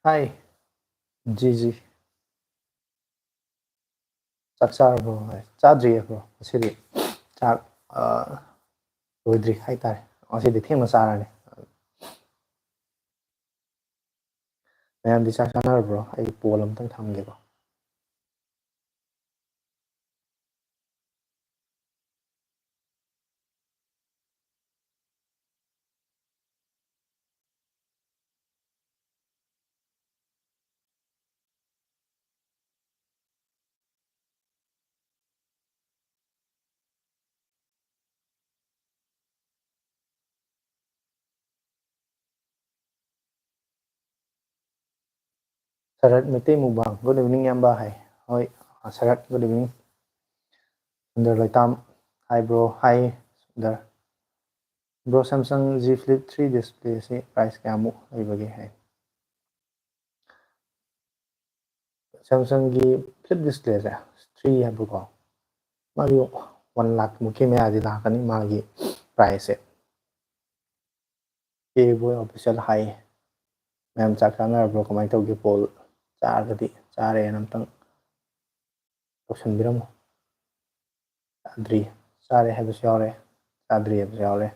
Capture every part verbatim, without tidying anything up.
Hi, Gigi. ꯆꯥꯛ ꯆꯥꯔꯕ꯭ꯔꯣ? ꯍꯣꯏ, ꯆꯥꯗ꯭ꯔꯤꯌꯦ, bro꯫ ꯉꯁꯤꯗꯤ ꯆꯥꯛ, ꯑ, ꯂꯣꯏꯗ꯭ꯔꯤ ꯍꯥꯏꯇꯥꯔꯦ꯫ ꯉꯁꯤꯗꯤ ꯊꯦꯡꯅ ꯆꯥꯔꯅꯤ꯫ ꯃꯌꯥꯝꯗꯤ ꯆꯥꯛ ꯆꯥꯅꯔꯕ꯭ꯔꯣ? ꯑꯩ poll ꯑꯝꯇꯪ ꯊꯝꯒꯦꯀꯣ꯫ ꯁꯔꯠ ꯃꯩꯇꯩ ꯃꯨꯛꯕꯥꯡ, good evening, ꯏꯌꯥꯝꯕ ꯍꯥꯏ꯫ ꯍꯣꯏ, ꯁꯔꯠ, good evening꯫ Sundar ꯂꯩꯇꯥꯝ, hi bro, hi Sundar. Bro, Samsung Z Flip three display ꯑꯁꯤ price ꯀꯌꯥꯃꯨꯛ ꯂꯩꯕꯒꯦ ꯍꯥꯏ꯫ Samsungꯒꯤ flip displayꯁꯦ, three ꯍꯥꯏꯕꯀꯣ, ꯃꯥꯗꯤ one lakh ꯃꯨꯛꯀꯤ ꯃꯌꯥꯗꯤ ꯂꯥꯛꯀꯅꯤ ꯃꯥꯒꯤ priceꯁꯦ꯫ K Boy Official hi꯫ ꯃꯌꯥꯝ ꯆꯥꯛ ꯆꯥꯅꯔꯕ꯭ꯔꯣ? ꯀꯃꯥꯏꯅ ꯇꯧꯒꯦ? Poll ꯆꯥꯔꯒꯗꯤ ꯆꯥꯔꯦꯅ ꯑꯝꯇꯪ ꯇꯧꯁꯟꯕꯤꯔꯝꯃꯣ꯫ ꯆꯥꯗ꯭ꯔꯤ, ꯆꯥꯔꯦ ꯍꯥꯏꯕꯁꯨ ꯌꯥꯎꯔꯦ, ꯆꯥꯗ꯭ꯔꯤ ꯍꯥꯏꯕꯁꯨ ꯌꯥꯎꯔꯦ꯫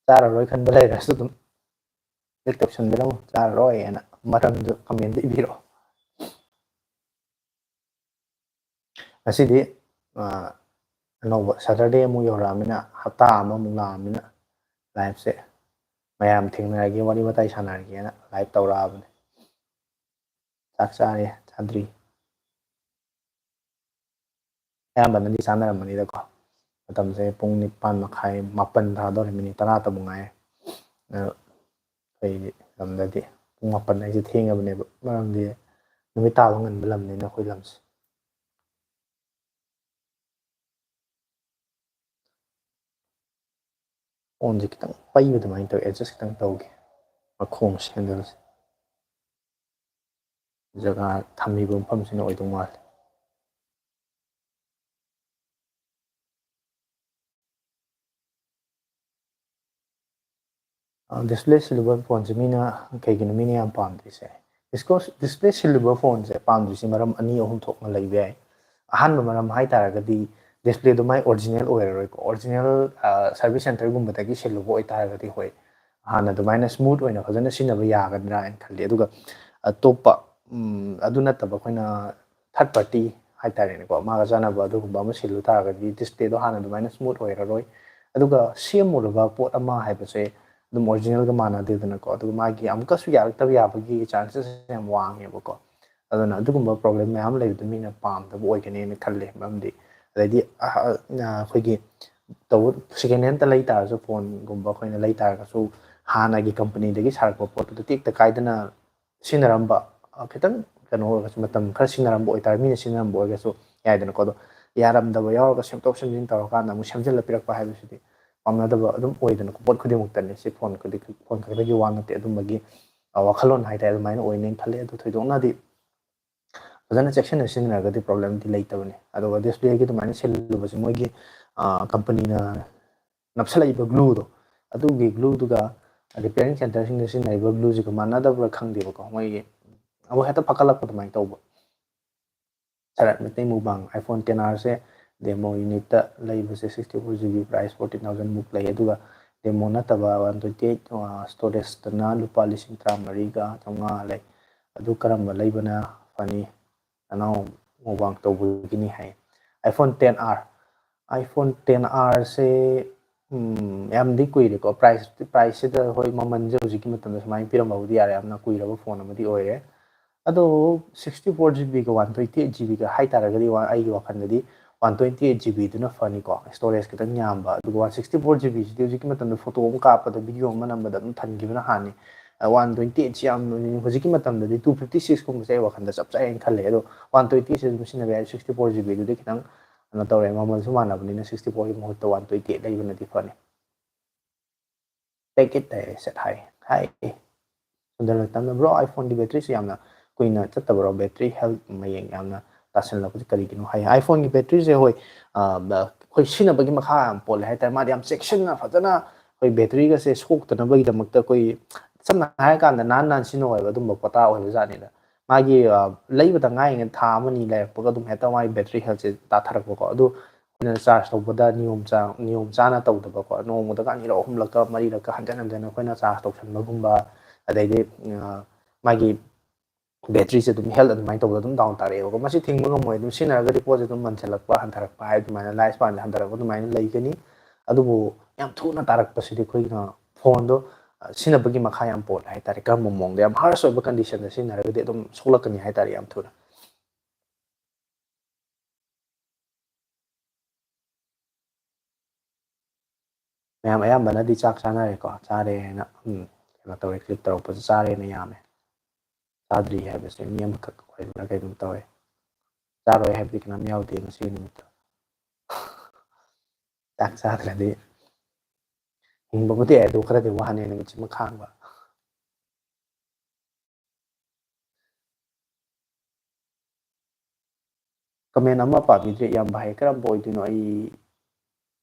ꯆꯥꯔꯔꯣꯏ ꯈꯟꯕ ꯂꯩꯔꯁꯨ ꯑꯗꯨꯝ click ꯇꯧꯁꯟꯕꯤꯔꯝꯃꯣ, ꯆꯥꯔꯔꯣꯏ ꯍꯥꯏꯅ꯫ ꯃꯔꯝꯗꯨ commentꯇ ꯏꯕꯤꯔꯛꯑꯣ꯫ ꯉꯁꯤꯗꯤ, ꯑ, ꯑꯅꯧꯕ Saturday ꯑꯃꯨꯛ ꯌꯧꯔꯛꯑꯃꯤꯅ, ꯍꯞꯇꯥ ꯑꯃꯃꯨꯛ ꯂꯥꯛꯑꯃꯤꯅ, liveꯁꯦ ꯃꯌꯥꯝ ꯊꯦꯡꯅꯔꯒꯦ, ꯋꯥꯔꯤ ꯋꯥꯇꯥꯏ ꯁꯥꯟꯅꯔꯒꯦꯅ live ꯇꯧꯔꯛꯑꯕꯅꯦ꯫ ꯆꯥꯛ ꯆꯥꯔꯦ, ꯆꯥꯗ꯭ꯔꯤ꯫ ꯑꯌꯥꯝꯕꯅꯗꯤ ꯆꯥꯅꯔꯝꯃꯅꯤꯗꯀꯣ꯫ ꯃꯇꯝꯁꯦ ꯄꯨꯡ ꯅꯤꯄꯥꯟ ꯃꯈꯥꯏ, ꯃꯥꯄꯟ ꯇꯥꯗꯧꯔꯦ, minute ꯇꯔꯥꯇꯕꯨ ꯉꯥꯏꯔꯦ꯫ ꯑꯗꯣ ꯑꯩꯈꯣꯏꯒꯤ ꯂꯝꯗꯗꯤ ꯄꯨꯡ ꯃꯥꯄꯟ ꯍꯥꯏꯁꯦ ꯊꯦꯡꯉꯕꯅꯦꯕ, ꯃꯔꯝꯗꯤ ꯅꯨꯃꯤꯠ ꯇꯥꯕ ꯉꯟꯕ ꯂꯝꯅꯤꯅ ꯑꯩꯈꯣꯏ ꯂꯝꯁꯦ꯫ Phoneꯁꯦ ꯈꯤꯇꯪ ꯄꯩꯕ ꯑꯗꯨꯃꯥꯏꯅ ꯇꯧꯋꯤ, adjust ꯈꯤꯇꯪ ꯇꯧꯒꯦ꯫ ꯃꯈꯣꯡꯁꯦ, handleꯁꯦ꯫ ꯖꯒꯥ ꯊꯝꯃꯤꯕ ꯃꯐꯝꯁꯤꯅ ꯑꯣꯏꯗꯧ ꯃꯥꯜꯂꯦ꯫ ꯑ, display silver phoneꯁꯦ ꯃꯤꯅ, ꯀꯩꯒꯤꯅꯣ ꯃꯤꯅ ꯌꯥꯝ ꯄꯥꯝꯗ꯭ꯔꯤꯁꯦ? ꯗꯤꯁꯀꯣ ꯗꯤꯁꯄ꯭ꯂꯦ ꯁꯤꯜꯂꯨꯕ ꯐꯣꯟꯁꯦ ꯄꯥꯝꯗ꯭ꯔꯤꯁꯦ ꯃꯔꯝ ꯑꯅꯤ ꯑꯍꯨꯝ ꯊꯣꯛꯅ ꯂꯩꯕ ꯌꯥꯏ꯫ ꯑꯍꯥꯟꯕ ꯃꯔꯝ ꯍꯥꯏ ꯇꯥꯔꯒꯗꯤ ꯗꯤꯁꯄ꯭ꯂꯦꯗꯣ ꯃꯥꯏ ꯑꯣꯔꯤꯖꯤꯅꯦꯜ ꯑꯣꯏꯔꯔꯣꯏꯀꯣ꯫ ꯑꯣꯔꯤꯖꯤꯅꯦꯜ ꯁꯔꯚꯤꯁ ꯁꯦꯟꯇꯔꯒꯨꯝꯕꯗꯒꯤ ꯁꯤꯜꯂꯨꯕ ꯑꯣꯏꯇꯥꯔꯒꯗꯤ ꯍꯣꯏ, ꯍꯥꯟꯅ ꯑꯗꯨꯃꯥꯏꯅ ꯁ꯭ꯃꯨꯠ ꯑꯣꯏꯅ ꯐꯖꯅ ꯁꯤꯖꯤꯟꯅꯕ ꯌꯥꯒꯗ꯭ꯔꯥ ꯍꯥꯏꯅ ꯈꯜꯂꯤ꯫ ꯑꯗꯨꯒ ꯑꯇꯣꯞꯄ, ꯎꯝ, ꯑꯗꯨ ꯅꯠꯇꯕ ꯑꯩꯈꯣꯏꯅ ꯊꯥꯔꯠ ꯄꯥꯔꯇꯤ ꯍꯥꯏꯇꯥꯔꯦꯅꯦꯀꯣ, ꯃꯥꯒ ꯆꯥꯟꯅꯕ ꯑꯗꯨꯒꯨꯝꯕ ꯑꯃ ꯁꯤꯜꯂꯨ ꯇꯥꯔꯒꯗꯤ ꯗꯤꯁꯄ꯭ꯂꯦꯗꯣ ꯍꯥꯟꯅ ꯑꯗꯨꯃꯥꯏꯅ ꯁ꯭ꯃꯨꯠ ꯑꯣꯏꯔꯔꯣꯏ꯫ ꯑꯗꯨꯒ ꯁꯦꯝꯃꯨꯔꯕ ꯄꯣꯠ ꯑꯃ ꯍꯥꯏꯕꯁꯦ ꯑꯗꯨꯝ ꯑꯣꯔꯤꯖꯤꯅꯦꯜꯒ ꯃꯥꯟꯅꯗꯦꯗꯅꯀꯣ꯫ ꯑꯗꯨꯒ ꯃꯥꯒꯤ ꯑꯃꯨꯛꯀꯁꯨ ꯌꯥꯔꯛꯇꯕ ꯌꯥꯕꯒꯤ ꯆꯥꯟꯁꯦꯁ ꯌꯥꯝ ꯋꯥꯡꯉꯦꯕꯀꯣ꯫ ꯑꯗꯨꯅ ꯑꯗꯨꯒꯨꯝꯕ ꯄ꯭ꯔꯣꯕ꯭ꯂꯦꯝ ꯃꯌꯥꯝ ꯂꯩꯕꯗꯣ ꯃꯤꯅ ꯄꯥꯝꯗꯕ ꯑꯣꯏꯒꯅꯦꯅ ꯈꯜꯂꯦ꯫ ꯃꯔꯝꯗꯤ ꯑꯗꯩꯗꯤ, ꯑ, ꯑ, ꯑꯩꯈꯣꯏꯒꯤ ꯇꯧꯕ ꯁꯦꯀꯦꯟ ꯍꯦꯟꯗ ꯂꯩ ꯇꯥꯔꯁꯨ, ꯐꯣꯟꯒꯨꯝꯕ ꯑꯩꯈꯣꯏꯅ ꯂꯩ ꯇꯥꯔꯒꯁꯨ ꯍꯥꯟꯅꯒꯤ ꯀꯝꯄꯅꯤꯗꯒꯤ ꯁꯥꯔꯛꯄ ꯄꯣꯠꯇꯨꯗ ꯇꯦꯛꯇ ꯀꯥꯏꯗꯅ ꯁꯤꯖꯤꯟꯅꯔꯝꯕ, ꯑ, ꯈꯤꯇꯪ ꯀꯩꯅꯣ ꯑꯣꯏꯔꯒꯁꯨ, ꯃꯇꯝ ꯈꯔ ꯁꯤꯖꯤꯟꯅꯔꯝꯕ ꯑꯣꯏꯇꯥꯔꯦ, ꯃꯤꯅ ꯁꯤꯖꯤꯟꯅꯔꯝꯕ ꯑꯣꯏꯔꯒꯁꯨ ꯌꯥꯏꯗꯅꯀꯣ꯫ ꯑꯗꯣ ꯌꯥꯔꯝꯗꯕ ꯌꯥꯎꯔꯒ ꯁꯦꯝꯗꯣꯛ ꯁꯦꯝꯖꯤꯟ ꯇꯧꯔꯀꯥꯟꯗ ꯑꯃꯨꯛ ꯁꯦꯝꯖꯤꯜꯂ ꯄꯤꯔꯛꯄ ꯍꯥꯏꯕꯁꯤꯗꯤ ꯄꯥꯝꯅꯗꯕ ꯑꯗꯨꯝ ꯑꯣꯏꯗꯅꯀꯣ꯫ ꯄꯣꯠ ꯈꯨꯗꯤꯡꯃꯛꯇꯅꯤ, ꯁꯤ ꯐꯣꯟ ꯈꯨꯗꯤꯡ, ꯐꯣꯟ ꯈꯛꯇꯒꯤ ꯋꯥ ꯅꯠꯇꯦ, ꯑꯗꯨꯝꯕꯒꯤ, ꯑ, ꯋꯥꯈꯜꯂꯣꯟ ꯍꯥꯏꯇꯥꯔꯦ, ꯑꯗꯨꯃꯥꯏꯅ ꯑꯣꯏꯅꯦꯅ ꯈꯜꯂꯦ꯫ ꯑꯗꯨ ꯊꯣꯏꯗꯣꯛꯅꯗꯤ ꯐꯖꯅ ꯆꯦꯛꯁꯤꯟꯅ ꯁꯤꯖꯤꯟꯅꯔꯒꯗꯤ ꯄ꯭ꯔꯣꯕ꯭ꯂꯦꯝꯗꯤ ꯂꯩꯇꯕꯅꯤ꯫ ꯑꯗꯨꯒ ꯗꯤꯁꯄ꯭ꯂꯦꯒꯤ ꯑꯗꯨꯃꯥꯏꯅ ꯁꯤꯜꯂꯨꯕꯁꯦ ꯃꯣꯏꯒꯤ, ꯑ, ꯀꯝꯄꯅꯤꯅ ꯅꯞꯁꯜꯂꯛꯏꯕ ꯒ꯭ꯂꯨꯗꯣ, ꯑꯗꯨꯒꯤ ꯒ꯭ꯂꯨꯗꯨꯒ ꯔꯤꯄꯤꯌꯥꯔꯤꯡ ꯁꯦꯟꯇꯔꯁꯤꯡꯗ ꯁꯤꯖꯤꯟꯅꯔꯤꯕ ꯒ꯭ꯂꯨꯁꯤꯒ ꯃꯥꯟꯅꯗꯕ꯭ꯔꯥ ꯈꯪꯗꯦꯕꯀꯣ꯫ ꯃꯣꯏꯒꯤ ꯑꯃꯨꯛ ꯍꯦꯛꯇ ꯐꯒꯠꯂꯛꯄ ꯑꯗꯨꯃꯥꯏꯅ ꯇꯧꯕ꯫ ꯁꯔꯠ ꯃꯩꯇꯩ ꯃꯨꯛꯕꯥꯡ, iPhone ten R ꯁꯦ ꯗꯦꯃꯣ ꯌꯨꯅꯤꯠꯇ ꯂꯩꯕꯁꯦ sixty four GB, price fourteen thousand ꯃꯨꯛ ꯂꯩ꯫ ꯑꯗꯨꯒ ꯗꯦꯃꯣ ꯅꯠꯇꯕ one twenty eight, ꯑ, ꯁ꯭ꯇꯣꯔꯦꯖꯇꯅ ꯂꯨꯄꯥ ꯂꯤꯁꯤꯡ ꯇꯔꯥꯃꯔꯤꯒ ꯆꯥꯝꯃꯉꯥ ꯂꯩ꯫ ꯑꯗꯨ ꯀꯔꯝꯕ ꯂꯩꯕꯅ ꯐꯅꯤ? ꯅꯅꯥꯎ ꯃꯨꯛꯕꯥꯡ ꯇꯧꯕꯒꯤꯅꯤ ꯍꯥꯏ꯫ iPhone ten R, iPhone ten R ꯁꯦ, ꯎꯝ, ꯌꯥꯝꯗꯤ ꯀꯨꯏꯔꯦꯀꯣ꯫ ꯄ꯭ꯔꯥꯏꯁ, ꯄ꯭ꯔꯥꯏꯁꯁꯤꯗ ꯍꯣꯏ, ꯃꯃꯜꯁꯦ ꯍꯧꯖꯤꯛꯀꯤ ꯃꯇꯝꯗ ꯁꯨꯃꯥꯏꯅ ꯄꯤꯔꯝꯕꯕꯨꯗꯤ ꯌꯥꯔꯦ, ꯌꯥꯝꯅ ꯀꯨꯏꯔꯕ ꯐꯣꯟ ꯑꯃꯗꯤ ꯑꯣꯏꯔꯦ꯫ ꯑꯗꯣ sixty four GB ꯒ one twenty eight GB ꯒ ꯍꯥꯏ ꯇꯥꯔꯒꯗꯤ, ꯋꯥ-, ꯑꯩꯒꯤ ꯋꯥꯈꯜꯗꯗꯤ one twenty eight GB ꯗꯨꯅ ꯐꯅꯤꯀꯣ, ꯁ꯭ꯇꯣꯔꯦꯖ ꯈꯤꯇꯪ ꯌꯥꯝꯕ꯫ ꯑꯗꯨꯒ one sixty four GB ꯁꯤꯗꯤ ꯍꯧꯖꯤꯛꯀꯤ ꯃꯇꯝꯗ ꯐꯣꯇꯣ ꯑꯃ ꯀꯥꯞꯄꯗ, ꯚꯤꯗꯤꯑꯣ ꯑꯃ ꯅꯝꯕꯗ ꯑꯗꯨꯝ ꯊꯟꯈꯤꯕꯅ ꯍꯥꯟꯅꯤ꯫ ꯑ, one twenty eight ꯁꯤ ꯌꯥꯝ, ꯍꯧꯖꯤꯛꯀꯤ ꯃꯇꯝꯗꯗꯤ two fifty six ꯀꯨꯝꯕꯁꯦ ꯑꯩ ꯋꯥꯈꯜꯗ ꯆꯞ ꯆꯥꯏ ꯍꯥꯏꯅ ꯈꯜꯂꯦ꯫ ꯑꯗꯣ one twenty eight ꯁꯤ ꯑꯗꯨꯝ ꯁꯤꯖꯤꯟꯅꯕ ꯌꯥꯏ, sixty four GB ꯗꯨꯗꯤ ꯈꯤꯇꯪ ꯀꯩꯅꯣ ꯇꯧꯔꯦ, ꯃꯃꯜꯁꯨ ꯃꯥꯟꯅꯕꯅꯤꯅ sixty four ꯒꯤ ꯃꯍꯨꯠꯇ one twenty eight ꯂꯩꯕꯅꯗꯤ ꯐꯅꯤ꯫ Take it ꯍꯥꯏꯔꯦ, ꯁꯠ ꯍꯥꯏ꯫ ꯍꯥꯏ꯫ ꯁꯨꯟꯗꯔ ꯂꯣꯏꯇꯥꯝꯅ, "Bro, iPhone ꯒꯤ battery ꯁꯦ ꯌꯥꯝꯅ ꯀꯨꯏꯅ ꯆꯠꯇꯕ꯭ꯔꯣ? Battery health ꯃꯌꯦꯡ ꯌꯥꯝꯅ ꯇꯥꯁꯤꯜꯂꯛꯄꯁꯦ ꯀꯔꯤꯒꯤꯅꯣ?" ꯍꯥꯏ꯫ iPhone ꯒꯤ battery ꯁꯦ, ꯍꯣꯏ, ꯑ, ꯕ-, ꯑꯩꯈꯣꯏ ꯁꯤꯖꯤꯟꯅꯕꯒꯤ ꯃꯈꯥ ꯌꯥꯝ ꯄꯣꯜꯂꯦ ꯍꯥꯏꯇꯥꯔꯦ꯫ ꯃꯥꯗꯤ ꯌꯥꯝ ꯆꯦꯛꯁꯤꯟꯅ ꯐꯖꯅ ꯑꯩꯈꯣꯏ battery ꯒꯁꯦ ꯁꯣꯛꯇꯅꯕꯒꯤꯗꯃꯛꯇ ꯑꯩꯈꯣꯏ ꯁꯝꯅ ꯍꯥꯏꯔꯀꯥꯟꯗ ꯅꯥꯟ ꯅꯥꯟ ꯁꯤꯖꯤꯟꯅꯧ ꯍꯥꯏꯕ ꯑꯗꯨꯝꯕ ꯄꯣꯠꯇ ꯑꯣꯏꯕ ꯖꯥꯠꯅꯤꯗ꯫ ꯃꯥꯒꯤ, ꯑ, ꯂꯩꯕꯗ ꯉꯥꯏꯔꯤꯉꯩ ꯊꯥ ꯑꯃꯅꯤ ꯂꯩꯔꯛꯄꯒ ꯑꯗꯨꯝ ꯍꯦꯛꯇ ꯃꯥꯒꯤ battery healthꯁꯦ ꯇꯥꯊꯔꯛꯄꯀꯣ꯫ ꯑꯗꯨ ꯑꯩꯈꯣꯏꯅ charge ꯇꯧꯕꯗ ꯅꯤꯌꯣꯝ ꯆꯥ-, ꯅꯤꯌꯣꯝ ꯆꯥꯅ ꯇꯧꯗꯕꯀꯣ, ꯅꯣꯡꯃꯗꯒ ꯑꯅꯤꯔꯛ, ꯑꯍꯨꯝꯂꯛꯀ, ꯃꯔꯤꯔꯛꯀ ꯍꯟꯖꯟ ꯍꯟꯖꯟꯅ ꯑꯩꯈꯣꯏꯅ charge ꯇꯧꯁꯟꯕꯒꯨꯝꯕ, ꯑꯗꯩꯗꯤ, ꯑ, ꯃꯥꯒꯤ batteryꯁꯦ ꯑꯗꯨꯝ health ꯑꯗꯨꯃꯥꯏꯅ ꯇꯧꯕꯗ ꯑꯗꯨꯝ down ꯇꯥꯔꯛꯑꯦꯕꯀꯣ꯫ ꯃꯁꯤ ꯊꯤꯡꯕ ꯉꯝꯃꯣꯏ, ꯑꯗꯨꯝ ꯁꯤꯖꯤꯟꯅꯔꯒꯗꯤ ꯄꯣꯠꯁꯦ ꯑꯗꯨꯝ ꯃꯟꯁꯤꯜꯂꯛꯄ, ꯍꯟꯊꯔꯛꯄ ꯍꯥꯏ ꯑꯗꯨꯃꯥꯏꯅ, life spanꯁꯦ ꯍꯟꯊꯔꯛꯄ ꯑꯗꯨꯃꯥꯏꯅ ꯂꯩꯒꯅꯤ꯫ ꯑꯗꯨꯕꯨ ꯌꯥꯝ ꯊꯨꯅ ꯇꯥꯔꯛꯄꯁꯤꯗꯤ ꯑꯩꯈꯣꯏꯅ phoneꯗꯣ, ꯑ, ꯁꯤꯖꯤꯟꯅꯕꯒꯤ ꯃꯈꯥ ꯌꯥꯝ ꯄꯣꯜꯂꯦ ꯍꯥꯏꯇꯥꯔꯦ꯫ ꯀꯔꯝꯕ ꯃꯑꯣꯡꯗ, ꯌꯥꯝ harsh ꯑꯣꯏꯕ conditionꯗ ꯁꯤꯖꯤꯟꯅꯔꯒꯗꯤ ꯑꯗꯨꯝ ꯁꯣꯛꯂꯛꯀꯅꯤ ꯍꯥꯏꯇꯥꯔꯦ ꯌꯥꯝ ꯊꯨꯅ꯫ ꯃꯌꯥꯝ ꯑꯌꯥꯝꯕꯅꯗꯤ ꯆꯥꯛ ꯆꯥꯅꯔꯦꯀꯣ, ꯆꯥꯔꯦ ꯍꯥꯏꯅ, ꯎꯝ, ꯀꯩꯅꯣ ꯇꯧꯔꯦ, click ꯇꯧꯔꯛꯄꯁꯨ ꯆꯥꯔꯦꯅ ꯌꯥꯝꯃꯦ꯫ ꯆꯥꯗ꯭ꯔꯤ ꯍꯥꯏꯕꯁꯦ ꯃꯤ ꯑꯃꯈꯛ ꯑꯣꯏꯕ꯭ꯔꯥ ꯀꯩꯅꯣꯝ ꯇꯧꯋꯦ꯫ ꯆꯥꯔꯣꯏ ꯍꯥꯏꯕꯗꯤ ꯀꯅꯥꯝ ꯌꯥꯎꯗꯦ ꯉꯁꯤꯒꯤ ꯅꯨꯃꯤꯠꯇ꯫ ꯆꯥꯛ ꯆꯥꯗ꯭ꯔꯗꯤ ꯍꯤꯡꯕꯕꯨꯗꯤ ꯌꯥꯏ, ꯑꯗꯨ ꯈꯔꯗꯤ ꯋꯥꯅꯤ ꯅꯨꯃꯤꯠꯁꯤꯃ ꯈꯥꯡꯕ꯫ Comment ꯑꯃ ꯄꯥꯕꯤꯗ꯭ꯔꯦ, ꯏꯌꯥꯝꯕ ꯍꯥꯏ ꯀꯔꯝꯕ ꯑꯣꯏꯗꯣꯏꯅꯣ? ꯑꯩ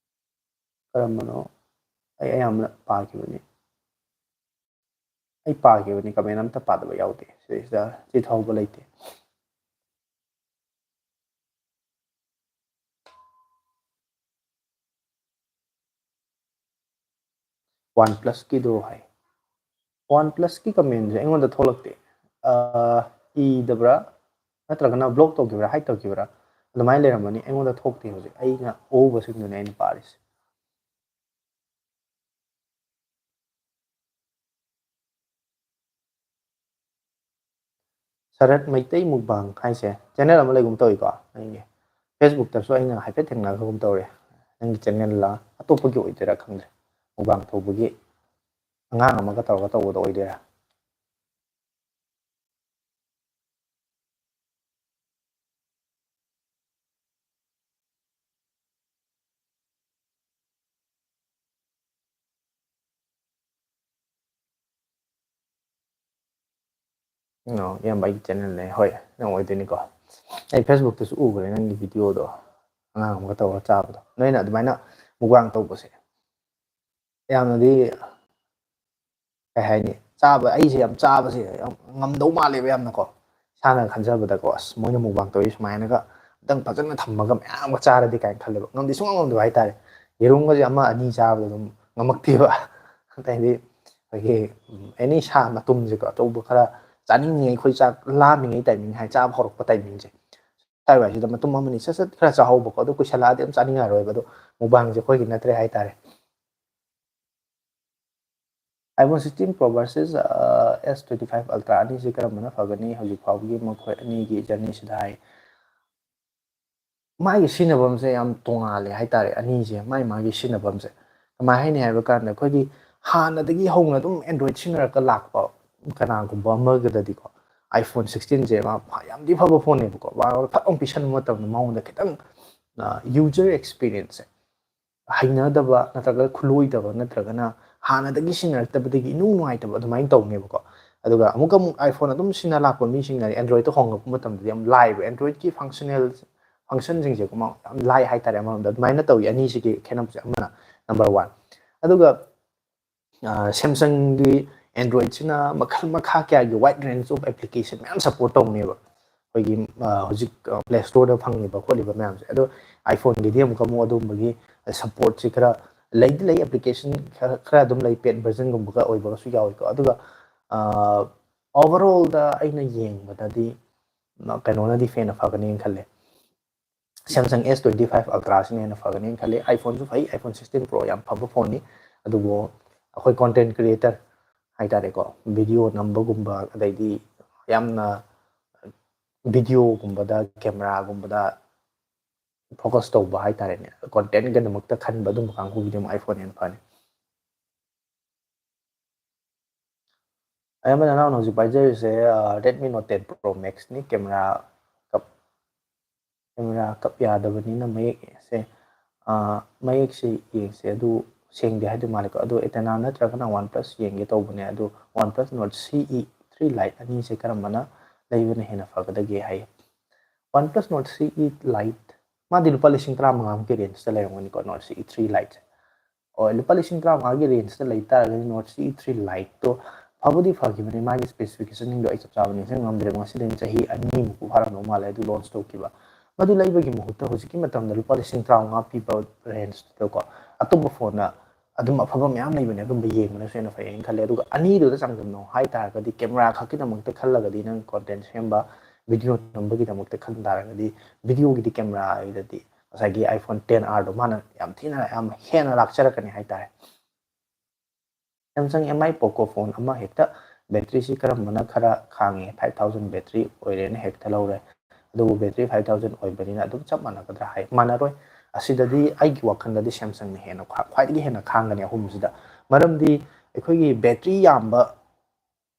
ꯀꯔꯝꯕꯅꯣ? ꯑꯩ ꯑꯌꯥꯝꯕꯅ ꯄꯥꯈꯤꯕꯅꯤ꯫ ꯑꯩ ꯄꯥꯈꯤꯕꯅꯤ, comment ꯑꯝꯇ ꯄꯥꯗꯕ ꯌꯥꯎꯗꯦ ꯁꯤꯗꯩꯁꯤꯗ꯫ ꯆꯤꯊꯍꯧꯕ ꯂꯩꯇꯦ꯫ OnePlusꯀꯤꯗꯣ ꯍꯥꯏ꯫ OnePlusꯀꯤ commentꯁꯦ ꯑꯩꯉꯣꯟꯗ ꯊꯣꯛꯂꯛꯇꯦ꯫ ꯑ, ꯏꯗꯕ꯭ꯔꯥ? ꯅꯠꯇ꯭ꯔꯒꯅ block ꯇꯧꯈꯤꯕ꯭ꯔꯥ? Hide ꯇꯧꯈꯤꯕ꯭ꯔꯥ? ꯑꯗꯨꯃꯥꯏꯅ ꯂꯩꯔꯝꯃꯅꯤ꯫ ꯑꯩꯉꯣꯟꯗ ꯊꯣꯛꯇꯦ ꯍꯧꯖꯤꯛ꯫ ꯑꯩꯅ ꯎꯍꯧꯕꯁꯤꯡꯗꯨꯅꯦ ꯑꯩꯅ ꯄꯥꯔꯤꯁꯦ꯫ ꯁꯔꯠ ꯃꯩꯇꯩ ꯃꯨꯛꯕꯥꯡ ꯍꯥꯏꯁꯦ channel ꯑꯃ ꯂꯩꯒꯨꯝ ꯇꯧꯏꯀꯣ꯫ ꯑꯩꯒꯤ Facebookꯇꯁꯨ ꯑꯩꯅ ꯍꯥꯏꯐꯦꯠ ꯊꯦꯡꯅꯈ꯭ꯔꯒꯨꯝ ꯇꯧꯔꯦ꯫ ꯅꯪꯒꯤ channelꯂ ꯑꯇꯣꯞꯄꯒꯤ ꯑꯣꯏꯗꯣꯏꯔꯥ ꯈꯪꯗ꯭ꯔꯦ꯫ ꯃꯨꯛꯕꯥꯡ ꯇꯧꯕꯒꯤ ꯑꯉꯥꯡ ꯑꯃꯒ ꯇꯧꯔꯒ ꯇꯧꯕꯗꯣ ꯑꯣꯏꯗꯣꯏꯔꯥ? ꯑꯣ, ꯏꯌꯥꯝꯕ ꯑꯩꯒꯤ channelꯅꯦ꯫ ꯍꯣꯏ, ꯅꯪ ꯑꯣꯏꯗꯣꯏꯅꯤꯀꯣ꯫ ꯑꯩ Facebookꯇꯁꯨ ꯎꯈ꯭ꯔꯦ ꯅꯪꯒꯤ videoꯗꯣ, ꯑꯉꯥꯡ ꯑꯃꯒ ꯇꯧꯔꯒ ꯆꯥꯕꯗꯣ꯫ ꯅꯣꯏꯅ ꯑꯗꯨꯃꯥꯏꯅ ꯃꯨꯛꯕꯥꯡ ꯇꯧꯕꯁꯦ ꯌꯥꯝꯅꯗꯤ, ꯀꯩ ꯍꯥꯏꯅꯤ, ꯆꯥꯕ, ꯑꯩꯁꯦ ꯌꯥꯝ ꯆꯥꯕꯁꯦ ꯌꯥꯝ ꯉꯝꯗꯧ ꯃꯥꯜꯂꯦꯕ ꯌꯥꯝꯅꯀꯣ꯫ ꯏꯁꯥꯅ ꯈꯟꯖꯕꯗꯀꯣ, ꯑꯁ, ꯃꯣꯏꯅ mukbang ꯇꯧꯔꯤ ꯁꯨꯃꯥꯏꯅꯒ ꯑꯝꯇꯪ ꯐꯖꯅ ꯊꯝꯃꯒ ꯃꯌꯥꯝꯒ ꯆꯥꯔꯗꯤ ꯀꯥꯏꯅ ꯈꯜꯂꯦꯕ꯫ ꯉꯝꯗꯤ ꯁꯨꯡꯉꯝ ꯉꯝꯗꯕ ꯍꯥꯏꯇꯥꯔꯦ꯫ ꯌꯦꯔꯨꯝꯒꯁꯦ ꯑꯃ ꯑꯅꯤ ꯆꯥꯕꯗ ꯑꯗꯨꯝ ꯉꯝꯃꯛꯇꯦꯕ꯫ ꯑꯗꯩꯗꯤ ꯑꯩꯈꯣꯏꯒꯤ, ꯎꯝ, any ꯁꯥ ꯃꯇꯨꯝꯁꯦꯀꯣ, ꯑꯆꯧꯕ ꯈꯔ ꯆꯥꯅꯤꯡꯉꯤꯉꯩ, ꯑꯩꯈꯣꯏ ꯆꯥꯛ ꯂꯥꯝꯃꯤꯉꯩ timing ꯍꯥꯏ, ꯆꯥꯕ ꯍꯧꯔꯛꯄ timingꯁꯦ, ꯁ꯭ꯋꯥꯏꯋꯥꯏꯁꯤꯗ ꯃꯇꯨꯝ ꯑꯃꯅꯤ ꯁꯠ ꯁꯠ ꯈꯔ ꯆꯥꯍꯧꯕꯀꯣ, ꯑꯗꯨ ꯀꯨꯏꯁꯜꯂꯛꯑꯗꯤ ꯑꯗꯨꯝ ꯆꯥꯅꯤꯡꯉꯔꯣꯏꯕ꯫ ꯑꯗꯣ mukbangꯁꯦ ꯑꯩꯈꯣꯏꯒꯤ ꯅꯠꯇ꯭ꯔꯦ ꯍꯥꯏꯇꯥꯔꯦ꯫ iPhone sixteen Pro versus, ꯑ, S twenty five Ultra ꯑꯅꯤꯁꯦ ꯀꯔꯝꯕꯅ ꯐꯒꯅꯤ? ꯍꯧꯖꯤꯛ ꯐꯥꯎꯕꯒꯤ ꯃꯈꯣꯏ ꯑꯅꯤꯒꯤ journeyꯁꯤꯗ ꯍꯥꯏ꯫ ꯃꯥꯒꯤ ꯁꯤꯖꯤꯟꯅꯐꯝꯁꯦ ꯌꯥꯝ ꯇꯣꯉꯥꯜꯂꯦ ꯍꯥꯏꯇꯥꯔꯦ, ꯑꯅꯤꯁꯦ ꯃꯥꯏ ꯃꯥꯒꯤ ꯁꯤꯖꯤꯟꯅꯐꯝꯁꯦ꯫ ꯀꯃꯥꯏ ꯍꯥꯏꯅꯤ ꯍꯥꯏꯕ ꯀꯥꯟꯗ, ꯑꯩꯈꯣꯏꯒꯤ ꯍꯥꯟꯅꯗꯒꯤ ꯍꯧꯅ ꯑꯗꯨꯝ Android ꯁꯤꯖꯤꯟꯅꯔꯛꯄ ꯂꯥꯛꯄ ꯀꯅꯥꯒꯨꯝꯕ ꯑꯃꯒꯗꯗꯤꯀꯣ, iPhone sixteenꯁꯦ ꯃꯥ ꯐ-, ꯌꯥꯝꯗꯤ ꯐꯕ phoneꯅꯦꯕꯀꯣ꯫ ꯃꯉꯣꯟꯗ ꯐꯠ ꯑꯃ ꯄꯤꯁꯟꯕ ꯃꯇꯝꯗ ꯃꯉꯣꯟꯗ ꯈꯤꯇꯪ, ꯑ, user experienceꯁꯦ ꯍꯩꯅꯗꯕ ꯅꯠꯇ꯭ꯔꯒ ꯈꯨꯂꯣꯏꯗꯕ ꯅꯠꯇ꯭ꯔꯒꯅ ꯍꯥꯟꯅꯗꯒꯤ ꯁꯤꯖꯤꯟꯅꯔꯛꯇꯕꯗꯒꯤ ꯏꯅꯨꯡ ꯅꯨꯡꯉꯥꯏꯇꯕ ꯑꯗꯨꯃꯥꯏꯅ ꯇꯧꯅꯦꯕꯀꯣ꯫ ꯑꯗꯨꯒ ꯑꯃꯨꯛꯀ ꯑꯃꯨꯛ iPhone ꯑꯗꯨꯝ ꯁꯤꯖꯤꯟꯅ ꯂꯥꯛꯄ ꯃꯤꯁꯤꯡꯅꯗꯤ Androidꯇ ꯍꯣꯡꯉꯛꯄ ꯃꯇꯝꯗꯗꯤ ꯌꯥꯝ ꯂꯥꯏꯕ, Androidꯀꯤ functional, functionꯁꯤꯡꯁꯦ ꯀꯃꯥ-, ꯌꯥꯝ ꯂꯥꯏ ꯍꯥꯏꯇꯥꯔꯦ ꯑꯃꯔꯣꯝꯗ꯫ ꯑꯗꯨꯃꯥꯏꯅ ꯇꯧꯏ, ꯑꯅꯤꯁꯤꯒꯤ ꯈꯦꯠꯅꯕꯁꯦ꯫ ꯑꯃꯅ number one꯫ ꯑꯗꯨꯒ, ꯑ, Samsungꯒꯤ Androidꯁꯤꯅ ꯃꯈꯜ ꯃꯈꯥ ꯀꯌꯥꯒꯤ wide range of application ꯃꯌꯥꯝ support ꯇꯧꯅꯦꯕ꯫ ꯑꯩꯈꯣꯏꯒꯤ, ꯑ, ꯍꯧꯖꯤꯛ, ꯑ, Play Storeꯗ ꯐꯪꯉꯤꯕ ꯈꯣꯠꯂꯤꯕ ꯃꯌꯥꯝꯁꯦ꯫ ꯑꯗꯣ iPhoneꯒꯤꯗꯤ ꯑꯃꯨꯛꯀ ꯑꯃꯨꯛ ꯑꯗꯨꯝꯕꯒꯤ supportꯁꯦ ꯈꯔ ꯂꯩꯗꯤ ꯂꯩ, application ꯈꯔ, ꯈꯔ ꯑꯗꯨꯝ ꯂꯩ, paid versionꯒꯨꯝꯕꯒ ꯑꯣꯏꯕꯒꯁꯨ ꯌꯥꯎꯏꯀꯣ꯫ ꯑꯗꯨꯒ, ꯑ, overallꯗ ꯑꯩꯅ ꯌꯦꯡꯕꯗꯗꯤ, ꯃ-, ꯀꯩꯅꯣꯅꯗꯤ ꯍꯦꯟꯅ ꯐꯒꯅꯤꯅ ꯈꯜꯂꯦ꯫ Samsung S twenty five Ultraꯁꯤꯅ ꯍꯦꯟꯅ ꯐꯒꯅꯤꯅ ꯈꯜꯂꯤ꯫ iPhoneꯁꯨ ꯐꯩ, iPhone sixteen Pro ꯌꯥꯝ ꯐꯕ phoneꯅꯤ꯫ ꯑꯗꯨꯕꯨ ꯑꯩꯈꯣꯏ content creator ꯍꯥꯏꯇꯥꯔꯦꯀꯣ, video ꯅꯝꯕꯒꯨꯝꯕ, ꯑꯗꯩꯗꯤ ꯌꯥꯝꯅ videoꯒꯨꯝꯕꯗ, cameraꯒꯨꯝꯕꯗ focus ꯇꯧꯕ ꯍꯥꯏꯇꯥꯔꯦꯅꯦ, contentꯒꯤꯗꯃꯛꯇ ꯈꯟꯕ ꯑꯗꯨꯝꯕ ꯀꯥꯡꯕꯨꯒꯤꯗꯤ ꯑꯃꯨꯛ iPhone ꯍꯦꯟꯅ ꯐꯅꯤ꯫ ꯑꯌꯥꯝꯕ ꯅꯅꯥꯎꯅ ꯍꯧꯖꯤꯛ ꯄꯥꯏꯖꯔꯤꯁꯦ, ꯑ, Redmi Note ten Pro Maxꯅꯤ꯫ Camera ꯀꯞ-, camera ꯀꯞ ꯌꯥꯗꯕꯅꯤꯅ ꯃꯌꯦꯛꯁꯦ, ꯑ, ꯃꯌꯦꯛꯁꯦ ꯌꯦꯡꯁꯦ꯫ ꯑꯗꯨ ꯁꯦꯡꯗꯦ ꯍꯥꯏꯗꯣꯏ ꯃꯥꯜꯂꯦꯀꯣ꯫ ꯑꯗꯨ Antenna ꯅꯠꯇ꯭ꯔꯒꯅ OnePlus ꯌꯦꯡꯒꯦ ꯇꯧꯕꯅꯦ꯫ ꯑꯗꯨ OnePlus Nord C E three Lite ꯑꯅꯤꯁꯦ ꯀꯔꯝꯕꯅ ꯂꯩꯕꯅ ꯍꯦꯟꯅ ꯐꯒꯗꯒꯦ ꯍꯥꯏ꯫ OnePlus Nord C E Lite, ꯃꯥꯗꯤ ꯂꯨꯄꯥ ꯂꯤꯁꯤꯡ ꯇꯔꯥꯃꯉꯥꯃꯨꯛꯀꯤ rangeꯇ ꯂꯩꯔꯝꯒꯅꯤꯀꯣ, Nord C E three Liteꯁꯦ꯫ ꯍꯣꯏ, ꯂꯨꯄꯥ ꯂꯤꯁꯤꯡ ꯇꯔꯥꯃꯉꯥꯒꯤ rangeꯇ ꯂꯩ ꯇꯥꯔꯒꯗꯤ Nord C E three Liteꯇꯣ ꯐꯕꯨꯗꯤ ꯐꯈꯤꯕꯅꯤ, ꯃꯥꯒꯤ specificationꯁꯤꯡꯗꯣ ꯑꯩ ꯆꯞ ꯆꯥꯕ ꯅꯤꯡꯁꯤꯡ ꯉꯝꯗ꯭ꯔꯦ꯫ ꯉꯁꯤꯗꯒꯤ ꯆꯍꯤ ꯑꯅꯤꯃꯨꯛꯄꯨ ꯐꯥꯔꯝꯗꯧ ꯃꯥꯜꯂꯦ ꯑꯗꯨ launch ꯇꯧꯈꯤꯕ꯫ ꯃꯗꯨ ꯂꯩꯕꯒꯤ ꯃꯍꯨꯠꯇ ꯍꯧꯖꯤꯛꯀꯤ ꯃꯇꯝꯗ ꯂꯨꯄꯥ ꯂꯤꯁꯤꯡ ꯇꯔꯥꯃꯉꯥ ꯄꯤꯕ rangeꯇꯨꯗꯀꯣ ꯑꯇꯣꯞꯄ phoneꯅ ꯑꯗꯨꯝ ꯑꯐꯕ ꯃꯌꯥꯝ ꯂꯩꯕꯅꯦ, ꯑꯗꯨꯝꯕ ꯌꯦꯡꯕꯅꯁꯨ ꯍꯦꯟꯅ ꯐꯩ ꯍꯥꯏꯅ ꯈꯜꯂꯦ꯫ ꯑꯗꯨꯒ ꯑꯅꯤꯗꯨꯗ ꯆꯥꯡꯗꯝꯅꯧ ꯍꯥꯏ ꯇꯥꯔꯒꯗꯤ camera ꯈꯛꯀꯤꯗꯃꯛꯇ ꯈꯜꯂꯒꯗꯤ ꯅꯪ content ꯁꯦꯝꯕ, video ꯅꯝꯕꯒꯤꯗꯃꯛꯇ ꯈꯟ ꯇꯥꯔꯒꯗꯤ videoꯒꯤꯗꯤ cameraꯒꯤꯗꯗꯤ ꯉꯁꯥꯏꯒꯤ iPhone ten Rꯗꯣ ꯃꯥꯅ ꯌꯥꯝ ꯊꯤꯅ ꯌꯥꯝ ꯍꯦꯟꯅ ꯂꯥꯛꯆꯔꯛꯀꯅꯤ ꯍꯥꯏꯇꯥꯔꯦ꯫ Samsung M I Poco phone ꯑꯃ ꯍꯦꯛꯇ batteryꯁꯤ ꯀꯔꯝꯕꯅ ꯈꯔ ꯈꯥꯡꯉꯦ, five thousand battery ꯑꯣꯏꯔꯦꯅ ꯍꯦꯛꯇ ꯂꯧꯔꯦ, ꯑꯗꯨꯕꯨ battery five thousand ꯑꯣꯏꯕꯅꯤꯅ ꯑꯗꯨꯝ ꯆꯞ ꯃꯥꯟꯅꯒꯗ꯭ꯔꯥ ꯍꯥꯏ? ꯃꯥꯟꯅꯔꯣꯏ꯫ ꯑꯁꯤꯗꯗꯤ ꯑꯩꯒꯤ ꯋꯥꯈꯜꯗꯗꯤ Samsungꯅ ꯍꯦꯟꯅ ꯈ꯭ꯋꯥ-, ꯈ꯭ꯋꯥꯏꯗꯒꯤ ꯍꯦꯟꯅ ꯈꯥꯡꯒꯅꯤ ꯑꯍꯨꯝꯁꯤꯗ꯫ ꯃꯔꯝꯗꯤ ꯑꯩꯈꯣꯏꯒꯤ battery ꯌꯥꯝꯕ,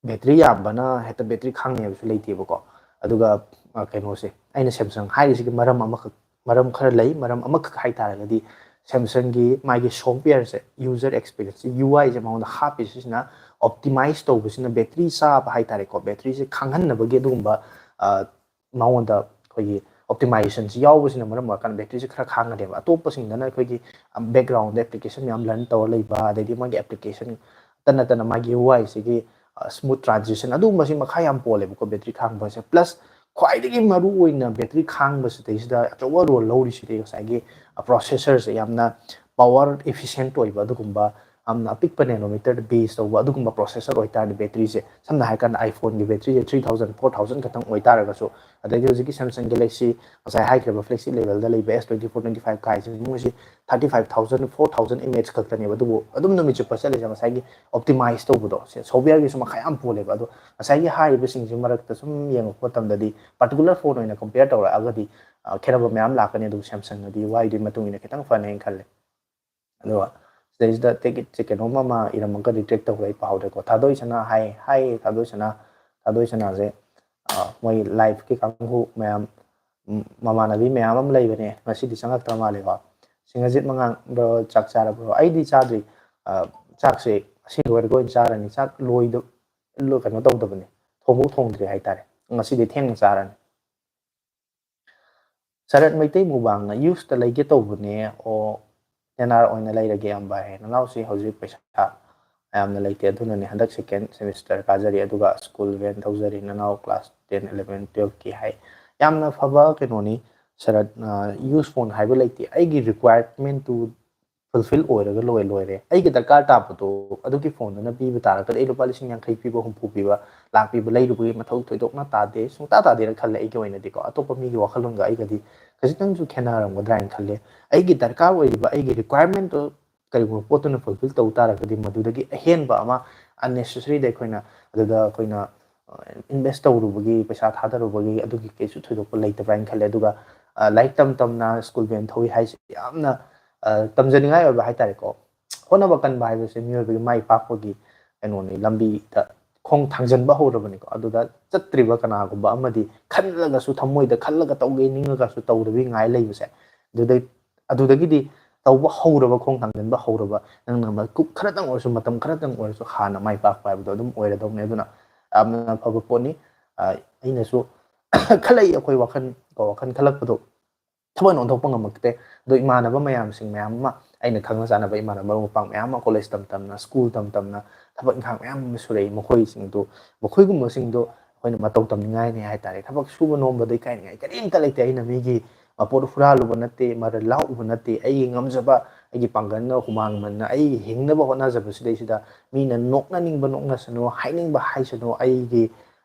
battery ꯌꯥꯝꯕꯅ ꯍꯦꯛꯇ battery ꯈꯥꯡꯅꯤ ꯍꯥꯏꯕꯁꯨ ꯂꯩꯇꯦꯕꯀꯣ꯫ ꯑꯗꯨꯒ, ꯑ, ꯀꯩꯅꯣꯁꯦ, ꯑꯩꯅ Samsung ꯍꯥꯏꯔꯤꯁꯤꯒꯤ ꯃꯔꯝ ꯑꯃꯈꯛ, ꯃꯔꯝ ꯈꯔ ꯂꯩ꯫ ꯃꯔꯝ ꯑꯃꯈꯛ ꯍꯥꯏ ꯇꯥꯔꯒꯗꯤ Samsungꯒꯤ ꯃꯥꯒꯤ softwareꯁꯦ, user experience, UIꯁꯦ ꯃꯉꯣꯟꯗ ꯍꯥꯞꯄꯤꯁꯤꯅ optimize ꯇꯧꯕꯁꯤꯅ battery ꯆꯥꯕ ꯍꯥꯏ ꯇꯥꯔꯦꯀꯣ, batteryꯁꯦ ꯈꯥꯡꯍꯟꯅꯕꯒꯤ ꯑꯗꯨꯒꯨꯝꯕ, ꯑ, ꯃꯉꯣꯟꯗ ꯑꯩꯈꯣꯏꯒꯤ optimizationꯁꯤ ꯌꯥꯎꯕꯁꯤꯅ ꯃꯔꯝ ꯑꯣꯏꯔꯀꯥꯟꯗ batteryꯁꯦ ꯈꯔ ꯈꯥꯡꯒꯅꯦꯕ꯫ ꯑꯇꯣꯞꯄꯁꯤꯡꯗꯅ ꯑꯩꯈꯣꯏꯒꯤ, ꯑ, backgroundꯗ application ꯃꯌꯥꯝ run ꯇꯧꯔ ꯂꯩꯕ, ꯑꯗꯩꯗꯤ ꯃꯥꯒꯤ application ꯅꯠꯇ ꯅꯠꯇꯅ ꯃꯥꯒꯤ UIꯁꯤꯒꯤ, ꯑ, smooth transition ꯑꯗꯨꯒꯨꯝꯕꯁꯤ ꯃꯈꯥ ꯌꯥꯝ ꯄꯣꯜꯂꯦꯕꯀꯣ battery ꯈꯥꯡꯕꯁꯦ꯫ Plus ꯈ꯭ꯋꯥꯏꯗꯒꯤ ꯃꯔꯨ ꯑꯣꯏꯅ battery ꯈꯥꯡꯕꯁꯤꯗꯩꯁꯤꯗ ꯑꯆꯧꯕ role ꯂꯧꯔꯤꯁꯤꯗꯤ ꯉꯁꯥꯏꯒꯤ, ꯑ, processorꯁꯦ ꯌꯥꯝꯅ power efficient ꯑꯣꯏꯕ ꯑꯗꯨꯒꯨꯝꯕ ꯌꯥꯝꯅ ꯑꯄꯤꯛꯄ nanometerꯗ base ꯇꯧꯕ ꯑꯗꯨꯒꯨꯝꯕ processor ꯑꯣꯏꯇꯥꯔꯗꯤ batteryꯁꯦ, ꯁꯝꯅ ꯍꯥꯏꯔꯀꯥꯟꯗ iPhoneꯒꯤ batteryꯁꯦ three thousand, four thousand ꯈꯛꯇꯪ ꯑꯣꯏꯇꯥꯔꯒꯁꯨ, ꯑꯗꯩꯗꯤ ꯍꯧꯖꯤꯛꯀꯤ Samsung Galaxy ꯉꯁꯥꯏ ꯍꯥꯏꯈ꯭ꯔꯤꯕ flagship levelꯗ ꯂꯩꯕ S twenty four, twenty five ꯀꯥꯏꯁꯦ ꯃꯣꯏꯁꯤ thirty five thousand, four thousand mAh ꯈꯛꯇꯅꯦꯕ, ꯑꯗꯨꯕꯨ ꯑꯗꯨꯝ ꯅꯨꯃꯤꯠ ꯆꯨꯞꯄ ꯆꯠꯂꯤꯁꯦ ꯉꯁꯥꯏꯒꯤ optimize ꯇꯧꯕꯗꯣ, ꯁꯤ softwareꯒꯤꯁꯨ ꯃꯈꯥ ꯌꯥꯝ ꯄꯣꯜꯂꯦꯕ꯫ ꯑꯗꯣ ꯉꯁꯥꯏꯒꯤ ꯍꯥꯏꯔꯤꯕꯁꯤꯡꯁꯤ ꯃꯔꯛꯇ ꯁꯨꯝ ꯌꯦꯡꯉꯛꯄ ꯃꯇꯝꯗꯗꯤ particular phone ꯑꯣꯏꯅ compare ꯇꯧꯔꯛꯑꯒꯗꯤ, ꯑ, ꯈꯦꯠꯅꯕ ꯃꯌꯥꯝ ꯂꯥꯛꯀꯅꯤ, ꯑꯗꯨꯕꯨ Samsungꯅꯗꯤ UIꯗꯨꯒꯤ ꯃꯇꯨꯡ ꯏꯟꯅ ꯈꯤꯇꯪ ꯐꯅꯤ ꯍꯥꯏꯅ ꯈꯜꯂꯦ꯫ ꯑꯗꯨꯒ ꯁꯤꯗꯩꯁꯤꯗ ꯇꯤꯀꯦꯠꯁꯦ ꯀꯩꯅꯣꯝ ꯑꯃ ꯏꯔꯝꯃꯒ retract ꯇꯧꯈ꯭ꯔꯦ, ꯑꯩ ꯄꯥꯍꯧꯗ꯭ꯔꯦꯀꯣ꯫ ꯊꯥꯗꯣꯏ ꯁꯅꯥ ꯍꯥꯏ, ꯍꯥꯏ ꯊꯥꯗꯣꯏ ꯁꯅꯥ, ꯊꯥꯗꯣꯏ ꯁꯅꯥꯁꯦ, ꯑ, ꯃꯣꯏ liveꯀꯤ ꯀꯥꯡꯕꯨ ꯃꯌꯥꯝ, ꯎꯝ, ꯃꯃꯥꯟꯅꯕꯤ ꯃꯌꯥꯝ ꯑꯃ ꯂꯩꯕꯅꯦ, ꯉꯁꯤꯗꯤ ꯆꯪꯉꯛꯇ꯭ꯔ ꯃꯥꯜꯂꯦꯀꯣ꯫ ꯁꯤꯡꯍꯖꯤꯠ ꯃꯉꯥꯡ, "Bro, ꯆꯥꯛ ꯆꯥꯔꯕ꯭ꯔꯣ?" ꯑꯩꯗꯤ ꯆꯥꯗ꯭ꯔꯤ꯫ ꯑ, ꯆꯥꯛꯁꯦ ꯑꯁꯤ ꯂꯣꯏꯔꯒ ꯑꯣꯏꯅ ꯆꯥꯔꯅꯤ꯫ ꯆꯥꯛ ꯂꯣꯏꯗ-, ꯂꯣ-, ꯀꯩꯅꯣ ꯇꯧꯗꯕꯅꯤ, ꯊꯣꯡꯐꯧ ꯊꯣꯡꯗ꯭ꯔꯤ ꯍꯥꯏꯇꯥꯔꯦ꯫ ꯉꯁꯤꯗꯤ ꯊꯦꯡꯅ ꯆꯥꯔꯅꯤ꯫ ꯁꯔꯠ ꯃꯩꯇꯩ ꯃꯨꯕꯥꯡꯅ, "Usedꯇ ꯂꯩꯒꯦ ꯇꯧꯕꯅꯦ, ꯑꯣ, ten R ꯑꯣꯏꯅ ꯂꯩꯔꯒꯦ ꯏꯌꯥꯝꯕ" ꯍꯥꯏ꯫ ꯅꯅꯥꯎꯁꯤ ꯍꯧꯖꯤꯛ ꯄꯩꯁꯥ ꯌꯥꯝꯅ ꯂꯩꯇꯦ꯫ ꯑꯗꯨꯅꯅꯦ ꯍꯟꯗꯛ second semester ꯀꯥꯖꯔꯤ, ꯑꯗꯨꯒ school van ꯊꯧꯖꯔꯤ, ꯅꯅꯥꯎ class ten, eleven, twelve ꯀꯤ ꯍꯥꯏ꯫ ꯌꯥꯝꯅ ꯐꯕ ꯀꯩꯅꯣꯅꯤ ꯁꯔꯠ꯫ Use phone ꯍꯥꯏꯕ ꯂꯩꯇꯦ, ꯑꯩꯒꯤ requirement ꯇꯨ fulfill ꯑꯣꯏꯔꯒ ꯂꯣꯏ ꯂꯣꯏꯔꯦ꯫ ꯑꯩꯒꯤ ꯗꯔꯀꯥꯔ ꯇꯥꯕꯗꯣ ꯑꯗꯨꯒꯤ phoneꯗꯨꯅ ꯄꯤꯕ ꯇꯥꯔꯒꯗꯤ ꯑꯩ ꯂꯨꯄꯥ ꯂꯤꯁꯤꯡ ꯌꯥꯡꯈꯩ ꯄꯤꯕ, ꯍꯨꯝꯐꯨ ꯄꯤꯕ, ꯂꯥꯛ ꯄꯤꯕ ꯂꯩꯔꯨꯕꯒꯤ ꯃꯊꯧ ꯊꯣꯏꯗꯣꯛꯅ ꯇꯥꯗꯦ, ꯁꯨꯡꯇꯥ ꯇꯥꯗꯦꯅ ꯈꯜꯂꯦ꯫ ꯑꯩꯒꯤ ꯑꯣꯏꯅꯗꯤꯀꯣ, ꯑꯇꯣꯞꯄ ꯃꯤꯒꯤ ꯋꯥꯈꯜꯂꯣꯟꯒ ꯑꯩꯒꯗꯤ ꯈꯖꯤꯛꯇꯪꯁꯨ ꯈꯦꯠꯅꯔꯝꯒꯗ꯭ꯔꯥ ꯍꯥꯏꯅ ꯈꯜꯂꯦ꯫ ꯑꯩꯒꯤ ꯗꯔꯀꯥꯔ ꯑꯣꯏꯔꯤꯕ ꯑꯩꯒꯤ requirementꯗꯣ ꯀꯔꯤꯒꯨꯝꯕ ꯄꯣꯠꯇꯨꯅ fulfill ꯇꯧ ꯇꯥꯔꯒꯗꯤ ꯃꯗꯨꯗꯒꯤ ꯑꯍꯦꯟꯕ ꯑꯃ unnecessaryꯗ ꯑꯩꯈꯣꯏꯅ ꯑꯗꯨꯗ ꯑꯩꯈꯣꯏꯅ invest ꯇꯧꯔꯨꯕꯒꯤ, ꯄꯩꯁꯥ ꯊꯥꯗꯔꯨꯕꯒꯤ ꯑꯗꯨꯒꯤ ꯀꯩꯁꯨ ꯊꯣꯏꯗꯣꯛꯄ ꯂꯩꯇꯕ꯭ꯔꯥ ꯍꯥꯏꯅ ꯈꯜꯂꯦ꯫ ꯑꯗꯨꯒ ꯂꯥꯏꯔꯤꯛ ꯇꯝ ꯇꯝꯅ school van ꯊꯧꯏ ꯍꯥꯏꯁꯦ ꯌꯥꯝꯅ ꯇꯝꯖꯅꯤꯡꯉꯥꯏ ꯑꯣꯏꯕ ꯍꯥꯏꯇꯥꯔꯦꯀꯣ꯫ ꯍꯣꯠꯅꯕ ꯀꯟꯕ ꯍꯥꯏꯕꯁꯦ ꯃꯤꯑꯣꯏꯕꯒꯤ ꯃꯥꯏ ꯄꯥꯛꯄꯒꯤ ꯀꯩꯅꯣꯅꯤ, ꯂꯝꯕꯤꯗ ꯈꯣꯡ ꯊꯥꯡꯖꯟꯕ ꯍꯧꯔꯕꯅꯤꯀꯣ꯫ ꯑꯗꯨꯗ ꯆꯠꯇ꯭ꯔꯤꯕ ꯀꯅꯥꯒꯨꯝꯕ ꯑꯃꯗꯤ ꯈꯜꯂꯒꯁꯨ, ꯊꯃꯣꯏꯗ ꯈꯜꯂꯒ ꯇꯧꯒꯦ ꯅꯤꯡꯉꯒꯁꯨ ꯇꯧꯗꯕꯤ ꯉꯥꯏ ꯂꯩꯕꯁꯦ, ꯑꯗꯨꯗꯩ ꯑꯗꯨꯗꯒꯤꯗꯤ ꯇꯧꯕ ꯍꯧꯔꯕ, ꯈꯣꯡ ꯊꯥꯡꯖꯟꯕ ꯍꯧꯔꯕ, ꯅꯪꯅ ꯃꯀꯨꯞ ꯈꯔꯇꯪ ꯑꯣꯏꯔꯁꯨ, ꯃꯇꯝ ꯈꯔꯇꯪ ꯑꯣꯏꯔꯁꯨ ꯍꯥꯟꯅ ꯃꯥꯏ ꯄꯥꯛꯄ ꯍꯥꯏꯕꯗꯣ ꯑꯗꯨꯝ ꯑꯣꯏꯔꯗꯧꯅꯤ꯫ ꯑꯗꯨꯅ ꯌꯥꯝꯅ ꯐꯕ ꯄꯣꯠꯅꯤ꯫ ꯑꯩꯅꯁꯨ ꯈꯜꯂꯛꯏ, ꯑꯩꯈꯣꯏ ꯋꯥꯈꯜ ꯋꯥꯈꯜ ꯈꯜꯂꯛꯄꯗꯣ ꯊꯕꯛ ꯑꯣꯟꯊꯣꯛꯄ ꯉꯝꯃꯛꯇꯦ꯫ ꯑꯗꯣ ꯏꯃꯥꯟꯅꯕ ꯃꯌꯥꯝꯁꯤꯡ ꯃꯌꯥꯝ ꯑꯃ, ꯑꯩꯅ ꯈꯪꯅ ꯆꯥꯟꯅꯕ ꯏꯃꯥꯟꯅꯕ ꯃꯔꯨꯞ ꯃꯄꯥꯡ ꯃꯌꯥꯝ ꯑꯃ college ꯇꯝ ꯇꯝꯅ, school ꯇꯝ ꯇꯝꯅ ꯊꯕꯛ ꯏꯪꯈꯥꯡ ꯃꯌꯥꯝ ꯑꯃ ꯁꯨꯔꯛꯏ꯫ ꯃꯈꯣꯏꯁꯤꯡꯗꯨ, ꯃꯈꯣꯏꯒꯨꯝꯕꯁꯤꯡꯗꯣ ꯑꯩꯈꯣꯏꯅ ꯃꯇꯧ ꯇꯝꯅꯤꯡꯉꯥꯏꯅꯤ ꯍꯥꯏꯇꯥꯔꯦ꯫ ꯊꯕꯛ ꯁꯨꯕ ꯅꯣꯝꯕꯗ ꯏꯀꯥꯏꯅꯤꯡꯉꯥꯏ ꯀꯔꯤꯝꯇ ꯂꯩꯇꯦ꯫ ꯑꯩꯅ ꯃꯤꯒꯤ ꯃꯄꯣꯠ ꯍꯨꯔꯥꯜꯂꯨꯕ ꯅꯠꯇꯦ, ꯃꯔꯜ ꯂꯥꯛꯎꯕ ꯅꯠꯇꯦ꯫ ꯑꯩꯒꯤ ꯉꯝꯖꯕ, ꯑꯩꯒꯤ ꯄꯥꯡꯒꯜꯅ, ꯍꯨꯃꯥꯡ ꯃꯟꯅ ꯑꯩꯒꯤ ꯍꯤꯡꯅꯕ ꯍꯣꯠꯅꯖꯕꯁꯤꯗꯩꯁꯤꯗ ꯃꯤꯅ ꯅꯣꯛꯅꯅꯤꯡꯕ ꯅꯣꯛꯅꯁꯅꯨ, ꯍꯥꯏꯅꯤꯡꯕ ꯍꯥꯏꯁꯅꯨ, ꯑꯩꯒꯤ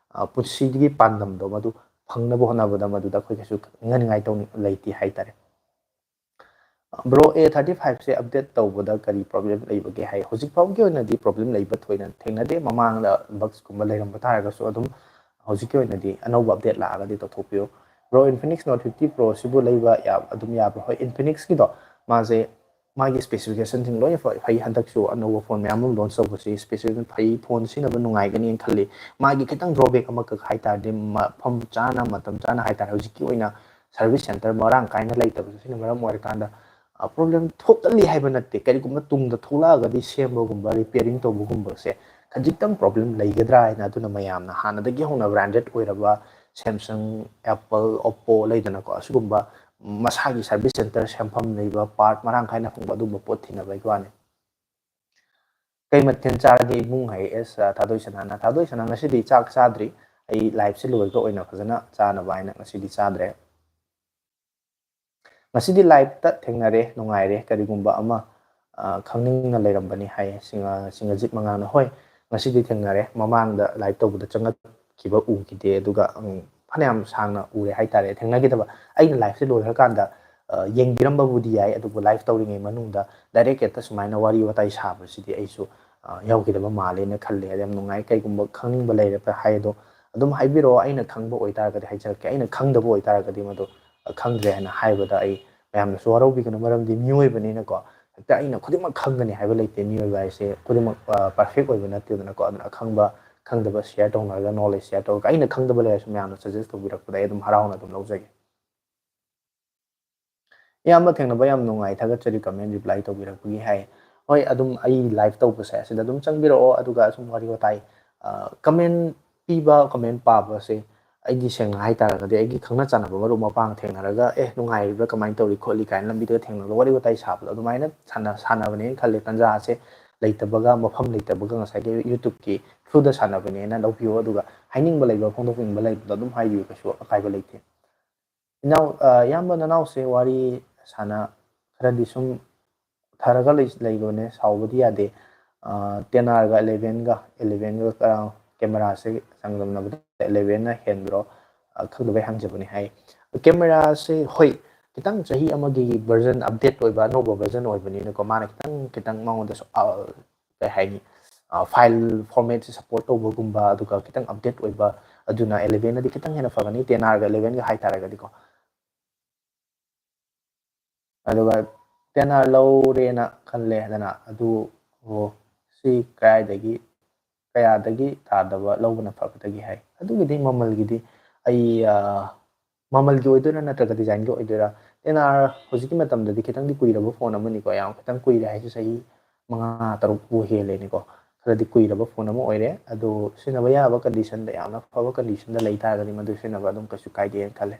ꯄꯨꯟꯁꯤꯒꯤ ꯄꯥꯟꯗꯝꯗꯣ ꯃꯗꯨ ꯐꯪꯅꯕ ꯍꯣꯠꯅꯕꯗ ꯃꯗꯨꯗ ꯑꯩꯈꯣꯏ ꯀꯩꯁꯨ ꯅꯤꯡꯍꯟꯅꯤꯡꯉꯥꯏ ꯇꯧꯅꯤꯡ ꯂꯩꯇꯦ ꯍꯥꯏꯇꯥꯔꯦ꯫ Bro, A thirty five say update ꯇꯧꯕꯗ ꯀꯔꯤ problem ꯂꯩꯕꯒꯦ ꯍꯥꯏ? ꯍꯧꯖꯤꯛ ꯐꯥꯎꯒꯤ ꯑꯣꯏꯅꯗꯤ problem ꯂꯩꯕ ꯊꯣꯏꯅ ꯊꯦꯡꯅꯗꯦ꯫ ꯃꯃꯥꯡꯗ bugsꯀꯨꯝꯕ ꯂꯩꯔꯝꯕ ꯇꯥꯔꯒꯁꯨ ꯑꯗꯨꯝ ꯍꯧꯖꯤꯛꯀꯤ ꯑꯣꯏꯅꯗꯤ ꯑꯅꯧꯕ update ꯂꯥꯛꯑꯒꯗꯤ ꯇꯧꯊꯣꯛꯄꯤꯌꯨ꯫ Bro, Infinix Note fifty Pro ꯁꯤꯕꯨ ꯂꯩꯕ ꯌꯥ-, ꯑꯗꯨꯝ ꯌꯥꯕ꯭ꯔꯣ? ꯍꯣꯏ, Infinixꯀꯤꯗꯣ ꯃꯥꯁꯦ ꯃꯥꯒꯤ specificationꯁꯤꯡ ꯂꯣꯏꯅ ꯐ-, ꯐꯩ꯫ ꯍꯟꯗꯛꯁꯨ ꯑꯅꯧꯕ phone ꯃꯌꯥꯝ ꯑꯃ launch ꯇꯧꯕꯁꯤ specification ꯐꯩ, phone ꯁꯤꯖꯤꯟꯅꯕ ꯅꯨꯡꯉꯥꯏꯒꯅꯤꯅ ꯈꯜꯂꯤ꯫ ꯃꯥꯒꯤ ꯈꯤꯇꯪ drawback ꯑꯃꯈꯛ ꯍꯥꯏ ꯇꯥꯔꯗꯤ ꯃꯐꯝ ꯆꯥꯅ, ꯃꯇꯝ ꯆꯥꯅ ꯍꯥꯏ ꯇꯥꯔꯦ, ꯍꯧꯖꯤꯛꯀꯤ ꯑꯣꯏꯅ service center ꯃꯔꯥꯡ ꯀꯥꯏꯅ ꯂꯩꯇꯕꯁꯤꯅ ꯃꯔꯝ ꯑꯣꯏꯔꯀꯥꯟꯗ problem ꯊꯣꯛꯀꯜꯂꯤ ꯍꯥꯏꯕ ꯅꯠꯇꯦ꯫ ꯀꯔꯤꯒꯨꯝꯕ ꯇꯨꯡꯗ ꯊꯣꯛꯂꯛꯑꯒꯗꯤ ꯁꯦꯝꯕꯒꯨꯝꯕ, repairing ꯇꯧꯕꯒꯨꯝꯕꯁꯦ ꯈꯖꯤꯛꯇꯪ problem ꯂꯩꯒꯗ꯭ꯔꯥ ꯍꯥꯏꯅ꯫ ꯑꯗꯨꯅ ꯃꯌꯥꯝꯅ ꯍꯥꯟꯅꯗꯒꯤ ꯍꯧꯅ branded ꯑꯣꯏꯔꯕ Samsung, Apple, Oppo ꯂꯩꯗꯅꯀꯣ, ꯑꯁꯤꯒꯨꯝꯕ ꯃꯁꯥꯒꯤ service center ꯁꯦꯝꯐꯝ ꯂꯩꯕ, part ꯃꯔꯥꯡ ꯀꯥꯏꯅ ꯐꯪꯕ ꯑꯗꯨꯒꯨꯝꯕ ꯄꯣꯠ ꯊꯤꯅꯕꯒꯤ ꯋꯥꯅꯤ꯫ "ꯀꯩ ꯃꯊꯦꯜ ꯆꯥꯔꯒꯦ ꯏꯕꯨꯡ?" ꯍꯥꯏ ꯑꯦꯁ ꯊꯥꯗꯣꯏ ꯁꯅꯥꯅ꯫ "ꯊꯥꯗꯣꯏ ꯁꯅꯥ, ꯉꯁꯤꯗꯤ ꯆꯥꯛ ꯆꯥꯗ꯭ꯔꯤ, ꯑꯩ ꯂꯥꯏꯐꯁꯦ ꯂꯣꯏꯔꯒ ꯑꯣꯏꯅ ꯐꯖꯅ ꯆꯥꯅꯕ ꯍꯥꯏꯅ ꯉꯁꯤꯗꯤ ꯆꯥꯗ꯭ꯔꯦ꯫ ꯉꯁꯤꯗꯤ ꯂꯥꯏꯐꯇ ꯊꯦꯡꯅꯔꯦ, ꯅꯨꯡꯉꯥꯏꯔꯦ, ꯀꯔꯤꯒꯨꯝꯕ ꯑꯃ ꯈꯪꯅꯤꯡꯅ ꯂꯩꯔꯝꯕꯅꯤ" ꯍꯥꯏꯌꯦ ꯁꯤꯡꯉꯖꯤꯠ ꯃꯉꯥꯜꯅ꯫ "ꯍꯣꯏ, ꯉꯁꯤꯗꯤ ꯊꯦꯡꯅꯔꯦ, ꯃꯃꯥꯡꯗ ꯂꯥꯏꯐ ꯇꯧꯕꯗ ꯆꯪꯉꯛꯈꯤꯕ ꯎꯈꯤꯗꯦ, ꯑꯗꯨꯒ ꯐꯅꯌꯥꯝ ꯁꯥꯡꯅ ꯎꯔꯦ ꯍꯥꯏꯇꯥꯔꯦ ꯊꯦꯡꯅꯈꯤꯗꯕ꯫ ꯑꯩꯅ ꯂꯥꯏꯐꯁꯦ ꯂꯣꯏꯈ꯭ꯔꯀꯥꯟꯗ ꯌꯦꯡꯕꯤꯔꯝꯕꯕꯨꯗꯤ ꯌꯥꯏ, ꯑꯗꯨꯕꯨ ꯂꯥꯏꯐ ꯇꯧꯔꯤꯉꯩ ꯃꯅꯨꯡꯗ ꯗꯥꯏꯔꯦꯛ ꯍꯦꯛꯇ ꯁꯨꯃꯥꯏꯅ ꯋꯥꯔꯤ ꯋꯥꯇꯥꯏ ꯁꯥꯕꯁꯤꯗꯤ ꯑꯩꯁꯨ ꯌꯥꯎꯈꯤꯗꯕ ꯃꯥꯜꯂꯦꯅ ꯈꯜꯂꯦ꯫ ꯌꯥꯝ ꯅꯨꯡꯉꯥꯏ꯫ ꯀꯩꯒꯨꯝꯕ ꯈꯪꯅꯤꯡꯕ ꯂꯩꯔꯒ ꯍꯥꯏ ꯑꯗꯣ ꯑꯗꯨꯝ ꯍꯥꯏꯕꯤꯔꯛꯑꯣ, ꯑꯩꯅ ꯈꯪꯕ ꯑꯣꯏꯇꯥꯔꯒꯗꯤ ꯍꯥꯏꯖꯔꯛꯀꯦ, ꯑꯩꯅ ꯈꯪꯗꯕ ꯑꯣꯏꯇꯥꯔꯒꯗꯤ ꯃꯗꯨ ꯈꯪꯗ꯭ꯔꯦ ꯍꯥꯏꯅ ꯍꯥꯏꯕꯗ ꯑꯩ ꯃꯌꯥꯝꯅꯁꯨ ꯋꯥꯔꯧꯕꯤꯒꯅꯨ, ꯃꯔꯝꯗꯤ ꯃꯤꯑꯣꯏꯕꯅꯤꯅꯀꯣ꯫ ꯍꯦꯛꯇ ꯑꯩꯅ ꯈꯨꯗꯤꯡꯃꯛ ꯈꯪꯒꯅꯤ ꯍꯥꯏꯕ ꯂꯩꯇꯦ, ꯃꯤꯑꯣꯏꯕ ꯍꯥꯏꯁꯦ ꯈꯨꯗꯤꯡꯃꯛ ꯄꯔꯐꯦꯛ ꯑꯣꯏꯕ ꯅꯠꯇꯦꯗꯅꯀꯣ꯫ ꯑꯗꯨꯅ ꯑꯈꯪꯕ ꯈꯪꯗꯕ ꯁꯤꯌꯔ ꯇꯧꯅꯔꯒ, ꯅꯣꯂꯦꯖ ꯁꯤꯌꯔ ꯇꯧꯔꯒ, ꯑꯩꯅ ꯈꯪꯗꯕ ꯂꯩꯔꯁꯨ ꯃꯌꯥꯝꯅ ꯁꯖꯦꯁ ꯇꯧꯕꯤꯔꯛꯄꯗ ꯑꯩ ꯑꯗꯨꯝ ꯍꯔꯥꯎꯅ ꯑꯗꯨꯝ ꯂꯧꯖꯒꯦ꯫ "ꯏꯌꯥꯝꯕ ꯊꯦꯡꯅꯕ ꯌꯥꯝ ꯅꯨꯡꯉꯥꯏ, ꯊꯥꯒꯠꯆꯔꯤ ꯀꯃꯦꯟ ꯔꯤꯄ꯭ꯂꯥꯏ ꯇꯧꯕꯤꯔꯛꯄꯒꯤ" ꯍꯥꯏ꯫ ꯍꯣꯏ, ꯑꯗꯨꯝ ꯑꯩ ꯂꯥꯏꯐ ꯇꯧꯕꯁꯦ ꯑꯁꯤꯗ ꯑꯗꯨꯝ ꯆꯪꯕꯤꯔꯛꯑꯣ, ꯑꯗꯨꯒ ꯑꯁꯨꯝ ꯋꯥꯔꯤ ꯋꯥꯇꯥꯏ ꯀꯃꯦꯟ ꯄꯤꯕ, ꯀꯃꯦꯟ ꯄꯥꯕꯁꯦ ꯑꯩꯒꯤ ꯁꯦꯡꯅ ꯍꯥꯏꯇꯥꯔꯒꯗꯤ ꯑꯩꯒꯤ ꯈꯪꯅ ꯆꯥꯟꯅꯕ ꯃꯔꯨꯞ ꯃꯄꯥꯡ ꯊꯦꯡꯅꯔꯒ "ꯑꯦ, ꯅꯨꯡꯉꯥꯏꯔꯤꯕ꯭ꯔꯥ, ꯀꯃꯥꯏꯅ ꯇꯧꯔꯤ ꯈꯣꯠꯂꯤ" ꯀꯥꯏꯅ ꯂꯝꯕꯤꯗ ꯊꯦꯡꯅꯕꯗ ꯋꯥꯔꯤ ꯋꯥꯇꯥꯏ ꯁꯥꯕꯗꯣ ꯑꯗꯨꯃꯥꯏꯅ ꯁꯥꯟꯅ ꯁꯥꯟꯅꯕꯅꯦꯅ ꯈꯜꯂꯦ꯫ ꯇꯥꯟꯖꯥꯁꯦ ꯂꯩꯇꯕꯒ, ꯃꯐꯝ ꯂꯩꯇꯕꯒ ꯉꯁꯥꯏꯒꯤ ꯌꯨꯇ꯭ꯌꯨꯕꯀꯤ ꯊ꯭ꯔꯨꯗ ꯁꯥꯟꯅꯕꯅꯦꯅ ꯂꯧꯕꯤꯌꯣ, ꯑꯗꯨꯒ ꯍꯥꯏꯅꯤꯡꯕ ꯂꯩꯕ, ꯐꯣꯡꯗꯣꯛꯅꯤꯡꯕ ꯂꯩꯕꯗꯣ ꯑꯗꯨꯝ ꯍꯥꯏꯕꯤꯌꯨ, ꯀꯩꯁꯨ ꯑꯀꯥꯏꯕ ꯂꯩꯇꯦ꯫ ꯏꯅꯥꯎ, ꯏꯌꯥꯝꯕ ꯅꯅꯥꯎꯁꯦ ꯋꯥꯔꯤ ꯁꯥꯟꯅ ꯈꯔꯗꯤ ꯁꯨꯝ ꯊꯔꯒ ꯂꯩ-, ꯂꯩꯕꯅꯦ, ꯁꯥꯎꯕꯗꯤ ꯌꯥꯗꯦ꯫ ꯇꯦꯟ ꯑꯥꯔꯒ ꯑꯦꯂꯦꯚꯦꯟꯒ, ꯑꯦꯂꯦꯚꯦꯟꯒ ꯀꯦꯃꯦꯔꯥꯁꯦ ꯆꯥꯡꯗꯝꯅꯕꯗ ꯑꯦꯂꯦꯚꯦꯟꯅ ꯍꯦꯟꯕ꯭ꯔꯣ? ꯈꯪꯗꯕꯩ ꯍꯪꯖꯕꯅꯤ ꯍꯥꯏ꯫ ꯀꯦꯃꯦꯔꯥꯁꯦ ꯍꯣꯏ, ꯈꯤꯇꯪ ꯆꯍꯤ ꯑꯃꯒꯤ ꯚꯔꯖꯟ ꯑꯞꯗꯦꯠ ꯑꯣꯏꯕ, ꯑꯅꯧꯕ ꯚꯔꯖꯟ ꯑꯣꯏꯕꯅꯤꯅꯀꯣ, ꯃꯥꯅ ꯈꯤꯇꯪ ꯈꯤꯇꯪ ꯃꯉꯣꯟꯗꯁꯨ, ꯀꯩ ꯍꯥꯏꯅꯤ, ꯐꯥꯏꯜ ꯐꯣꯔꯃꯦꯠꯁꯦ ꯁꯞꯄꯣꯔꯠ ꯇꯧꯕꯒꯨꯝꯕ, ꯑꯗꯨꯒ ꯈꯤꯇꯪ ꯑꯞꯗꯦꯠ ꯑꯣꯏꯕ, ꯑꯗꯨꯅ ꯑꯦꯂꯦꯚꯦꯟꯅꯗꯤ ꯈꯤꯇꯪ ꯍꯦꯟꯅ ꯐꯒꯅꯤ, ꯇꯦꯟ ꯑꯥꯔꯒ ꯑꯦꯂꯦꯚꯦꯟꯒ ꯍꯥꯏꯇꯥꯔꯒꯗꯤꯀꯣ꯫ ꯑꯗꯨꯒ ꯇꯦꯟ ꯑꯥꯔ ꯂꯧꯔꯦꯅ ꯈꯜꯂꯦ ꯍꯥꯏꯗꯅ, ꯑꯗꯨ, ꯑꯣ, ꯁꯤ ꯀꯗꯥꯏꯗꯒꯤ, ꯀꯌꯥꯗꯒꯤ ꯊꯥꯗꯕ ꯂꯧꯕꯅ ꯐꯒꯗꯒꯦ ꯍꯥꯏ꯫ ꯑꯗꯨꯒꯤꯗꯤ ꯃꯃꯜꯒꯤꯗꯤ ꯑꯩ, ꯃꯃꯜꯒꯤ ꯑꯣꯏꯗꯣꯏꯔꯥ ꯅꯠꯇ꯭ꯔꯒ ꯗꯤꯖꯥꯏꯟꯒꯤ ꯑꯣꯏꯗꯣꯏꯔꯥ? ꯇꯦꯟ ꯑꯥꯔ ꯍꯧꯖꯤꯛꯀꯤ ꯃꯇꯝꯗꯗꯤ ꯈꯤꯇꯪꯗꯤ ꯀꯨꯏꯔꯕ ꯐꯣꯟ ꯑꯃꯅꯤꯀꯣ, ꯌꯥꯝ ꯈꯤꯇꯪ ꯀꯨꯏꯔꯦ ꯍꯥꯏꯁꯦ ꯆꯍꯤ ꯃꯉꯥ ꯇꯔꯨꯛꯄꯨ ꯍꯦꯜꯂꯦꯅꯦꯀꯣ꯫ ꯈꯔꯗꯤ ꯀꯨꯏꯔꯕ ꯐꯣꯟ ꯑꯃ ꯑꯣꯏꯔꯦ꯫ ꯑꯗꯣ ꯁꯤꯖꯤꯟꯅꯕ ꯌꯥꯕ ꯀꯟꯗꯤꯁꯟꯗ, ꯌꯥꯝꯅ ꯐꯕ ꯀꯟꯗꯤꯁꯟꯗ ꯂꯩ ꯇꯥꯔꯒꯗꯤ ꯃꯗꯨ ꯁꯤꯖꯤꯟꯅꯕ ꯑꯗꯨꯝ ꯀꯩꯁꯨ ꯀꯥꯏꯗꯦꯅ ꯈꯜꯂꯦ꯫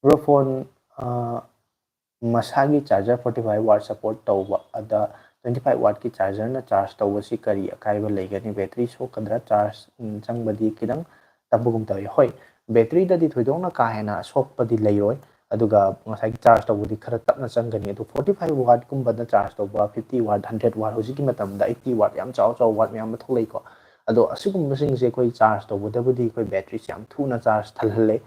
ꯕ꯭ꯔꯣ, ꯐꯣꯟ ꯃꯁꯥꯒꯤ ꯆꯥꯔꯖꯔ ꯐꯣꯔꯇꯤ ꯐꯥꯏꯚ ꯋꯥꯠ ꯁꯞꯄꯣꯔꯠ ꯇꯧꯕ, ꯑꯗ ꯇ꯭ꯋꯦꯟꯇꯤ ꯐꯥꯏꯚ ꯋꯥꯠꯀꯤ ꯆꯥꯔꯖꯔꯅ ꯆꯥꯔꯖ ꯇꯧꯕꯁꯤ ꯀꯔꯤ ꯑꯀꯥꯏꯕ ꯂꯩꯒꯅꯤ? ꯕꯦꯇ꯭ꯔꯤ ꯁꯣꯛꯀꯗ꯭ꯔꯥ? ꯆꯥꯔꯖ, ꯎꯝ, ꯆꯪꯕꯗꯤ ꯈꯤꯇꯪ ꯇꯞꯄꯒꯨꯝ ꯇꯧꯏ꯫ ꯍꯣꯏ, ꯕꯦꯇ꯭ꯔꯤꯗꯗꯤ ꯊꯣꯏꯗꯣꯛꯅ ꯀꯥ ꯍꯦꯟꯅ ꯑꯁꯣꯛꯄꯗꯤ ꯂꯩꯔꯣꯏ, ꯑꯗꯨꯒ ꯉꯁꯥꯏꯒꯤ ꯆꯥꯔꯖ ꯇꯧꯕꯗꯤ ꯈꯔ ꯇꯞꯅ ꯆꯪꯒꯅꯤ꯫ ꯑꯗꯣ ꯐꯣꯔꯇꯤ ꯐꯥꯏꯚ ꯋꯥꯠꯀꯨꯝꯕꯗ ꯆꯥꯔꯖ ꯇꯧꯕ, ꯐꯤꯐꯇꯤ ꯋꯥꯠ, ꯍꯟꯗ꯭ꯔꯦꯠ ꯋꯥꯠ, ꯍꯧꯖꯤꯛꯀꯤ ꯃꯇꯝꯗ ꯑꯩꯠꯇꯤ ꯋꯥꯠ ꯌꯥꯝ ꯆꯥꯎ ꯆꯥꯎꯕ ꯋꯥꯠ ꯃꯌꯥꯝ ꯑꯃ ꯊꯣꯛꯂꯛꯏꯀꯣ꯫ ꯑꯗꯣ ꯑꯁꯤꯒꯨꯝꯕꯁꯤꯡꯁꯦ ꯑꯩꯈꯣꯏ ꯆꯥꯔꯖ ꯇꯧꯕꯗꯕꯨꯗꯤ ꯑꯩꯈꯣꯏ ꯕꯦꯇ꯭ꯔꯤꯁꯦ ꯌꯥꯝ ꯊꯨꯅ ꯆꯥꯔꯖ ꯊꯜꯍꯜꯂꯦ꯫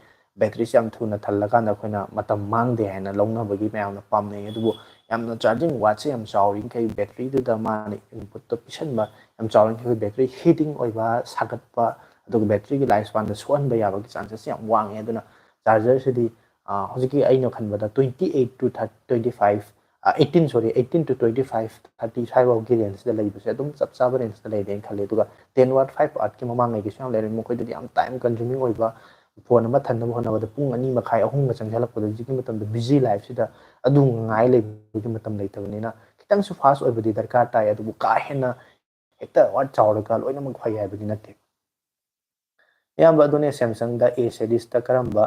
ꯕꯦꯇ꯭ꯔꯤꯁꯦ ꯌꯥꯝ ꯊꯨꯅ ꯊꯜꯂꯀꯥꯟꯗ ꯑꯩꯈꯣꯏꯅ ꯃꯇꯝ ꯃꯥꯡꯗꯦ ꯍꯥꯏꯅ ꯂꯧꯅꯕꯒꯤ ꯃꯌꯥꯝꯅ ꯄꯥꯝꯅꯩ꯫ ꯑꯗꯨꯕꯨ ꯌꯥꯝꯅ ꯆꯥꯔꯖꯤꯡ ꯋꯥꯠꯁꯦ ꯌꯥꯝ ꯆꯥꯎꯔꯤꯈꯩ, ꯕꯦꯇ꯭ꯔꯤꯗꯨꯗ ꯃꯥꯅ ꯏꯟꯄꯨꯠꯇꯣ ꯄꯤꯁꯟꯕ ꯌꯥꯝ ꯆꯥꯎꯔꯤꯈꯩ, ꯕꯦꯇ꯭ꯔꯤ ꯍꯤꯇꯤꯡ ꯑꯣꯏꯕ, ꯁꯥꯒꯠꯄ, ꯑꯗꯨꯒ ꯕꯦꯇ꯭ꯔꯤꯒꯤ ꯂꯥꯏꯐ ꯁ꯭ꯄꯥꯟꯗ ꯁꯣꯛꯍꯟꯕ ꯌꯥꯕꯒꯤ ꯆꯥꯟꯁꯦꯁ ꯌꯥꯝ ꯋꯥꯡꯉꯦ꯫ ꯑꯗꯨꯅ ꯆꯥꯔꯖꯔꯁꯤꯗꯤ, ꯑ, ꯍꯧꯖꯤꯛꯀꯤ ꯑꯩꯅ ꯈꯟꯕꯗ twenty eight to thirty, twenty five, ꯑ, eighteen, sorry, eighteen to twenty five, thirty ꯁ꯭ꯋꯥꯏꯐꯥꯎꯒꯤ ꯔꯦꯟꯖꯇ ꯂꯩꯕꯁꯦ ꯑꯗꯨꯝ ꯆꯞ ꯆꯥꯕ ꯔꯦꯟꯖꯇ ꯂꯩꯔꯦꯅ ꯈꯜꯂꯦ꯫ ꯑꯗꯨꯒ ten watt, five wattꯀꯤ ꯃꯃꯥꯡꯉꯩꯒꯤꯁꯨ ꯌꯥꯝ ꯂꯩꯔꯦ, ꯃꯈꯣꯏꯗꯗꯤ ꯌꯥꯝ ꯇꯥꯏꯝ ꯀꯟꯖꯨꯃꯤꯡ ꯑꯣꯏꯕ, ꯐꯣꯟ ꯑꯃ ꯊꯟꯅꯕ ꯍꯣꯠꯅꯕꯗ ꯄꯨꯡ ꯑꯅꯤ ꯃꯈꯥꯏ, ꯑꯍꯨꯝꯒ ꯆꯪꯁꯤꯜꯂꯛꯄꯗ, ꯍꯧꯖꯤꯛꯀꯤ ꯃꯇꯝꯗ ꯕꯤꯖꯤ ꯂꯥꯏꯐꯁꯤꯗ ꯑꯗꯨ ꯉꯥꯏ ꯂꯩꯕꯒꯤ ꯃꯇꯝ ꯂꯩꯇꯕꯅꯤꯅ, ꯈꯤꯇꯪꯁꯨ ꯐꯥꯁ ꯑꯣꯏꯕꯗꯤ ꯗꯔꯀꯥꯔ ꯇꯥꯏ꯫ ꯑꯗꯨꯕꯨ ꯀꯥ ꯍꯦꯟꯅ ꯍꯦꯛꯇ ꯋꯥꯠ ꯆꯥꯎꯔꯒ ꯂꯣꯏꯅꯃꯛ ꯐꯩ ꯍꯥꯏꯕꯗꯤ ꯅꯠꯇꯦ꯫ ꯏꯌꯥꯝꯕ, ꯑꯗꯨꯅꯦ Samsungꯗ A seriesꯇ ꯀꯔꯝꯕ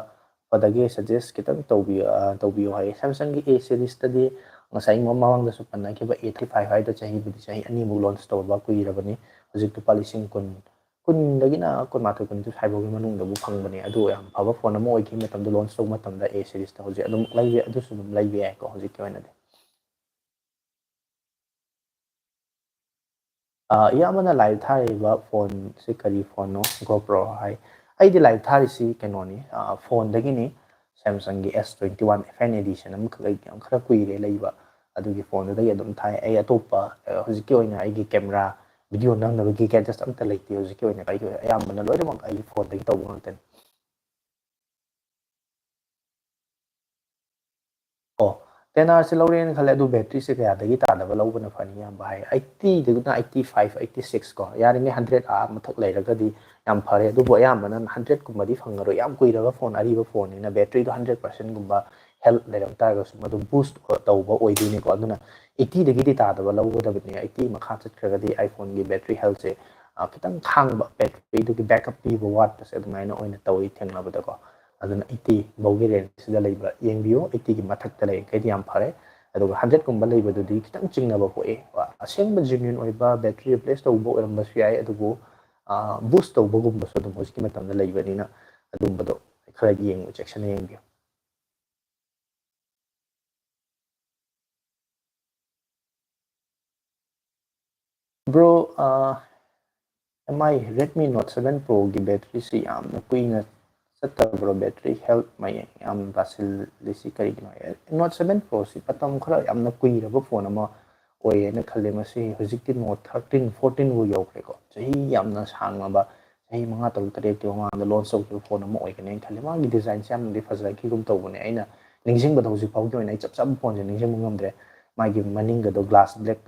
ꯐꯗꯒꯦ, suggest ꯈꯤꯇꯪ ꯇꯧꯕꯤꯌꯨ, ꯑ, ꯇꯧꯕꯤꯌꯨ ꯍꯥꯏ꯫ Samsungꯒꯤ A seriesꯇꯗꯤ ꯉꯁꯥꯏ ꯃ-, ꯃꯃꯥꯡꯗꯁꯨ ꯄꯟꯅꯈꯤꯕ A thirty five ꯍꯥꯏꯗꯣ ꯆꯍꯤꯕꯨꯗꯤ ꯆꯍꯤ ꯑꯅꯤꯃꯨꯛ ꯂꯣꯟꯁ ꯇꯧꯕ ꯀꯨꯏꯔꯕꯅꯤ꯫ ꯍꯧꯖꯤꯛ ꯂꯨꯄꯥ ꯂꯤꯁꯤꯡ ꯀꯨꯟ, ꯀꯨꯟꯗꯒꯤꯅ ꯀꯨꯟꯃꯥꯊꯣꯏ, ꯀꯨꯟꯅꯤꯊꯣꯏ ꯁ꯭ꯋꯥꯏꯐꯥꯎꯒꯤ ꯃꯅꯨꯡꯗꯕꯨ ꯐꯪꯕꯅꯦ꯫ ꯑꯗꯨ ꯌꯥꯝ ꯐꯕ ꯐꯣꯟ ꯑꯃ ꯑꯣꯏꯈꯤ ꯃꯇꯝꯗ, ꯂꯣꯟꯁ ꯇꯧꯕ ꯃꯇꯝꯗ A seriesꯇ꯫ ꯍꯧꯖꯤꯛ ꯑꯗꯨꯝ ꯂꯩꯕ, ꯑꯗꯨꯁꯨ ꯑꯗꯨꯝ ꯂꯩꯕ ꯌꯥꯏꯀꯣ ꯍꯧꯖꯤꯛꯀꯤ ꯑꯣꯏꯅꯗꯤ꯫ ꯑ, ꯏꯌꯥꯝꯕꯅ ꯂꯥꯏꯚ ꯊꯥꯔꯤꯕ ꯐꯣꯟꯁꯤ ꯀꯔꯤ ꯐꯣꯟꯅꯣ? GoPro ꯍꯥꯏ꯫ ꯑꯩꯗꯤ ꯂꯥꯏꯚ ꯊꯥꯔꯤꯁꯤ ꯀꯩꯅꯣꯅꯤ, ꯑ, ꯐꯣꯟꯗꯒꯤꯅꯤ꯫ Samsungꯒꯤ S twenty one F N edition ꯑꯃꯈꯛ ꯑꯩ ꯌꯥꯝ ꯈꯔ ꯀꯨꯏꯔꯦ ꯂꯩꯕ꯫ ꯑꯗꯨꯒꯤ ꯐꯣꯟꯗꯨꯗꯒꯤ ꯑꯗꯨꯝ ꯊꯥꯏ꯫ ꯑꯩ ꯑꯇꯣꯞꯄ, ꯑ, ꯍꯧꯖꯤꯛꯀꯤ ꯑꯣꯏꯅ ꯑꯩꯒꯤ camera, video ꯅꯝꯅꯕꯒꯤ gadgets ꯑꯝꯇ ꯂꯩꯇꯦ꯫ ꯍꯧꯖꯤꯛꯀꯤ ꯑꯣꯏꯅ ꯑꯩꯒꯤ ꯑꯌꯥꯝꯕꯅ ꯂꯣꯏꯅꯃꯛ ꯑꯩꯒꯤ ꯐꯣꯟꯗꯒꯤ ꯇꯧꯕ ꯉꯥꯛꯇꯅꯤ꯫ ꯑꯣ, ten Rꯁꯦ ꯂꯧꯔꯦꯅ ꯈꯜꯂꯦ, ꯑꯗꯨ ꯕꯦꯇ꯭ꯔꯤꯁꯦ ꯀꯌꯥꯗꯒꯤ ꯇꯥꯗꯕ ꯂꯧꯕꯅ ꯐꯅꯤ, ꯏꯌꯥꯝꯕ ꯍꯥꯏ? Eightyꯗꯒꯤꯅ eighty five, eighty six ꯀꯣ, ꯌꯥꯔꯤꯉꯩ hundred ꯑꯥ ꯃꯊꯛ ꯂꯩꯔꯒꯗꯤ ꯌꯥꯝ ꯐꯔꯦ꯫ ꯑꯗꯨꯕꯨ ꯑꯌꯥꯝꯕꯅ hundredꯀꯨꯝꯕꯗꯤ ꯐꯪꯉꯔꯣꯏ, ꯌꯥꯝ ꯀꯨꯏꯔꯕ ꯐꯣꯟ, ꯑꯔꯤꯕ ꯐꯣꯟꯅꯤꯅ ꯕꯦꯇ꯭ꯔꯤꯗꯣ hundred percentꯀꯨꯝꯕ health ꯂꯩꯔꯝ ꯇꯥꯔꯒꯁꯨ ꯃꯗꯨ boost ꯇꯧꯕ ꯑꯣꯏꯗꯣꯏꯅꯤꯀꯣ꯫ ꯑꯗꯨꯅ eightyꯗꯒꯤꯗꯤ ꯇꯥꯗꯕ ꯂꯧꯒꯗꯕꯅꯤ꯫ Eighty ꯃꯈꯥ ꯆꯠꯈ꯭ꯔꯒꯗꯤ iPhoneꯒꯤ battery healthꯁꯦ, ꯑ, ꯈꯤꯇꯪ ꯈꯥꯡꯕ, batteryꯗꯨꯒꯤ backup ꯄꯤꯕ ꯋꯥꯠꯄꯁꯦ ꯑꯗꯨꯃꯥꯏꯅ ꯑꯣꯏꯅ ꯇꯧꯏ ꯊꯦꯡꯅꯕꯗꯀꯣ꯫ ꯑꯗꯨꯅ eighty ꯐꯥꯎꯒꯤ rangeꯁꯤꯗ ꯂꯩꯕ ꯌꯦꯡꯕꯤꯌꯨ꯫ Eightyꯒꯤ ꯃꯊꯛꯇ ꯂꯩꯔꯤꯈꯩꯗꯤ ꯌꯥꯝ ꯐꯔꯦ꯫ ꯑꯗꯨꯒ ꯍꯟꯗ꯭ꯔꯦꯠꯀꯨꯝꯕ ꯂꯩꯕꯗꯨꯗꯤ ꯈꯤꯇꯪ ꯆꯤꯡꯅꯕ ꯄꯣꯛꯑꯦ꯫ ꯑꯁꯦꯡꯕ genuine ꯑꯣꯏꯕ battery replace ꯇꯧꯕ ꯑꯣꯏꯔꯝꯕꯁꯨ ꯌꯥꯏ, ꯑꯗꯨꯕꯨ boost ꯇꯧꯕꯒꯨꯝꯕꯁꯨ ꯑꯗꯨꯝ ꯍꯧꯖꯤꯛꯀꯤ ꯃꯇꯝꯗ ꯂꯩꯕꯅꯤꯅ ꯑꯗꯨꯝꯕꯗꯣ ꯈꯔ ꯌꯦꯡꯕ, ꯆꯦꯛꯁꯤꯟꯅ ꯌꯦꯡꯕꯤꯌꯨ꯫ Bro, ꯑꯦꯝ ꯑꯥꯏ Redmi Note seven Proꯒꯤ batteryꯁꯤ ꯌꯥꯝꯅ ꯀꯨꯏꯅ ꯆꯠꯇꯕ꯭ꯔꯣ? Battery health ꯃꯌꯥꯝ ꯌꯥꯝ ꯇꯥꯁꯤꯜꯂꯤꯁꯤ ꯀꯔꯤꯒꯤꯅꯣ? Note seven Proꯁꯤ ꯃꯇꯝ ꯈꯔ ꯌꯥꯝꯅ ꯀꯨꯏꯔꯕ phone ꯑꯃ ꯑꯣꯏꯌꯦꯅ ꯈꯜꯂꯦ꯫ ꯃꯁꯤ ꯍꯧꯖꯤꯛꯇꯤ Note thirteen, fourteen ꯐꯥꯎ ꯌꯧꯈ꯭ꯔꯦꯀꯣ꯫ ꯆꯍꯤ ꯌꯥꯝꯅ ꯁꯥꯡꯂꯕ, ꯆꯍꯤ ꯃꯉꯥ, ꯇꯔꯨꯛ, ꯇꯔꯦꯠꯀꯤ ꯃꯃꯥꯡꯗ launch ꯇꯧꯈꯤꯕ phone ꯑꯃ ꯑꯣꯏꯒꯅꯦꯅ ꯈꯜꯂꯦ꯫ ꯃꯥꯒꯤ designꯁꯦ ꯌꯥꯝꯅꯗꯤ ꯐꯖꯈꯤꯒꯨꯝ ꯇꯧꯕꯅꯦ꯫ ꯑꯩꯅ ꯅꯤꯡꯁꯤꯡꯕꯗ ꯍꯧꯖꯤꯛ ꯐꯥꯎꯒꯤ ꯑꯣꯏꯅ ꯑꯩ ꯆꯞ ꯆꯥꯕ phoneꯁꯦ ꯅꯤꯡꯁꯤꯡꯕ ꯉꯝꯗ꯭ꯔꯦ꯫ ꯃꯥꯒꯤ ꯃꯅꯤꯡꯒꯗꯣ glass black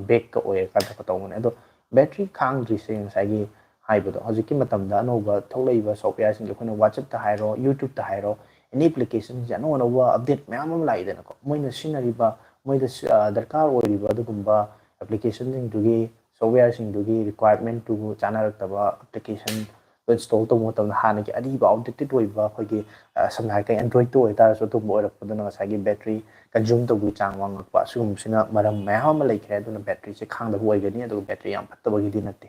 backꯀ ꯑꯣꯏꯔꯀꯥꯟꯗ ꯇꯧꯕꯅꯦ꯫ ꯑꯗꯣ battery ꯈꯥꯡꯗ꯭ꯔꯤꯁꯦ ꯉꯁꯥꯏꯒꯤ ꯍꯥꯏꯕꯗꯣ, ꯍꯧꯖꯤꯛꯀꯤ ꯃꯇꯝꯗ ꯑꯅꯧꯕ ꯊꯣꯛꯂꯛꯏꯕ softwareꯁꯤꯡꯁꯦ ꯑꯩꯈꯣꯏꯅ WhatsAppꯇ ꯍꯥꯏꯔꯣ, YouTubeꯇ ꯍꯥꯏꯔꯣ, any applicationꯁꯦ ꯑꯅꯧ ꯑꯅꯧꯕ update ꯃꯌꯥꯝ ꯑꯃ ꯂꯥꯛꯏꯗꯅꯀꯣ꯫ ꯃꯣꯏꯅ ꯁꯤꯖꯤꯟꯅꯔꯤꯕ, ꯃꯣꯏꯗ ꯁꯤ-, ꯑ, ꯗꯔꯀꯥꯔ ꯑꯣꯏꯔꯤꯕ ꯑꯗꯨꯒꯨꯝꯕ applicationꯁꯤꯡꯗꯨꯒꯤ, softwareꯁꯤꯡꯗꯨꯒꯤ requirementꯇꯨ ꯆꯥꯅꯔꯛꯇꯕ application install ꯇꯧꯕ ꯃꯇꯝꯗ ꯍꯥꯟꯅꯒꯤ ꯑꯔꯤꯕ outdated ꯑꯣꯏꯕ ꯑꯩꯈꯣꯏꯒꯤ, ꯑ, ꯁꯝꯅ ꯍꯥꯏꯔꯒ Androidꯇ ꯑꯣꯏꯇꯥꯔꯁꯨ ꯑꯗꯨꯒꯨꯝꯕ ꯑꯣꯏꯔꯛꯄꯗꯨꯅ ꯉꯁꯥꯏꯒꯤ battery consume ꯇꯧꯕꯒꯤ ꯆꯥꯡ ꯋꯥꯡꯉꯛꯄ, ꯑꯁꯤꯒꯨꯝꯕꯁꯤꯅ ꯃꯔꯝ ꯃꯌꯥꯝ ꯑꯃ ꯂꯩꯈ꯭ꯔꯦ꯫ ꯑꯗꯨꯅ batteryꯁꯦ ꯈꯥꯡꯗꯕ ꯑꯣꯏꯒꯅꯤ, ꯑꯗꯨꯒ battery ꯌꯥꯝ ꯐꯠꯇꯕꯒꯤꯗꯤ ꯅꯠꯇꯦ꯫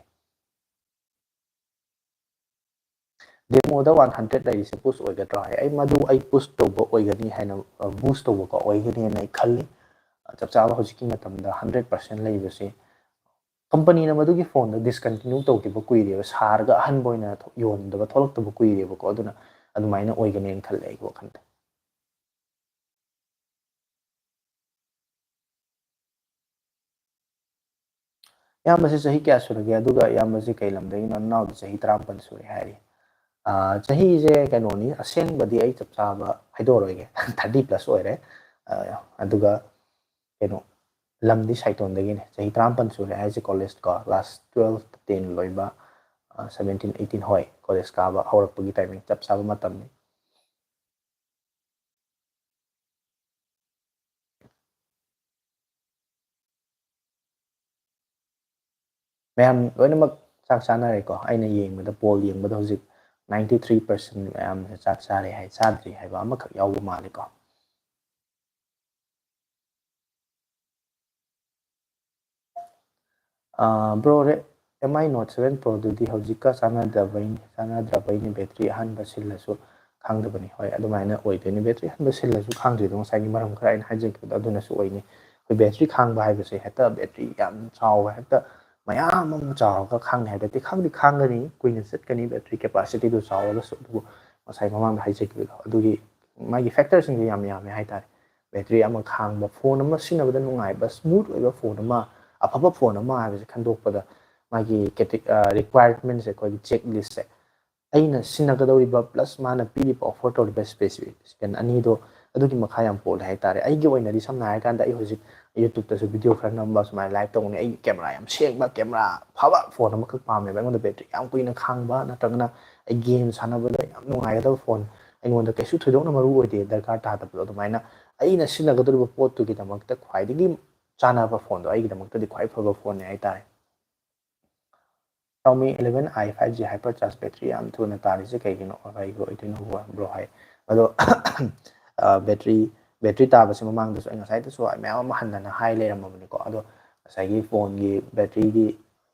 Demoꯗ one hundred ꯂꯩꯔꯤꯁꯦ push ꯑꯣꯏꯒꯗ꯭ꯔꯥ ꯍꯥꯏ, ꯑꯩ ꯃꯗꯨ ꯑꯩ push ꯇꯧꯕ ꯑꯣꯏꯒꯅꯤ ꯍꯥꯏꯅ, ꯑ, boost ꯇꯧꯕꯀꯣ, ꯑꯣꯏꯒꯅꯤ ꯍꯥꯏꯅ ꯑꯩ ꯈꯜꯂꯤ꯫ ꯑ, ꯆꯞ ꯆꯥꯕ ꯍꯧꯖꯤꯛꯀꯤ ꯃꯇꯝꯗ hundred percent ꯂꯩꯕꯁꯤ companyꯅ ꯃꯗꯨꯒꯤ phoneꯗꯣ discontinue ꯇꯧꯈꯤꯕ ꯀꯨꯏꯔꯦꯕ, ꯁꯥꯔꯒ ꯑꯍꯟꯕ ꯑꯣꯏꯅ ꯊꯣ-, ꯌꯣꯟꯗꯕ ꯊꯣꯛꯂꯛꯇꯕ ꯀꯨꯏꯔꯦꯕꯀꯣ꯫ ꯑꯗꯨꯅ ꯑꯗꯨꯃꯥꯏꯅ ꯑꯣꯏꯒꯅꯦꯅ ꯈꯜꯂꯦ ꯑꯩꯒꯤ ꯋꯥꯈꯜꯗ꯫ ꯏꯌꯥꯝꯕꯁꯦ ꯆꯍꯤ ꯀꯌꯥ ꯁꯨꯔꯒꯦ? ꯑꯗꯨꯒ ꯏꯌꯥꯝꯕꯁꯦ ꯀꯩ ꯂꯝꯗꯒꯤꯅꯣ? ꯅꯅꯥꯎꯗꯤ ꯆꯍꯤ ꯇꯔꯥꯃꯥꯄꯜ ꯁꯨꯔꯦ ꯍꯥꯏꯔꯤ꯫ ꯑꯥ, ꯆꯍꯤꯁꯦ ꯀꯩꯅꯣꯅꯤ, ꯑꯁꯦꯡꯕꯗꯤ ꯑꯩ ꯆꯞ ꯆꯥꯕ ꯍꯥꯏꯗꯣꯛꯑꯔꯣꯏꯒꯦ꯫ Thirty plus ꯑꯣꯏꯔꯦ꯫ ꯑꯥ, ꯑꯗꯨꯒ ꯀꯩꯅꯣ, ꯂꯝꯗꯤ ꯁꯥꯏꯇꯣꯟꯗꯒꯤꯅꯦ꯫ ꯆꯍꯤ ꯇꯔꯥꯃꯥꯄꯜ ꯁꯨꯔꯦ ꯍꯥꯏꯁꯦ, college ꯀꯣ, class twelve, ten ꯂꯣꯏꯕ, ꯑꯥ, seventeen, eighteen, ꯍꯣꯏ, college ꯀꯥꯕ ꯍꯧꯔꯛꯄꯒꯤ timing ꯆꯞ ꯆꯥꯕ ꯃꯇꯝꯅꯤ꯫ ꯃꯌꯥꯝ ꯂꯣꯏꯅꯃꯛ ꯆꯥꯛ ꯆꯥꯅꯔꯦꯀꯣ꯫ ꯑꯩꯅ ꯌꯦꯡꯕꯗ, poll ꯌꯦꯡꯕꯗ ꯍꯧꯖꯤꯛ ninety three percent ꯃꯌꯥꯝꯁꯦ ꯆꯥꯛ ꯆꯥꯔꯦ ꯍꯥꯏ, ꯆꯥꯗ꯭ꯔꯤ ꯍꯥꯏꯕ ꯑꯃꯈꯛ ꯌꯥꯎꯕ ꯃꯥꯜꯂꯦꯀꯣ꯫ Bro, M I note seven ꯄ꯭ꯔꯣꯗꯨꯗꯤ ꯍꯧꯖꯤꯛꯀ ꯆꯥꯟꯅꯗꯕꯩꯅꯤ, ꯆꯥꯟꯅꯗ꯭ꯔꯕꯩꯅꯤ, ꯕꯦꯇ꯭ꯔꯤ ꯑꯍꯟꯕ ꯁꯤꯜꯂꯁꯨ ꯈꯥꯡꯗꯕꯅꯤ꯫ ꯍꯣꯏ, ꯑꯗꯨꯃꯥꯏꯅ ꯑꯣꯏꯗꯣꯏꯅꯤ꯫ ꯕꯦꯇ꯭ꯔꯤ ꯑꯍꯟꯕ ꯁꯤꯜꯂꯁꯨ ꯈꯥꯡꯗ꯭ꯔꯤꯗꯣ ꯉꯁꯥꯏꯒꯤ ꯃꯔꯝ ꯈꯔ ꯑꯩꯅ ꯍꯥꯏꯖꯈꯤꯕꯗꯣ ꯑꯗꯨꯅꯁꯨ ꯑꯣꯏꯅꯤ꯫ ꯑꯩꯈꯣꯏ ꯕꯦꯇ꯭ꯔꯤ ꯈꯥꯡꯕ ꯍꯥꯏꯕꯁꯦ ꯍꯦꯛꯇ ꯕꯦꯇ꯭ꯔꯤ ꯌꯥꯝ ꯆꯥꯎꯕ, ꯍꯦꯛꯇ ꯃꯌꯥꯝ ꯑꯃ ꯆꯥꯎꯔꯒ ꯈꯥꯡꯅꯤ ꯍꯥꯏꯕ ꯅꯠꯇꯦ꯫ ꯈꯥꯡꯗꯤ ꯈꯥꯡꯒꯅꯤ, ꯀꯨꯏꯅ ꯆꯠꯀꯅꯤ, ꯕꯦꯇ꯭ꯔꯤ ꯀꯦꯄꯥꯁꯤꯇꯤꯗꯨ ꯆꯥꯎꯔꯒꯁꯨ꯫ ꯑꯗꯨꯕꯨ ꯉꯁꯥꯏ ꯃꯃꯥꯡꯗ ꯍꯥꯏꯖꯈꯤꯕꯗꯣ ꯑꯗꯨꯒꯤ ꯃꯥꯒꯤ ꯐꯦꯛꯇꯔꯁꯤꯡꯁꯦ ꯌꯥꯝ ꯌꯥꯝꯃꯦ ꯍꯥꯏꯇꯥꯔꯦ꯫ ꯕꯦꯇ꯭ꯔꯤ ꯑꯃ ꯈꯥꯡꯕ, ꯐꯣꯟ ꯑꯃ ꯁꯤꯖꯤꯟꯅꯕꯗ ꯅꯨꯡꯉꯥꯏꯕ, ꯁ꯭ꯃꯨꯠ ꯑꯣꯏꯕ ꯐꯣꯟ ꯑꯃ, ꯑꯐꯕ ꯐꯣꯟ ꯑꯃ ꯍꯥꯏꯕꯁꯦ ꯈꯟꯗꯣꯛꯄꯗ ꯃꯥꯒꯤ ꯀꯦꯇꯦ-, ꯑ, ꯔꯤꯀ꯭ꯋꯥꯌꯔꯃꯦꯟꯁꯦ, ꯑꯩꯈꯣꯏꯒꯤ ꯆꯦꯛ ꯂꯤꯁꯁꯦ, ꯑꯩꯅ ꯁꯤꯖꯤꯟꯅꯒꯗꯧꯔꯤꯕ ꯄ꯭ꯂꯁ ꯃꯥꯅ ꯄꯤꯔꯤꯕ ꯑꯣꯐꯔ ꯇꯧꯔꯤꯕ ꯁ꯭ꯄꯦꯁꯤꯐꯤꯀꯦꯁꯟ ꯑꯅꯤꯗꯣ ꯑꯗꯨꯒꯤ ꯃꯈꯥ ꯌꯥꯝ ꯄꯣꯜꯂꯦ ꯍꯥꯏꯇꯥꯔꯦ꯫ ꯑꯩꯒꯤ ꯑꯣꯏꯅꯗꯤ ꯁꯝꯅ ꯍꯥꯏꯔꯀꯥꯟꯗ ꯑꯩ ꯍꯧꯖꯤꯛ YouTubeꯇꯁꯨ ꯚꯤꯗꯤꯑꯣ ꯈꯔ ꯅꯝꯕ, ꯁꯨꯃꯥꯏꯅ ꯂꯥꯏꯚ ꯇꯧꯕꯅꯦ꯫ ꯑꯩ ꯀꯦꯃꯦꯔꯥ ꯌꯥꯝ ꯁꯦꯡꯕ, ꯀꯦꯃꯦꯔꯥ ꯐꯕ ꯐꯣꯟ ꯑꯃꯈꯛ ꯄꯥꯝꯃꯦꯕ꯫ ꯑꯩꯉꯣꯟꯗ ꯕꯦꯇ꯭ꯔꯤ ꯌꯥꯝ ꯀꯨꯏꯅ ꯈꯥꯡꯕ, ꯅꯠꯇ꯭ꯔꯒꯅ ꯑꯩ ꯒꯦꯝ ꯁꯥꯟꯅꯕꯗ ꯌꯥꯝ ꯅꯨꯡꯉꯥꯏꯒꯗꯕ ꯐꯣꯟ, ꯑꯩꯉꯣꯟꯗ ꯀꯩꯁꯨ ꯊꯣꯏꯗꯣꯛꯅ ꯃꯔꯨ ꯑꯣꯏꯗꯦ, ꯗꯔꯀꯥꯔ ꯇꯥꯗꯕꯗꯣ꯫ ꯑꯗꯨꯃꯥꯏꯅ ꯑꯩꯅ ꯁꯤꯖꯤꯟꯅꯒꯗꯧꯔꯤꯕ ꯄꯣꯠꯇꯨꯒꯤꯗꯃꯛꯇ ꯈ꯭ꯋꯥꯏꯗꯒꯤ ꯆꯥꯟꯅꯕ ꯐꯣꯟꯗꯣ ꯑꯩꯒꯤꯗꯃꯛꯇꯗꯤ ꯈ꯭ꯋꯥꯏ ꯐꯕ ꯐꯣꯟꯅꯦ ꯍꯥꯏꯇꯥꯔꯦ꯫ Xiaomi eleven i five G Hypercharge battery ꯌꯥꯝ ꯊꯨꯅ ꯇꯥꯔꯤꯁꯦ ꯀꯩꯒꯤꯅꯣ, ꯀꯩꯒꯤ ꯑꯣꯏꯗꯣꯏꯅꯣ ꯕ꯭ꯔꯣ ꯍꯥꯏ꯫ ꯑꯗꯣ, ꯑ, ꯕꯦꯇ꯭ꯔꯤ, ꯕꯦꯇ꯭ꯔꯤ ꯇꯥꯕꯁꯦ ꯃꯃꯥꯡꯗꯁꯨ ꯑꯩ ꯉꯁꯥꯏꯗꯁꯨ ꯃꯌꯥꯝ ꯑꯃ ꯍꯟꯗꯅ ꯍꯥꯏ ꯂꯩꯔꯝꯃꯕꯅꯤꯀꯣ꯫ ꯑꯗꯣ ꯉꯁꯥꯏꯒꯤ ꯐꯣꯟꯒꯤ ꯕꯦꯇ꯭ꯔꯤꯒꯤ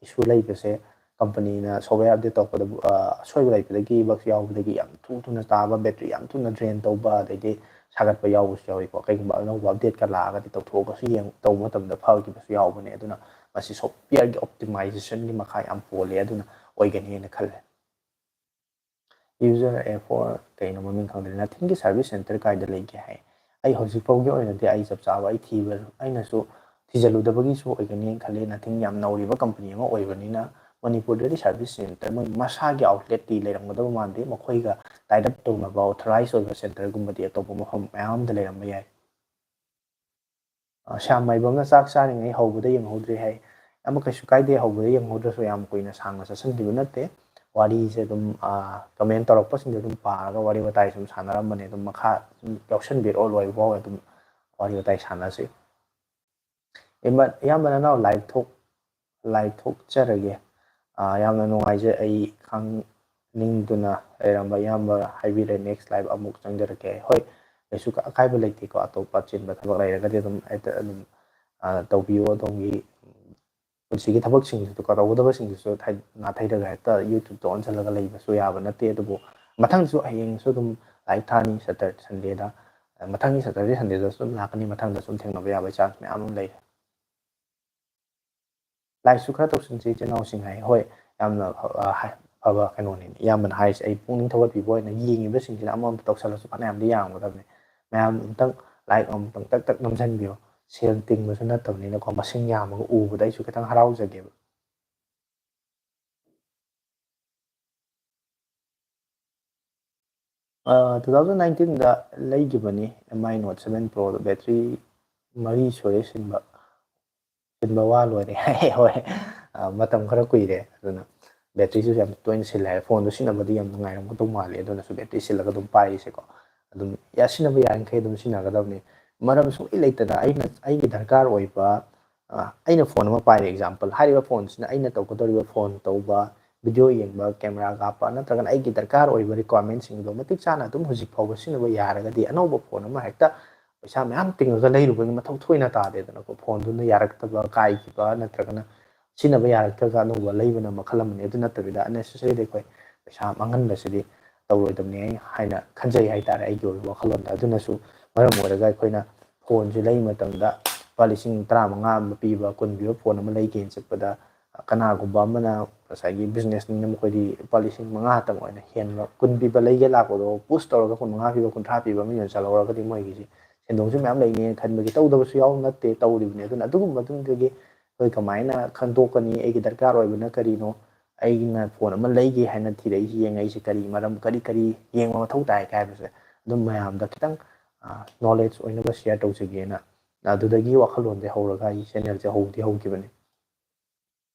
ꯏꯁꯨ ꯂꯩꯕꯁꯦ ꯀꯝꯄꯅꯤꯅ software update ꯇꯧꯔꯛꯄꯗ, ꯑ, ꯑꯁꯣꯏꯕ ꯂꯩꯕꯗꯒꯤ, bugs ꯌꯥꯎꯕꯗꯒꯤ ꯌꯥꯝ ꯊꯨ ꯊꯨꯅ ꯇꯥꯕ, ꯕꯦꯇ꯭ꯔꯤ ꯌꯥꯝ ꯊꯨꯅ drain ꯇꯧꯕ, ꯑꯗꯩꯗꯤ ꯁꯥꯒꯠꯄ ꯌꯥꯎꯕꯁꯨ ꯌꯥꯎꯏꯀꯣ꯫ ꯀꯩꯒꯨꯝꯕ ꯑꯅꯧꯕ updateꯀ ꯂꯥꯛꯑꯒꯗꯤ ꯇꯧꯊꯣꯛꯑꯒꯁꯨ ꯌꯦꯡ-, ꯇꯧꯕ ꯃꯇꯝꯗ ꯐꯈꯤꯕꯁꯨ ꯌꯥꯎꯕꯅꯦ꯫ ꯑꯗꯨꯅ ꯃꯁꯤ softwareꯒꯤ optimizationꯒꯤ ꯃꯈꯥ ꯌꯥꯝ ꯄꯣꯜꯂꯦ, ꯑꯗꯨꯅ ꯑꯣꯏꯒꯅꯤꯅ ꯈꯜꯂꯦ꯫ User A four, ꯀꯩꯅꯣ ꯃꯃꯤꯡ ꯈꯪꯗ꯭ꯔꯦ, Nothingꯒꯤ service center ꯀꯥꯏꯗ ꯂꯩꯒꯦ ꯍꯥꯏ꯫ ꯑꯩ ꯍꯧꯖꯤꯛ ꯐꯥꯎꯒꯤ ꯑꯣꯏꯅꯗꯤ ꯑꯩ ꯆꯞ ꯆꯥꯕ ꯑꯩ ꯊꯤꯕ, ꯑꯩꯅꯁꯨ ꯊꯤꯖꯤꯜꯂꯨꯗꯕꯒꯤꯁꯨ ꯑꯣꯏꯒꯅꯤꯅ ꯈꯜꯂꯤ꯫ Nothing ꯌꯥꯝ ꯅꯧꯔꯤꯕ ꯀꯝꯄꯅꯤ ꯑꯃ ꯑꯣꯏꯕꯅꯤꯅ ꯃꯅꯤꯄꯨꯔꯗꯗꯤ service center ꯃꯣꯏ ꯃꯁꯥꯒꯤ outletꯇꯤ ꯂꯩꯔꯝꯒꯗꯕ ꯃꯥꯟꯗꯦ꯫ ꯃꯈꯣꯏꯒ tie up ꯇꯧꯅꯕ authorize ꯑꯣꯏꯕ centerꯒꯨꯝꯕꯗꯤ ꯑꯇꯣꯞꯄ ꯃꯐꯝ ꯃꯌꯥꯝ ꯑꯃꯗ ꯂꯩꯔꯝꯕ ꯌꯥꯏ꯫ ꯑ, ꯁ꯭ꯌꯥꯝ ꯃꯥꯏꯕꯝꯅ ꯆꯥꯛ ꯆꯥꯔꯤꯉꯩ ꯍꯧꯕꯗ ꯌꯦꯡꯍꯧꯗ꯭ꯔꯦ ꯍꯥꯏ꯫ ꯑꯃ ꯀꯩꯁꯨ ꯀꯥꯏꯗꯦ, ꯍꯧꯕꯗ ꯌꯦꯡꯍꯧꯗ꯭ꯔꯁꯨ ꯌꯥꯝ ꯀꯨꯏꯅ ꯁꯥꯡꯅ ꯆꯠꯁꯤꯟꯈꯤꯕ ꯅꯠꯇꯦ꯫ ꯋꯥꯔꯤꯁꯦ ꯑꯗꯨꯝ, ꯑ, comment ꯇꯧꯔꯛꯄꯁꯤꯡꯗꯣ ꯑꯗꯨꯝ ꯄꯥꯔꯒ ꯋꯥꯔꯤ ꯋꯥꯇꯥꯏ ꯁꯨꯝ ꯁꯥꯟꯅꯔꯝꯕꯅꯦ꯫ ꯑꯗꯨꯝ ꯃꯈꯥ ꯁꯨꯝ ꯌꯥꯎꯁꯟꯕꯤꯔꯛꯑꯣ, ꯂꯣꯏꯕꯐꯥꯎ ꯑꯗꯨꯝ ꯋꯥꯔꯤ ꯋꯥꯇꯥꯏ ꯁꯥꯟꯅꯁꯤ꯫ ꯏꯌꯥꯝꯕ, ꯏꯌꯥꯝꯕ ꯅꯅꯥꯎ live ꯊꯣꯛ-, live ꯊꯣꯛꯆꯔꯒꯦ꯫ ꯑ, ꯌꯥꯝꯅ ꯅꯨꯡꯉꯥꯏꯖꯩ꯫ ꯑꯩ ꯈꯪꯅꯤꯡꯗꯨꯅ ꯂꯩꯔꯝꯕ ꯏꯌꯥꯝꯕ ꯍꯥꯏꯕꯤꯔꯦ꯫ Next live ꯑꯃꯨꯛ ꯆꯪꯖꯔꯛꯀꯦ꯫ ꯍꯣꯏ, ꯀꯩꯁꯨ ꯀ-, ꯑꯀꯥꯏꯕ ꯂꯩꯇꯦꯀꯣ꯫ ꯑꯇꯣꯞꯄ ꯑꯆꯤꯟꯕ ꯊꯕꯛ ꯂꯩꯔꯒꯗꯤ ꯑꯗꯨꯝ ꯍꯦꯛꯇ ꯑꯗꯨꯝ, ꯑ, ꯇꯧꯕꯤꯌꯨ ꯑꯗꯣꯝꯒꯤ꯫ ꯄꯨꯟꯁꯤꯒꯤ ꯊꯕꯛꯁꯤꯡꯗꯨꯁꯨ, ꯀꯣ, ꯇꯧꯒꯗꯕꯁꯤꯡꯗꯨꯁꯨ ꯊꯥꯏ-, ꯅꯥꯊꯩꯔꯒ ꯍꯦꯛꯇ YouTube-ꯇ ꯑꯣꯟꯁꯤꯜꯂꯒ ꯂꯩꯕꯁꯨ ꯌꯥꯕ ꯅꯠꯇꯦ꯫ ꯑꯗꯨꯕꯨ ꯃꯊꯪꯁꯨ ꯍꯌꯦꯡꯁꯨ ꯑꯗꯨꯝ live ꯊꯥꯅꯤ, Saturday, Sunday-ꯗ꯫ ꯃꯊꯪꯒꯤ Saturday, Sunday-ꯗꯁꯨ ꯑꯗꯨꯝ ꯂꯥꯛꯀꯅꯤ꯫ ꯃꯊꯪꯗꯁꯨ ꯑꯗꯨꯝ ꯊꯦꯡꯅꯕ ꯌꯥꯕꯒꯤ chance ꯃꯌꯥꯝ ꯑꯃ ꯂꯩꯔꯦ꯫ Like-ꯁꯨ ꯈꯔ ꯇꯧꯁꯤꯟꯁꯤ ꯏꯆꯤꯟ ꯏꯅꯥꯎꯁꯤꯡ ꯍꯥꯏ꯫ ꯍꯣꯏ, ꯌꯥꯝꯅ ꯐ-, ꯑ, ꯍꯥꯏ-, ꯐꯕ ꯀꯩꯅꯣꯅꯤꯅꯦ ꯏꯌꯥꯝꯕꯅ ꯍꯥꯏꯔꯤꯁꯦ꯫ ꯑꯩ ꯄꯨꯛꯅꯤꯡ ꯊꯧꯒꯠꯄꯤꯕ ꯑꯣꯏꯅ ꯌꯦꯡꯉꯤꯕꯁꯤꯡꯁꯤꯅ ꯑꯃꯃꯝꯇ ꯇꯧꯁꯜꯂꯁꯨ ꯐꯅꯌꯥꯝꯗꯤ ꯌꯥꯝꯒꯗꯕꯅꯤ꯫ ꯃꯌꯥꯝ ꯑꯃꯨꯛꯇꯪ like ꯑꯃꯨꯛꯇꯪ ꯇꯛ ꯇꯛ ꯅꯝꯁꯤꯟꯕꯤꯌꯣ꯫ ꯁꯦꯜ ꯇꯤꯡꯕꯁꯨ ꯅꯠꯇꯕꯅꯤꯅꯀꯣ, ꯃꯁꯤꯡ ꯌꯥꯝꯃꯒ ꯎꯕꯗ ꯑꯩꯁꯨ ꯈꯤꯇꯪ ꯍꯔꯥꯎꯖꯒꯦꯕ꯫ ꯑ, two thousand nineteen-ꯗ ꯂꯩꯈꯤꯕꯅꯤ, M I Note seven Pro-ꯗꯣ꯫ Battery ꯃꯔꯤ ꯁꯨꯔꯦ ꯁꯤꯟꯕ꯫ ꯁꯤꯟꯕ ꯋꯥ ꯂꯣꯏꯔꯦ꯫ ꯍꯣꯏ꯫ ꯑ, ꯃꯇꯝ ꯈꯔ ꯀꯨꯏꯔꯦ꯫ ꯑꯗꯨꯅ battery-ꯁꯨ ꯌꯥꯝ ꯇꯣꯏꯅ ꯁꯤꯜꯂꯦ ꯍꯥꯏ꯫ Phone-ꯗꯣ ꯁꯤꯖꯤꯟꯅꯕꯗꯤ ꯌꯥꯝ ꯅꯨꯡꯉꯥꯏꯔꯝꯒꯗꯧ ꯃꯥꯜꯂꯦ꯫ ꯑꯗꯨꯅꯁꯨ battery ꯁꯤꯜꯂꯒ ꯑꯗꯨꯝ ꯄꯥꯏꯔꯤꯁꯦꯀꯣ꯫ ꯑꯗꯨꯝ ꯌꯥ-, ꯁꯤꯖꯤꯟꯅꯕ ꯌꯥꯔꯤꯈꯩ ꯑꯗꯨꯝ ꯁꯤꯖꯤꯟꯅꯒꯗꯕꯅꯤ꯫ ꯃꯔꯝ ꯁꯨꯡꯂꯩ ꯂꯩꯇꯅ ꯑꯩꯅ, ꯑꯩꯒꯤ ꯗꯔꯀꯥꯔ ꯑꯣꯏꯕ, ꯑ, ꯑꯩꯅ phone ꯑꯃ ꯄꯥꯏꯔꯦ, example, ꯍꯥꯏꯔꯤꯕ phone-ꯁꯤꯅ ꯑꯩꯅ ꯇꯧꯒꯗꯧꯔꯤꯕ phone ꯇꯧꯕ, video ꯌꯦꯡꯕ, camera ꯀꯥꯞꯄ, ꯅꯠꯇ꯭ꯔꯒꯅ ꯑꯩꯒꯤ ꯗꯔꯀꯥꯔ ꯑꯣꯏꯕ requirement-ꯁꯤꯡꯗꯣ ꯃꯇꯤꯛ ꯆꯥꯅ ꯑꯗꯨꯝ ꯍꯧꯖꯤꯛ ꯐꯥꯎꯕ ꯁꯤꯖꯤꯟꯅꯕ ꯌꯥꯔꯒꯗꯤ, ꯑꯅꯧꯕ phone ꯑꯃ ꯍꯦꯛꯇ ꯄꯩꯁꯥ ꯃꯌꯥꯝ ꯇꯤꯡꯉꯒ ꯂꯩꯔꯨꯕꯒꯤ ꯃꯊꯧ ꯊꯣꯏꯅ ꯇꯥꯗꯦꯗꯅꯀꯣ꯫ Phone-ꯗꯨꯅ ꯌꯥꯔꯛꯇꯕ, ꯀꯥꯏꯈꯤꯕ, ꯅꯠꯇ꯭ꯔꯒꯅ ꯁꯤꯖꯤꯟꯅꯕ ꯌꯥꯔꯛꯇ꯭ꯔꯒ ꯑꯅꯧꯕ ꯂꯩꯕꯅ ꯃꯈꯜ ꯑꯃꯅꯤ꯫ ꯑꯗꯨ ꯅꯠꯇꯕꯤꯗ unnecessary-ꯗ ꯑꯩꯈꯣꯏ ꯄꯩꯁꯥ ꯃꯥꯡꯍꯟꯕꯁꯤꯗꯤ ꯇꯧꯔꯣꯏꯗꯕꯅꯤ ꯍꯥꯏꯅ ꯈꯟꯖꯩ ꯍꯥꯏꯇꯥꯔꯦ, ꯑꯩꯒꯤ ꯑꯣꯏꯕ ꯋꯥꯈꯜꯂꯣꯟꯗ꯫ ꯑꯗꯨꯅꯁꯨ ꯃꯔꯝ ꯑꯣꯏꯔꯒ ꯑꯩꯈꯣꯏꯅ phone-ꯁꯦ ꯂꯩ ꯃꯇꯝꯗ ꯂꯨꯄꯥ ꯂꯤꯁꯤꯡ ꯇꯔꯥꯃꯉꯥ ꯑꯃ ꯄꯤꯕ, ꯀꯨꯟ ꯄꯤꯕ phone ꯑꯃ ꯂꯩꯒꯦꯅ ꯆꯠꯄꯗ, ꯀꯅꯥꯒꯨꯝꯕ ꯑꯃꯅ ꯉꯁꯥꯏꯒꯤ business-ꯅꯤꯅ ꯃꯈꯣꯏꯗꯤ ꯂꯨꯄꯥ ꯂꯤꯁꯤꯡ ꯃꯉꯥꯇꯪ ꯑꯣꯏꯅ ꯍꯦꯟꯕ, ꯀꯨꯟ ꯄꯤꯕ ꯂꯩꯒꯦ ꯂꯥꯛꯄꯗꯣ push ꯇꯧꯔꯒ ꯀꯨꯟ ꯃꯉꯥ ꯄꯤꯕ, ꯀꯨꯟꯊ꯭ꯔꯥ ꯄꯤꯕ ꯑꯃ ꯌꯣꯟꯁꯤꯜꯍꯧꯔꯒꯗꯤ ꯃꯣꯏꯒꯤꯁꯤ ꯁꯦꯟꯗꯣꯡꯁꯨ ꯃꯌꯥꯝ ꯂꯩꯅꯦꯅ ꯈꯟꯕꯒꯤ ꯇꯧꯗꯕꯁꯨ ꯌꯥꯎꯕ ꯅꯠꯇꯦ, ꯇꯧꯔꯤꯕꯅꯤ꯫ ꯑꯗꯨꯅ ꯑꯗꯨꯒꯨꯝꯕꯗꯨꯗꯒꯤ ꯑꯩꯈꯣꯏ ꯀꯃꯥꯏꯅ ꯈꯪꯗꯣꯛꯀꯅꯤ? ꯑꯩꯒꯤ ꯗꯔꯀꯥꯔ ꯑꯣꯏꯕꯅ ꯀꯔꯤꯅꯣ? ꯑꯩꯅ phone ꯑꯃ ꯂꯩꯒꯦ ꯍꯥꯏꯅ ꯊꯤꯔꯛꯏꯁꯤ, ꯌꯦꯡꯉꯛꯏꯁꯤ ꯀꯔꯤ ꯃꯔꯝ, ꯀꯔꯤ ꯀꯔꯤ ꯌꯦꯡꯕ ꯃꯊꯧ ꯇꯥꯏ ꯍꯥꯏꯕꯁꯦ ꯑꯗꯨꯝ ꯃꯌꯥꯝꯗ ꯈꯤꯇꯪ, ꯑ, knowledge ꯑꯣꯏꯅꯕ share ꯇꯧꯖꯒꯦꯅ ꯑꯗꯨꯗꯒꯤ ꯋꯥꯈꯜꯂꯣꯟꯁꯦ ꯍꯧꯔꯒ ꯑꯩ channel-ꯁꯦ ꯍꯧꯗꯤ ꯍꯧꯈꯤꯕꯅꯤ꯫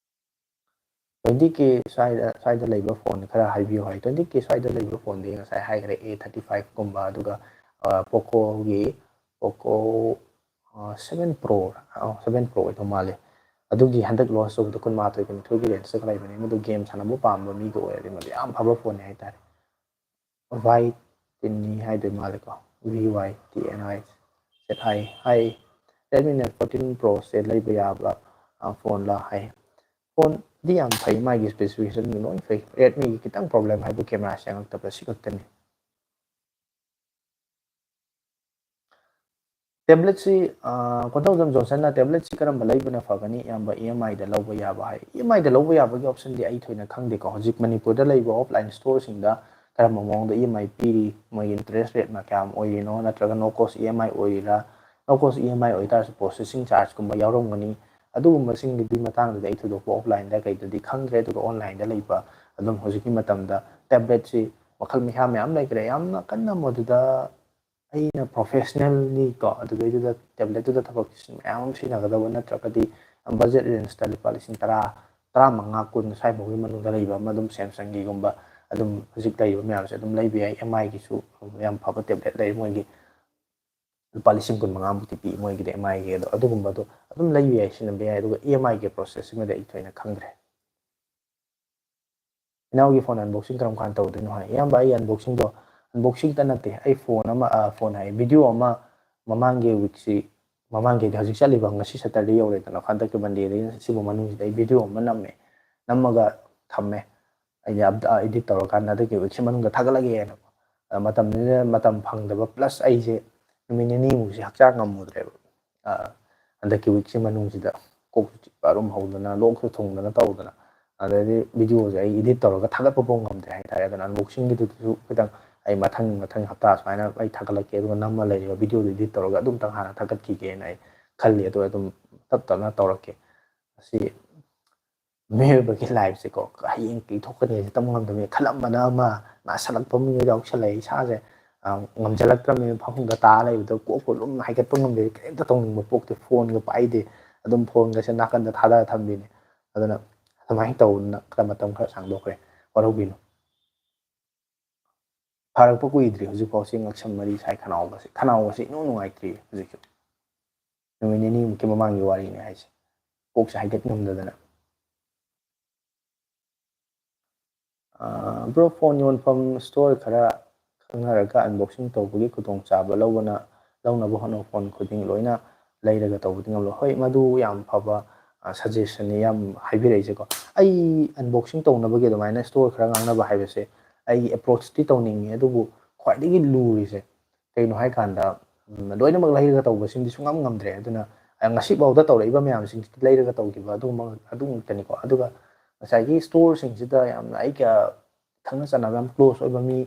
Twenty K ꯁ꯭ꯋꯥꯏꯗ, ꯁ꯭ꯋꯥꯏꯗ ꯂꯩꯕ phone ꯈꯔ ꯍꯥꯏꯕꯤꯌꯨ ꯍꯥꯏ꯫ Twenty K ꯁ꯭ꯋꯥꯏꯗ ꯂꯩꯕ phone-ꯗꯤ ꯉꯁꯥꯏ ꯍꯥꯏꯈ꯭ꯔꯦ, A thirty five ꯀꯨꯝꯕ, ꯑꯗꯨꯒ, ꯑ, Poco-ꯒꯤ Poco, ꯑ, seven Pro, ꯑ, seven Pro ꯑꯣꯏꯗꯧ ꯃꯥꯜꯂꯦ꯫ ꯑꯗꯨꯒꯤ ꯍꯟꯗꯛ launch ꯇꯧꯕꯗꯣ ꯀꯨꯟꯃꯥꯊꯣꯏ, ꯀꯨꯟꯅꯤꯊꯣꯏꯒꯤ range-ꯇꯒ ꯂꯩꯕꯅꯦ꯫ ꯃꯗꯨ game ꯁꯥꯟꯅꯕ ꯄꯥꯝꯕ ꯃꯤꯒ ꯑꯣꯏꯔꯗꯤ ꯃꯗꯨ ꯌꯥꯝ ꯐꯕ phone-ꯅꯦ ꯍꯥꯏꯇꯥꯔꯦ꯫ ꯚꯥꯏ ꯇꯤꯟꯅꯤ ꯍꯥꯏꯗꯣꯏ ꯃꯥꯜꯂꯦꯀꯣ, V Y T N I Z I꯫ High, Redmi Note fourteen Pro-ꯁꯦ ꯂꯩꯕ ꯌꯥꯕ꯭ꯔꯥ? ꯐꯣꯟꯂ ꯍꯥꯏ꯫ ꯐꯣꯟꯗꯤ ꯌꯥꯝ ꯐꯩ, ꯃꯥꯒꯤ ꯁ꯭ꯄꯦꯁꯤꯐꯤꯀꯦꯁꯟꯒꯤ ꯂꯣꯏ ꯐꯩ꯫ ꯔꯦꯗꯃꯤꯒꯤ ꯈꯤꯇꯪ ꯄ꯭ꯔꯣꯕ꯭ꯂꯦꯝ ꯍꯥꯏꯕꯨ ꯀꯦꯃꯦꯔꯥ ꯁꯦꯡꯉꯛꯇꯕ, ꯁꯤ ꯈꯛꯇꯅꯤ꯫ ꯇꯦꯕ꯭ꯂꯦꯠꯁꯤ ꯀꯣꯟꯊꯧꯖꯝ ꯖꯣꯟꯁꯟꯅ, "ꯇꯦꯕ꯭ꯂꯦꯠꯁꯤ ꯀꯔꯝꯕ ꯂꯩꯕꯅ ꯐꯒꯅꯤ ꯏꯌꯥꯝꯕ, ꯏ ꯑꯦꯝ ꯑꯥꯏꯗ ꯂꯧꯕ ꯌꯥꯕ?" ꯍꯥꯏ꯫ ꯏ ꯑꯦꯝ ꯑꯥꯏꯗ ꯂꯧꯕ ꯌꯥꯕꯒꯤ ꯑꯣꯞꯁꯟꯗꯤ ꯑꯩ ꯊꯣꯏꯅ ꯈꯪꯗꯦꯀꯣ꯫ ꯍꯧꯖꯤꯛ ꯃꯅꯤꯄꯨꯔꯗ ꯂꯩꯕ ꯑꯣꯐꯂꯥꯏꯟ ꯁ꯭ꯇꯣꯔꯁꯤꯡꯗ ꯀꯔꯝꯕ ꯃꯑꯣꯡꯗ ꯏ ꯑꯦꯝ ꯑꯥꯏ ꯄꯤꯔꯤ, ꯃꯣꯏꯒꯤ ꯏꯟꯇꯔꯦꯁ ꯔꯦꯠꯅ ꯀꯌꯥꯝ ꯑꯣꯏꯔꯤꯅꯣ, ꯅꯠꯇ꯭ꯔꯒ ꯅꯣ ꯀꯣꯁ ꯏ ꯑꯦꯝ ꯑꯥꯏ ꯑꯣꯏꯔꯤꯔꯥ? ꯅꯣ ꯀꯣꯁ ꯏ ꯑꯦꯝ ꯑꯥꯏ ꯑꯣꯏꯇꯥꯔꯁꯨ ꯄ꯭ꯔꯣꯁꯦꯁꯤꯡ ꯆꯥꯔꯖꯀꯨꯝꯕ ꯌꯥꯎꯔꯝꯒꯅꯤ꯫ ꯑꯗꯨꯒꯨꯝꯕꯁꯤꯡꯒꯤꯗꯤ ꯃꯇꯥꯡꯗꯗꯤ ꯑꯩ ꯊꯣꯏꯗꯣꯛꯄ ꯑꯣꯐꯂꯥꯏꯟꯗ ꯀꯩꯗꯗꯤ ꯈꯪꯗ꯭ꯔꯦ꯫ ꯑꯗꯨꯒ ꯑꯣꯟꯂꯥꯏꯟꯗ ꯂꯩꯕ ꯑꯗꯨꯝ ꯍꯧꯖꯤꯛꯀꯤ ꯃꯇꯝꯗ ꯇꯦꯕ꯭ꯂꯦꯠꯁꯤ ꯃꯈꯜ ꯃꯌꯥꯝ ꯃꯌꯥꯝ ꯂꯩꯈ꯭ꯔꯦ꯫ ꯌꯥꯝꯅ ꯀꯟꯅ ꯃꯗꯨꯗ ꯑꯩꯅ ꯄ꯭ꯔꯣꯐꯦꯁꯅꯦꯜꯂꯤ ꯀꯣ, ꯑꯗꯨꯗꯩꯗꯨꯗ ꯇꯦꯕ꯭ꯂꯦꯠꯇꯨꯗ ꯊꯕꯛ ꯃꯌꯥꯝ ꯑꯃ ꯁꯤꯖꯤꯟꯅꯒꯗꯕ ꯅꯠꯇ꯭ꯔꯒꯗꯤ ꯕꯖꯦꯠ ꯔꯦꯟꯖꯇ ꯂꯨꯄꯥ ꯂꯤꯁꯤꯡ ꯇꯔꯥ, ꯇꯔꯥꯃꯉꯥ, ꯀꯨꯟ ꯁ꯭ꯋꯥꯏꯐꯥꯎꯒꯤ ꯃꯅꯨꯡꯗ ꯂꯩꯕ ꯑꯃ ꯑꯗꯨꯝ ꯁꯦꯝꯁꯪꯒꯤꯒꯨꯝꯕ ꯑꯗꯨꯝ ꯍꯧꯖꯤꯛ ꯂꯩꯔꯤꯕ ꯃꯌꯥꯝꯁꯦ ꯑꯗꯨꯝ ꯂꯩꯕ ꯌꯥꯏ꯫ ꯑꯦꯝ ꯑꯥꯏꯒꯤꯁꯨ ꯌꯥꯝ ꯐꯕ ꯇꯦꯕ꯭ꯂꯦꯠ ꯂꯩ, ꯃꯣꯏꯒꯤ ꯂꯨꯄꯥ ꯂꯤꯁꯤꯡ ꯀꯨꯟ ꯃꯉꯥꯃꯨꯛꯇꯤ ꯄꯤ ꯃꯣꯏꯒꯤꯗꯤ ꯑꯦꯝ ꯑꯥꯏꯒꯤ꯫ ꯑꯗꯣ ꯑꯗꯨꯒꯨꯝꯕꯗꯣ ꯑꯗꯨꯝ ꯂꯩꯕ ꯌꯥꯏ, ꯁꯤꯖꯤꯟꯅꯕ ꯌꯥꯏ꯫ ꯑꯗꯨꯒ ꯏ ꯑꯦꯝ ꯑꯥꯏꯒꯤ ꯄ꯭ꯔꯣꯁꯦꯁꯁꯤꯃꯗꯤ ꯑꯩ ꯊꯣꯏꯅ ꯈꯪꯗ꯭ꯔꯦ꯫ ꯏꯅꯥꯎꯒꯤ ꯐꯣꯟ ꯑꯟꯕꯣꯛꯁꯤꯡ ꯀꯔꯝ ꯀꯥꯟꯗ ꯇꯧꯗꯣꯏꯅꯣ ꯍꯥꯏ꯫ ꯏꯌꯥꯝꯕ, ꯑꯩ ꯑꯟꯕꯣꯛꯁꯤꯡꯗꯣ, ꯑꯟꯕꯣꯛꯁꯤꯡꯇ ꯅꯠꯇꯦ, ꯑꯩ ꯐꯣꯟ ꯑꯃ, ꯑ, ꯐꯣꯟ ꯍꯥꯏ, ꯚꯤꯗꯤꯑꯣ ꯑꯃ ꯃꯃꯥꯡꯒꯤ ꯋꯤꯛꯁꯤ, ꯃꯃꯥꯡꯒꯤꯗꯤ ꯍꯧꯖꯤꯛ ꯆꯠꯂꯤꯕ ꯉꯁꯤ ꯁꯇꯔꯗꯦ ꯌꯧꯔꯦꯗꯅ, ꯍꯟꯗꯛꯀꯤ ꯃꯟꯗꯦꯗꯒꯤ ꯁꯤꯕꯨ ꯃꯅꯨꯡꯁꯤꯗ ꯑꯩ ꯚꯤꯗꯤꯑꯣ ꯑꯃ ꯅꯝꯃꯦ, ꯅꯝꯃꯒ ꯊꯝꯃꯦ꯫ ꯑꯩꯗꯤ ꯑꯞ-, ꯑ, ꯏꯗꯤꯠ ꯇꯧꯔꯀꯥꯟꯗ ꯍꯟꯗꯛꯀꯤ ꯋꯤꯛꯁꯤ ꯃꯅꯨꯡꯗ ꯊꯥꯒꯠꯂꯒꯦꯅ꯫ ꯑ, ꯃꯇꯝꯗꯨꯗ ꯃꯇꯝ ꯐꯪꯗꯕ, ꯄ꯭ꯂꯁ ꯑꯩꯁꯦ ꯅꯨꯃꯤꯠ ꯅꯤꯅꯤꯃꯨꯛꯁꯤ ꯍꯛꯆꯥꯡ ꯉꯝꯃꯨꯗ꯭ꯔꯦꯕ꯫ ꯑ, ꯍꯟꯗꯛꯀꯤ ꯋꯤꯛꯁꯤ ꯃꯅꯨꯡꯁꯤꯗ ꯀꯣꯛꯁꯨ ꯆꯤꯛꯄ, ꯑꯔꯨꯝ ꯍꯧꯗꯅ, ꯂꯣꯛꯁꯨ ꯊꯨꯡꯗꯅ ꯇꯧꯗꯅ, ꯑꯗꯩꯗꯤ ꯚꯤꯗꯤꯑꯣꯁꯦ ꯑꯩ ꯏꯗꯤꯠ ꯇꯧꯔꯒ ꯊꯥꯒꯠꯄ ꯐꯥꯎ ꯉꯝꯗ꯭ꯔꯦ ꯍꯥꯏꯇꯥꯔꯦ꯫ ꯑꯗꯨꯅ ꯑꯟꯕꯣꯛꯁꯤꯡꯒꯤꯗꯨꯁꯨ ꯈꯤꯇꯪ ꯑꯩ ꯃꯊꯪ, ꯃꯊꯪ ꯍꯞꯇꯥ ꯁꯨꯃꯥꯏꯅ ꯑꯩ ꯊꯥꯒꯠꯂꯛꯀꯦ꯫ ꯑꯗꯨꯒ ꯅꯝꯃ ꯂꯩꯔꯤꯕ ꯚꯤꯗꯤꯑꯣꯗꯨ ꯏꯗꯤꯠ ꯇꯧꯔꯒ ꯑꯗꯨꯝꯇꯪ ꯍꯥꯟꯅ ꯊꯥꯒꯠꯈꯤꯒꯦꯅ ꯑꯩ ꯈꯜꯂꯤ꯫ ꯑꯗꯣ ꯑꯗꯨꯝ ꯇꯞ ꯇꯞꯅ ꯇꯧꯔꯛꯀꯦ꯫ ꯑꯁꯤ ꯃꯤꯑꯣꯏꯕꯒꯤ ꯂꯥꯏꯐꯁꯦꯀꯣ, ꯍꯌꯦꯡ ꯀꯩ ꯊꯣꯛꯀꯅꯤ ꯍꯥꯏꯁꯦ ꯇꯝ ꯉꯝꯗꯕꯅꯤ꯫ ꯈꯜꯂꯝꯕꯅ ꯑꯃ, ꯅꯥꯁꯜꯂꯛꯄ ꯑꯃ ꯌꯥꯎꯁꯜꯂꯛꯑꯦ꯫ ꯏꯁꯥꯁꯦ, ꯑ, ꯉꯝꯖꯜꯂꯛꯇ꯭ꯔꯕꯅꯤꯅ ꯐꯃꯨꯡꯗ ꯇꯥ ꯂꯩꯕꯗ ꯀꯣꯛꯄꯨ ꯂꯨꯝ ꯍꯥꯏꯒꯠꯄ ꯉꯝꯗꯦ꯫ ꯀꯔꯤꯝꯇ ꯇꯧꯅꯤꯡꯕ ꯄꯣꯛꯇꯦ꯫ ꯐꯣꯟꯒ ꯄꯥꯏꯗꯦ꯫ ꯑꯗꯨꯝ ꯐꯣꯟꯒꯁꯦ ꯅꯥꯀꯟꯗ ꯊꯥꯗꯔ ꯊꯝꯕꯤꯅꯦ꯫ ꯑꯗꯨꯅ ꯑꯗꯨꯃꯥꯏꯅ ꯇꯧꯗꯅ ꯈꯔ ꯃꯇꯝ ꯈꯔ ꯁꯥꯡꯗꯣꯛꯈ꯭ꯔꯦ꯫ ꯋꯥꯔꯧꯕꯤꯅꯨ꯫ ꯐꯔꯛꯄ ꯀꯨꯏꯗ꯭ꯔꯤ ꯍꯧꯖꯤꯛꯐꯥꯎ ꯁꯤ ꯉꯛꯁꯝ ꯃꯔꯤ ꯁꯥꯏ ꯈꯅꯥꯎꯒꯁꯦ꯫ ꯈꯅꯥꯎꯒꯁꯦ ꯏꯅꯨꯡ ꯅꯨꯡꯉꯥꯏꯇ꯭ꯔꯤ ꯍꯧꯖꯤꯛꯁꯨ꯫ ꯅꯨꯃꯤꯠ ꯅꯤꯅꯤꯃꯨꯛꯀꯤ ꯃꯃꯥꯡꯒꯤ ꯋꯥꯔꯤꯅꯤ ꯍꯥꯏꯁꯦ꯫ ꯀꯣꯛꯁꯦ ꯍꯥꯏꯒꯠ ꯉꯝꯗꯗꯅ꯫ ꯑ, ꯕ꯭ꯔꯣ, ꯐꯣꯟ ꯌꯣꯟꯐꯝ ꯁ꯭ꯇꯣꯔ ꯈꯔ ꯈꯪꯅꯔꯒ ꯑꯟꯕꯣꯛꯁꯤꯡ ꯇꯧꯕꯒꯤ ꯈꯨꯗꯣꯡꯆꯥꯕ ꯂꯧꯕꯅ, ꯂꯧꯅꯕ ꯍꯣꯠꯅꯧ꯫ ꯐꯣꯟ ꯈꯨꯗꯤꯡ ꯂꯣꯏꯅ ꯂꯩꯔꯒ ꯇꯧꯕꯗꯤ ꯉꯝꯂꯣꯏ꯫ ꯍꯣꯏ, ꯃꯗꯨ ꯌꯥꯝ ꯐꯕ, ꯁꯖꯦꯁꯟꯅꯤ ꯌꯥꯝ ꯍꯥꯏꯕꯤꯔꯛꯏꯁꯦꯀꯣ꯫ ꯑꯩ ꯑꯟꯕꯣꯛꯁꯤꯡ ꯇꯧꯅꯕꯒꯤ ꯑꯗꯨꯃꯥꯏꯅ ꯁ꯭ꯇꯣꯔ ꯈꯔ ꯉꯥꯡꯅꯕ ꯍꯥꯏꯕꯁꯦ ꯑꯩ ꯑꯦꯄ꯭ꯔꯣꯆꯇꯤ ꯇꯧꯅꯤꯡꯉꯤ, ꯑꯗꯨꯕꯨ ꯈ꯭ꯋꯥꯏꯗꯒꯤ ꯂꯨꯔꯤꯁꯦ ꯀꯩꯅꯣ ꯍꯥꯏꯀꯥꯟꯗ, ꯎꯝ, ꯂꯣꯏꯅꯃꯛ ꯂꯩꯔꯒ ꯇꯧꯕꯁꯤꯡꯗꯤ ꯁꯨꯡꯉꯝ ꯉꯝꯗ꯭ꯔꯦ꯫ ꯑꯗꯨꯅ, ꯑ, ꯉꯁꯤꯐꯥꯎꯗ ꯇꯧꯔꯛꯏꯕ ꯃꯌꯥꯝꯁꯤꯡꯁꯤ ꯂꯩꯔꯒ ꯇꯧꯈꯤꯕ ꯑꯗꯨꯒꯨꯝꯕ, ꯑꯗꯨ ꯉꯥꯛꯇꯅꯤꯀꯣ꯫ ꯑꯗꯨꯒ ꯉꯁꯥꯏꯒꯤ ꯁ꯭ꯇꯣꯔꯁꯤꯡꯁꯤꯗ ꯌꯥꯝꯅ ꯑꯩꯒ ꯈꯪꯅ ꯆꯥꯟꯅꯕ ꯌꯥꯝ ꯀ꯭ꯂꯣꯁ ꯑꯣꯏꯕ ꯃꯤ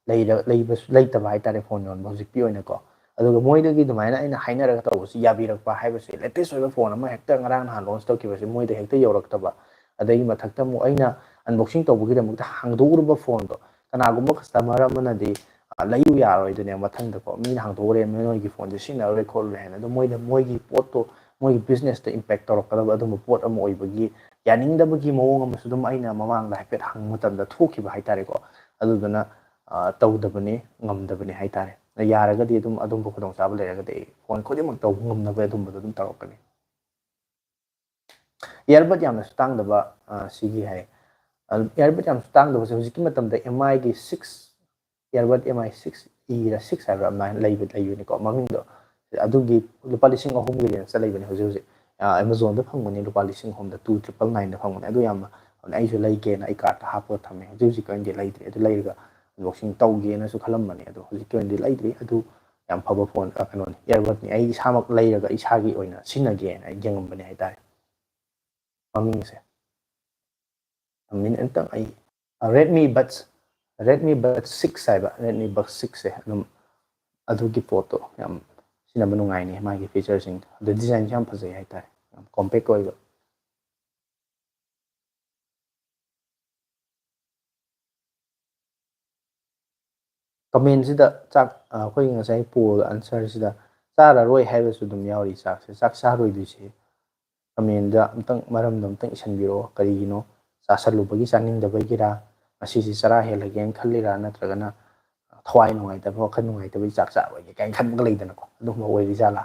ꯂꯩꯔ-, ꯂꯩꯕꯁꯨ, ꯂꯩꯇꯕ ꯍꯥꯏꯇꯥꯔꯦ ꯐꯣꯟ ꯌꯣꯟꯕ ꯍꯧꯖꯤꯛꯀꯤ ꯑꯣꯏꯅꯀꯣ꯫ ꯑꯗꯨꯒ ꯃꯣꯏꯗꯒꯤ ꯑꯗꯨꯃꯥꯏꯅ ꯑꯩꯅ ꯍꯥꯏꯅꯔꯒ ꯇꯧꯕꯁꯤ ꯌꯥꯕꯤꯔꯛꯄ ꯍꯥꯏꯕꯁꯦ, ꯂꯦꯇꯦꯁ ꯑꯣꯏꯕ ꯐꯣꯟ ꯑꯃ ꯍꯦꯛꯇ ꯉꯔꯥꯡ ꯅꯍꯥꯟ ꯂꯣꯟꯁ ꯇꯧꯈꯤꯕꯁꯦ ꯃꯣꯏꯗ ꯍꯦꯛꯇ ꯌꯧꯔꯛꯇꯕ꯫ ꯑꯗꯒꯤ ꯃꯊꯛꯇ ꯑꯃꯨꯛ ꯑꯩꯅ ꯑꯟꯕꯣꯛꯁꯤꯡ ꯇꯧꯕꯒꯤꯗꯃꯛꯇ ꯍꯥꯡꯗꯣꯛꯎꯔꯕ ꯐꯣꯟꯗꯣ ꯀꯅꯥꯒꯨꯝꯕ ꯀꯁꯇꯃꯔ ꯑꯃꯅꯗꯤ, ꯑ, ꯂꯩꯌꯨ ꯌꯥꯔꯣꯏꯗꯣꯏꯅꯦ ꯃꯊꯪꯗꯀꯣ꯫ ꯃꯤꯅ ꯍꯥꯡꯗꯣꯛꯎꯔꯦ, ꯅꯣꯏꯒꯤ ꯐꯣꯟꯁꯦ ꯁꯤꯖꯤꯟꯅꯔꯔꯣꯏ ꯈꯣꯠꯂꯔꯣꯏ ꯍꯥꯏꯅ꯫ ꯑꯗꯣ ꯃꯣꯏꯗ, ꯃꯣꯏꯒꯤ ꯄꯣꯠꯇꯣ, ꯃꯣꯏꯒꯤ ꯕꯤꯖꯤꯅꯦꯁꯇ ꯏꯝꯄꯦꯛ ꯇꯧꯔꯛꯀꯗꯕ ꯑꯗꯨꯝꯕ ꯄꯣꯠ ꯑꯃ ꯑꯣꯏꯕꯒꯤ ꯌꯥꯅꯤꯡꯗꯕꯒꯤ ꯃꯑꯣꯡ ꯑꯃꯁꯨ ꯑꯗꯨꯝ ꯑꯩꯅ ꯃꯃꯥꯡꯗ ꯍꯥꯏꯐꯦꯠ ꯍꯪꯕ ꯃꯇꯝꯗ ꯊꯣꯛꯈꯤꯕ ꯍꯥꯏꯇꯥꯔꯦꯀꯣ꯫ ꯑꯗꯨꯗꯨꯅ, ꯑ, ꯇꯧꯗꯕꯅꯤ, ꯉꯝꯗꯕꯅꯤ ꯍꯥꯏꯇꯥꯔꯦ꯫ ꯌꯥꯔꯒꯗꯤ ꯑꯗꯨꯝ ꯑꯗꯨꯝꯕ ꯈꯨꯗꯣꯡꯆꯥꯕ ꯂꯩꯔꯒꯗꯤ ꯑꯩ ꯐꯣꯟ ꯈꯨꯗꯤꯡꯃꯛ ꯇꯧꯕ ꯉꯝꯅꯕ ꯑꯗꯨꯝꯕꯗꯣ ꯑꯗꯨꯝ ꯇꯧꯔꯛꯀꯅꯤ꯫ ꯏꯌꯥꯔꯕꯠ ꯌꯥꯝꯅꯁꯨ ꯇꯥꯡꯗꯕ, ꯑ, ꯁꯤꯒꯤ ꯍꯥꯏ꯫ ꯑꯗꯨ ꯏꯌꯥꯔꯕꯠ ꯌꯥꯝꯁꯨ ꯇꯥꯡꯗꯕꯁꯦ ꯍꯧꯖꯤꯛꯀꯤ ꯃꯇꯝꯗ ꯑꯦꯝ ꯑꯥꯏꯒꯤ ꯁꯤꯛꯁ, ꯏꯌꯥꯔꯕꯠ ꯑꯦꯝ ꯑꯥꯏ ꯁꯤꯛꯁ ꯏꯔ ꯁꯤꯛꯁ ꯍꯥꯏꯕ꯭ꯔꯥ ꯑꯗꯨꯃꯥꯏꯅ ꯂꯩꯕ, ꯂꯩꯕꯅꯤꯀꯣ ꯃꯃꯤꯡꯗꯣ꯫ ꯑꯗꯨꯒꯤ ꯂꯨꯄꯥ ꯂꯤꯁꯤꯡ ꯑꯍꯨꯝꯒꯤ ꯔꯦꯟꯖꯇ ꯂꯩꯕꯅꯦ ꯍꯧꯖꯤꯛ ꯍꯧꯖꯤꯛ꯫ ꯑ, ꯑꯦꯃꯥꯖꯣꯟꯗ ꯐꯪꯕꯅꯤ ꯂꯨꯄꯥ ꯂꯤꯁꯤꯡ ꯑꯍꯨꯝꯗ, two triple nineꯗ ꯐꯪꯕꯅꯦ꯫ ꯑꯗꯨ ꯌꯥꯝꯅ, ꯑꯗꯨꯅ ꯑꯩꯁꯨ ꯂꯩꯒꯦꯅ ꯑꯩ ꯀꯥꯔꯠꯇ ꯍꯥꯞꯄꯒ ꯊꯝꯃꯦ꯫ ꯍꯧꯖꯤꯛ ꯍꯧꯖꯤꯛꯀꯤ ꯑꯣꯏꯅꯗꯤ ꯂꯩꯗ꯭ꯔꯤ꯫ ꯑꯗꯨ ꯂꯩꯔꯒ ꯑꯟꯕꯣꯛꯁꯤꯡ ꯇꯧꯒꯦꯅꯁꯨ ꯈꯜꯂꯝꯕꯅꯦ꯫ ꯑꯗꯣ ꯍꯧꯖꯤꯛꯀꯤ ꯑꯣꯏꯅꯗꯤ ꯂꯩꯗ꯭ꯔꯤ꯫ ꯑꯗꯨ ꯌꯥꯝ ꯐꯕ ꯐꯣꯟ, ꯑ, ꯀꯩꯅꯣꯅꯤ, ꯏꯌꯥꯔꯕꯠꯅꯤ꯫ ꯑꯩ ꯏꯁꯥꯃꯛ ꯂꯩꯔꯒ ꯏꯁꯥꯒꯤ ꯑꯣꯏꯅ ꯁꯤꯖꯤꯟꯅꯒꯦꯅ ꯑꯩ ꯌꯦꯡꯉꯝꯕꯅꯦ ꯍꯥꯏꯇꯥꯔꯦ꯫ ꯃꯃꯤꯡꯁꯦ꯫ ꯃꯤꯅꯤꯠ ꯑꯝꯇꯪ ꯑꯩ, ꯑ, Redmi Buds, Redmi Buds six ꯍꯥꯏꯕ, Redmi Buds sixꯁꯦ ꯑꯗꯨꯝ ꯑꯗꯨꯒꯤ ꯄꯣꯠꯇꯣ ꯌꯥꯝ ꯁꯤꯖꯤꯟꯅꯕ ꯅꯨꯡꯉꯥꯏꯅꯤ, ꯃꯥꯒꯤ ꯐꯤꯆꯔꯁꯤꯡꯗꯣ꯫ ꯑꯗꯨ ꯗꯤꯖꯥꯏꯟꯁꯨ ꯌꯥꯝ ꯐꯖꯩ ꯍꯥꯏꯇꯥꯔꯦ, ꯌꯥꯝ ꯀꯣꯝꯄꯦꯛ ꯑꯣꯏꯕ꯫ ꯀꯃꯦꯟꯁꯤꯗ ꯆꯥꯛ, ꯑ, ꯑꯩꯈꯣꯏꯒꯤ ꯉꯁꯥꯏ ꯄꯣꯜ ꯑꯟꯁꯔꯁꯤꯗ ꯆꯥꯔꯔꯣꯏ ꯍꯥꯏꯕꯁꯨ ꯑꯗꯨꯝ ꯌꯥꯎꯔꯤ ꯆꯥꯛꯁꯦ꯫ ꯆꯥꯛ ꯆꯥꯔꯣꯏꯗꯣꯏꯁꯦ ꯀꯃꯦꯟꯗ ꯑꯝꯇꯪ, ꯃꯔꯝꯗꯣ ꯑꯝꯇꯪ ꯏꯁꯟꯕꯤꯔꯛꯑꯣ꯫ ꯀꯔꯤꯒꯤꯅꯣ? ꯆꯥꯁꯜꯂꯨꯕꯒꯤ ꯆꯥꯅꯤꯡꯗꯕꯒꯤꯔꯥ? ꯉꯁꯤꯁꯦ ꯆꯔꯥ ꯍꯦꯜꯂꯒꯦꯅ ꯈꯜꯂꯤꯔꯥ? ꯅꯠꯇ꯭ꯔꯒꯅ ꯊꯋꯥꯏ ꯅꯨꯡꯉꯥꯏꯇꯕ, ꯋꯥꯈꯜ ꯅꯨꯡꯉꯥꯏꯇꯕꯒꯤ ꯆꯥꯛ ꯆꯥꯔꯣꯏꯒꯦ ꯀꯥꯏꯅ ꯈꯟꯕꯒ ꯂꯩꯗꯅꯀꯣ, ꯑꯗꯨꯒꯨꯝꯕ ꯑꯣꯏꯔꯤ ꯖꯥꯠꯂꯥ?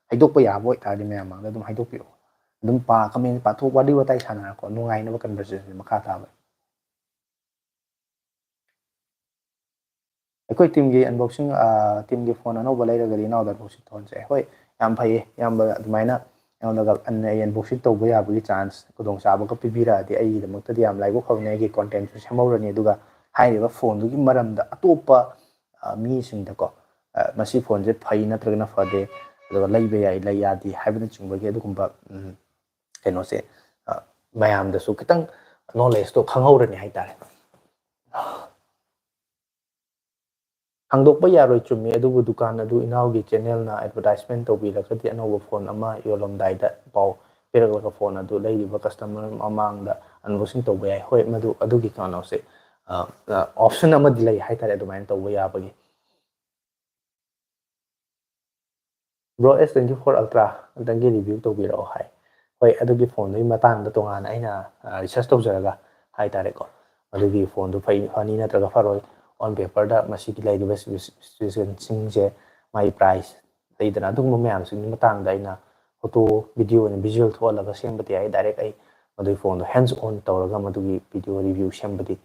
ꯍꯥꯏꯗꯣꯛꯄ ꯌꯥꯕ ꯑꯣꯏꯇꯥꯔꯗꯤ ꯃꯌꯥꯝ ꯃꯥꯡꯗ ꯑꯗꯨꯝ ꯍꯥꯏꯗꯣꯛꯄꯤꯔꯛꯑꯣ꯫ ꯑꯗꯨꯝ ꯄꯥ-, ꯀꯃꯦꯟ ꯄꯥꯊꯣꯛ, ꯋꯥꯔꯤ ꯋꯥꯇꯥꯏ ꯁꯥꯟꯅꯔꯀꯣ, ꯅꯨꯡꯉꯥꯏꯅꯕ ꯀꯟꯚꯔꯁꯦꯁꯟ ꯃꯈꯥ ꯇꯥꯕ꯫ ꯑꯩꯈꯣꯏ ꯇꯤꯝꯒꯤ ꯑꯟꯕꯣꯛꯁꯤꯡ, ꯑ, ꯇꯤꯝꯒꯤ ꯐꯣꯟ ꯑꯅꯧꯕ ꯂꯩꯔꯒꯗꯤ ꯏꯅꯥꯎꯗ ꯑꯟꯕꯣꯛꯁꯤꯡ ꯇꯧꯍꯟꯁꯦ꯫ ꯍꯣꯏ, ꯌꯥꯝ ꯐꯩꯌꯦ ꯏꯌꯥꯝꯕ, ꯑꯗꯨꯃꯥꯏꯅ ꯑꯩꯉꯣꯟꯗꯒ ꯑꯟ-, ꯑꯩ unboxing ꯇꯧꯕ ꯌꯥꯕꯒꯤ chance, ꯈꯨꯗꯣꯡꯆꯥꯕꯒ ꯄꯤꯕꯤꯔꯛꯑꯗꯤ ꯑꯩꯒꯤꯗꯃꯛꯇꯗꯤ ꯌꯥꯝ ꯂꯥꯏꯕꯛ ꯐꯕꯅꯤ, ꯑꯩꯒꯤ contentꯁꯨ ꯁꯦꯝꯍꯧꯔꯅꯤ꯫ ꯑꯗꯨꯒ ꯍꯥꯏꯔꯤꯕ phoneꯗꯨꯒꯤ ꯃꯔꯝꯗ ꯑꯇꯣꯞꯄ, ꯑ, ꯃꯤꯁꯤꯡꯗꯀꯣ, ꯑ, ꯃꯁꯤ phoneꯁꯦ ꯐꯩ ꯅꯠꯇ꯭ꯔꯒꯅ ꯐꯗꯦ, ꯑꯗꯨꯒ ꯂꯩꯕ ꯌꯥꯏ, ꯂꯩ ꯌꯥꯗꯦ ꯍꯥꯏꯕꯅꯆꯤꯡꯕꯒꯤ ꯑꯗꯨꯒꯨꯝꯕ, ꯎꯝ, ꯀꯩꯅꯣꯁꯦ, ꯑ, ꯃꯌꯥꯝꯗꯁꯨ ꯈꯤꯇꯪ knowledgeꯇꯣ ꯈꯪꯍꯧꯔꯅꯤ ꯍꯥꯏꯇꯥꯔꯦ꯫ ꯍꯥꯡꯗꯣꯛꯄ ꯌꯥꯔꯣꯏ, ꯆꯨꯝꯃꯤ, ꯑꯗꯨꯕꯨ ꯗꯨꯀꯥꯟ ꯑꯗꯨ ꯏꯅꯥꯎꯒꯤ channelꯅ advertisement ꯇꯧꯕꯤꯔꯒꯗꯤ ꯑꯅꯧꯕ phone ꯑꯃ ꯌꯣꯜꯂꯝꯗꯥꯏꯗ ꯄꯥꯎ ꯄꯤꯔꯛꯂꯒ phone ꯑꯗꯨ ꯂꯩꯔꯤꯕ customer ꯃꯃꯥꯡꯗ unboxing ꯇꯧꯕ ꯌꯥꯏ꯫ ꯍꯣꯏ, ꯃꯗꯨ ꯑꯗꯨꯒꯤ ꯀꯩꯅꯣꯁꯦ, ꯑ, ꯑ, option ꯑꯃꯗꯤ ꯂꯩ ꯍꯥꯏꯇꯥꯔꯦ, ꯑꯗꯨꯃꯥꯏꯅ ꯇꯧꯕ ꯌꯥꯕꯒꯤ꯫ Bro, S twenty four Ultra ꯑꯝꯇꯪꯒꯤ review ꯇꯧꯕꯤꯔꯛꯑꯣ ꯍꯥꯏ꯫ ꯍꯣꯏ, ꯑꯗꯨꯒꯤ phoneꯗꯨꯒꯤ ꯃꯇꯥꯡꯗ ꯇꯣꯉꯥꯟꯅ ꯑꯩꯅ, ꯑ, research ꯇꯧꯖꯔꯒ ꯍꯥꯏꯇꯥꯔꯦꯀꯣ, ꯑꯗꯨꯒꯤ phoneꯗꯨ ꯐꯩ, ꯐꯅꯤ ꯅꯠꯇ꯭ꯔꯒ ꯐꯔꯣꯏ, on paperꯗ ꯃꯁꯤꯒꯤ ꯂꯩꯔꯤꯕ specificationꯁꯤꯡꯁꯦ, ꯃꯥꯒꯤ price ꯂꯩꯗꯅ, ꯑꯗꯨꯒꯨꯝꯕ ꯃꯌꯥꯝꯁꯤꯡꯒꯤ ꯃꯇꯥꯡꯗ ꯑꯩꯅ photo, video ꯑꯣꯏꯅ visual ꯊꯣꯛꯍꯜꯂꯒ ꯁꯦꯝꯕꯗꯤ ꯌꯥꯏ꯫ Direct ꯑꯩ ꯃꯗꯨꯒꯤ phoneꯗꯣ hands on ꯇꯧꯔꯒ ꯃꯗꯨꯒꯤ video review ꯁꯦꯝꯕꯗꯤ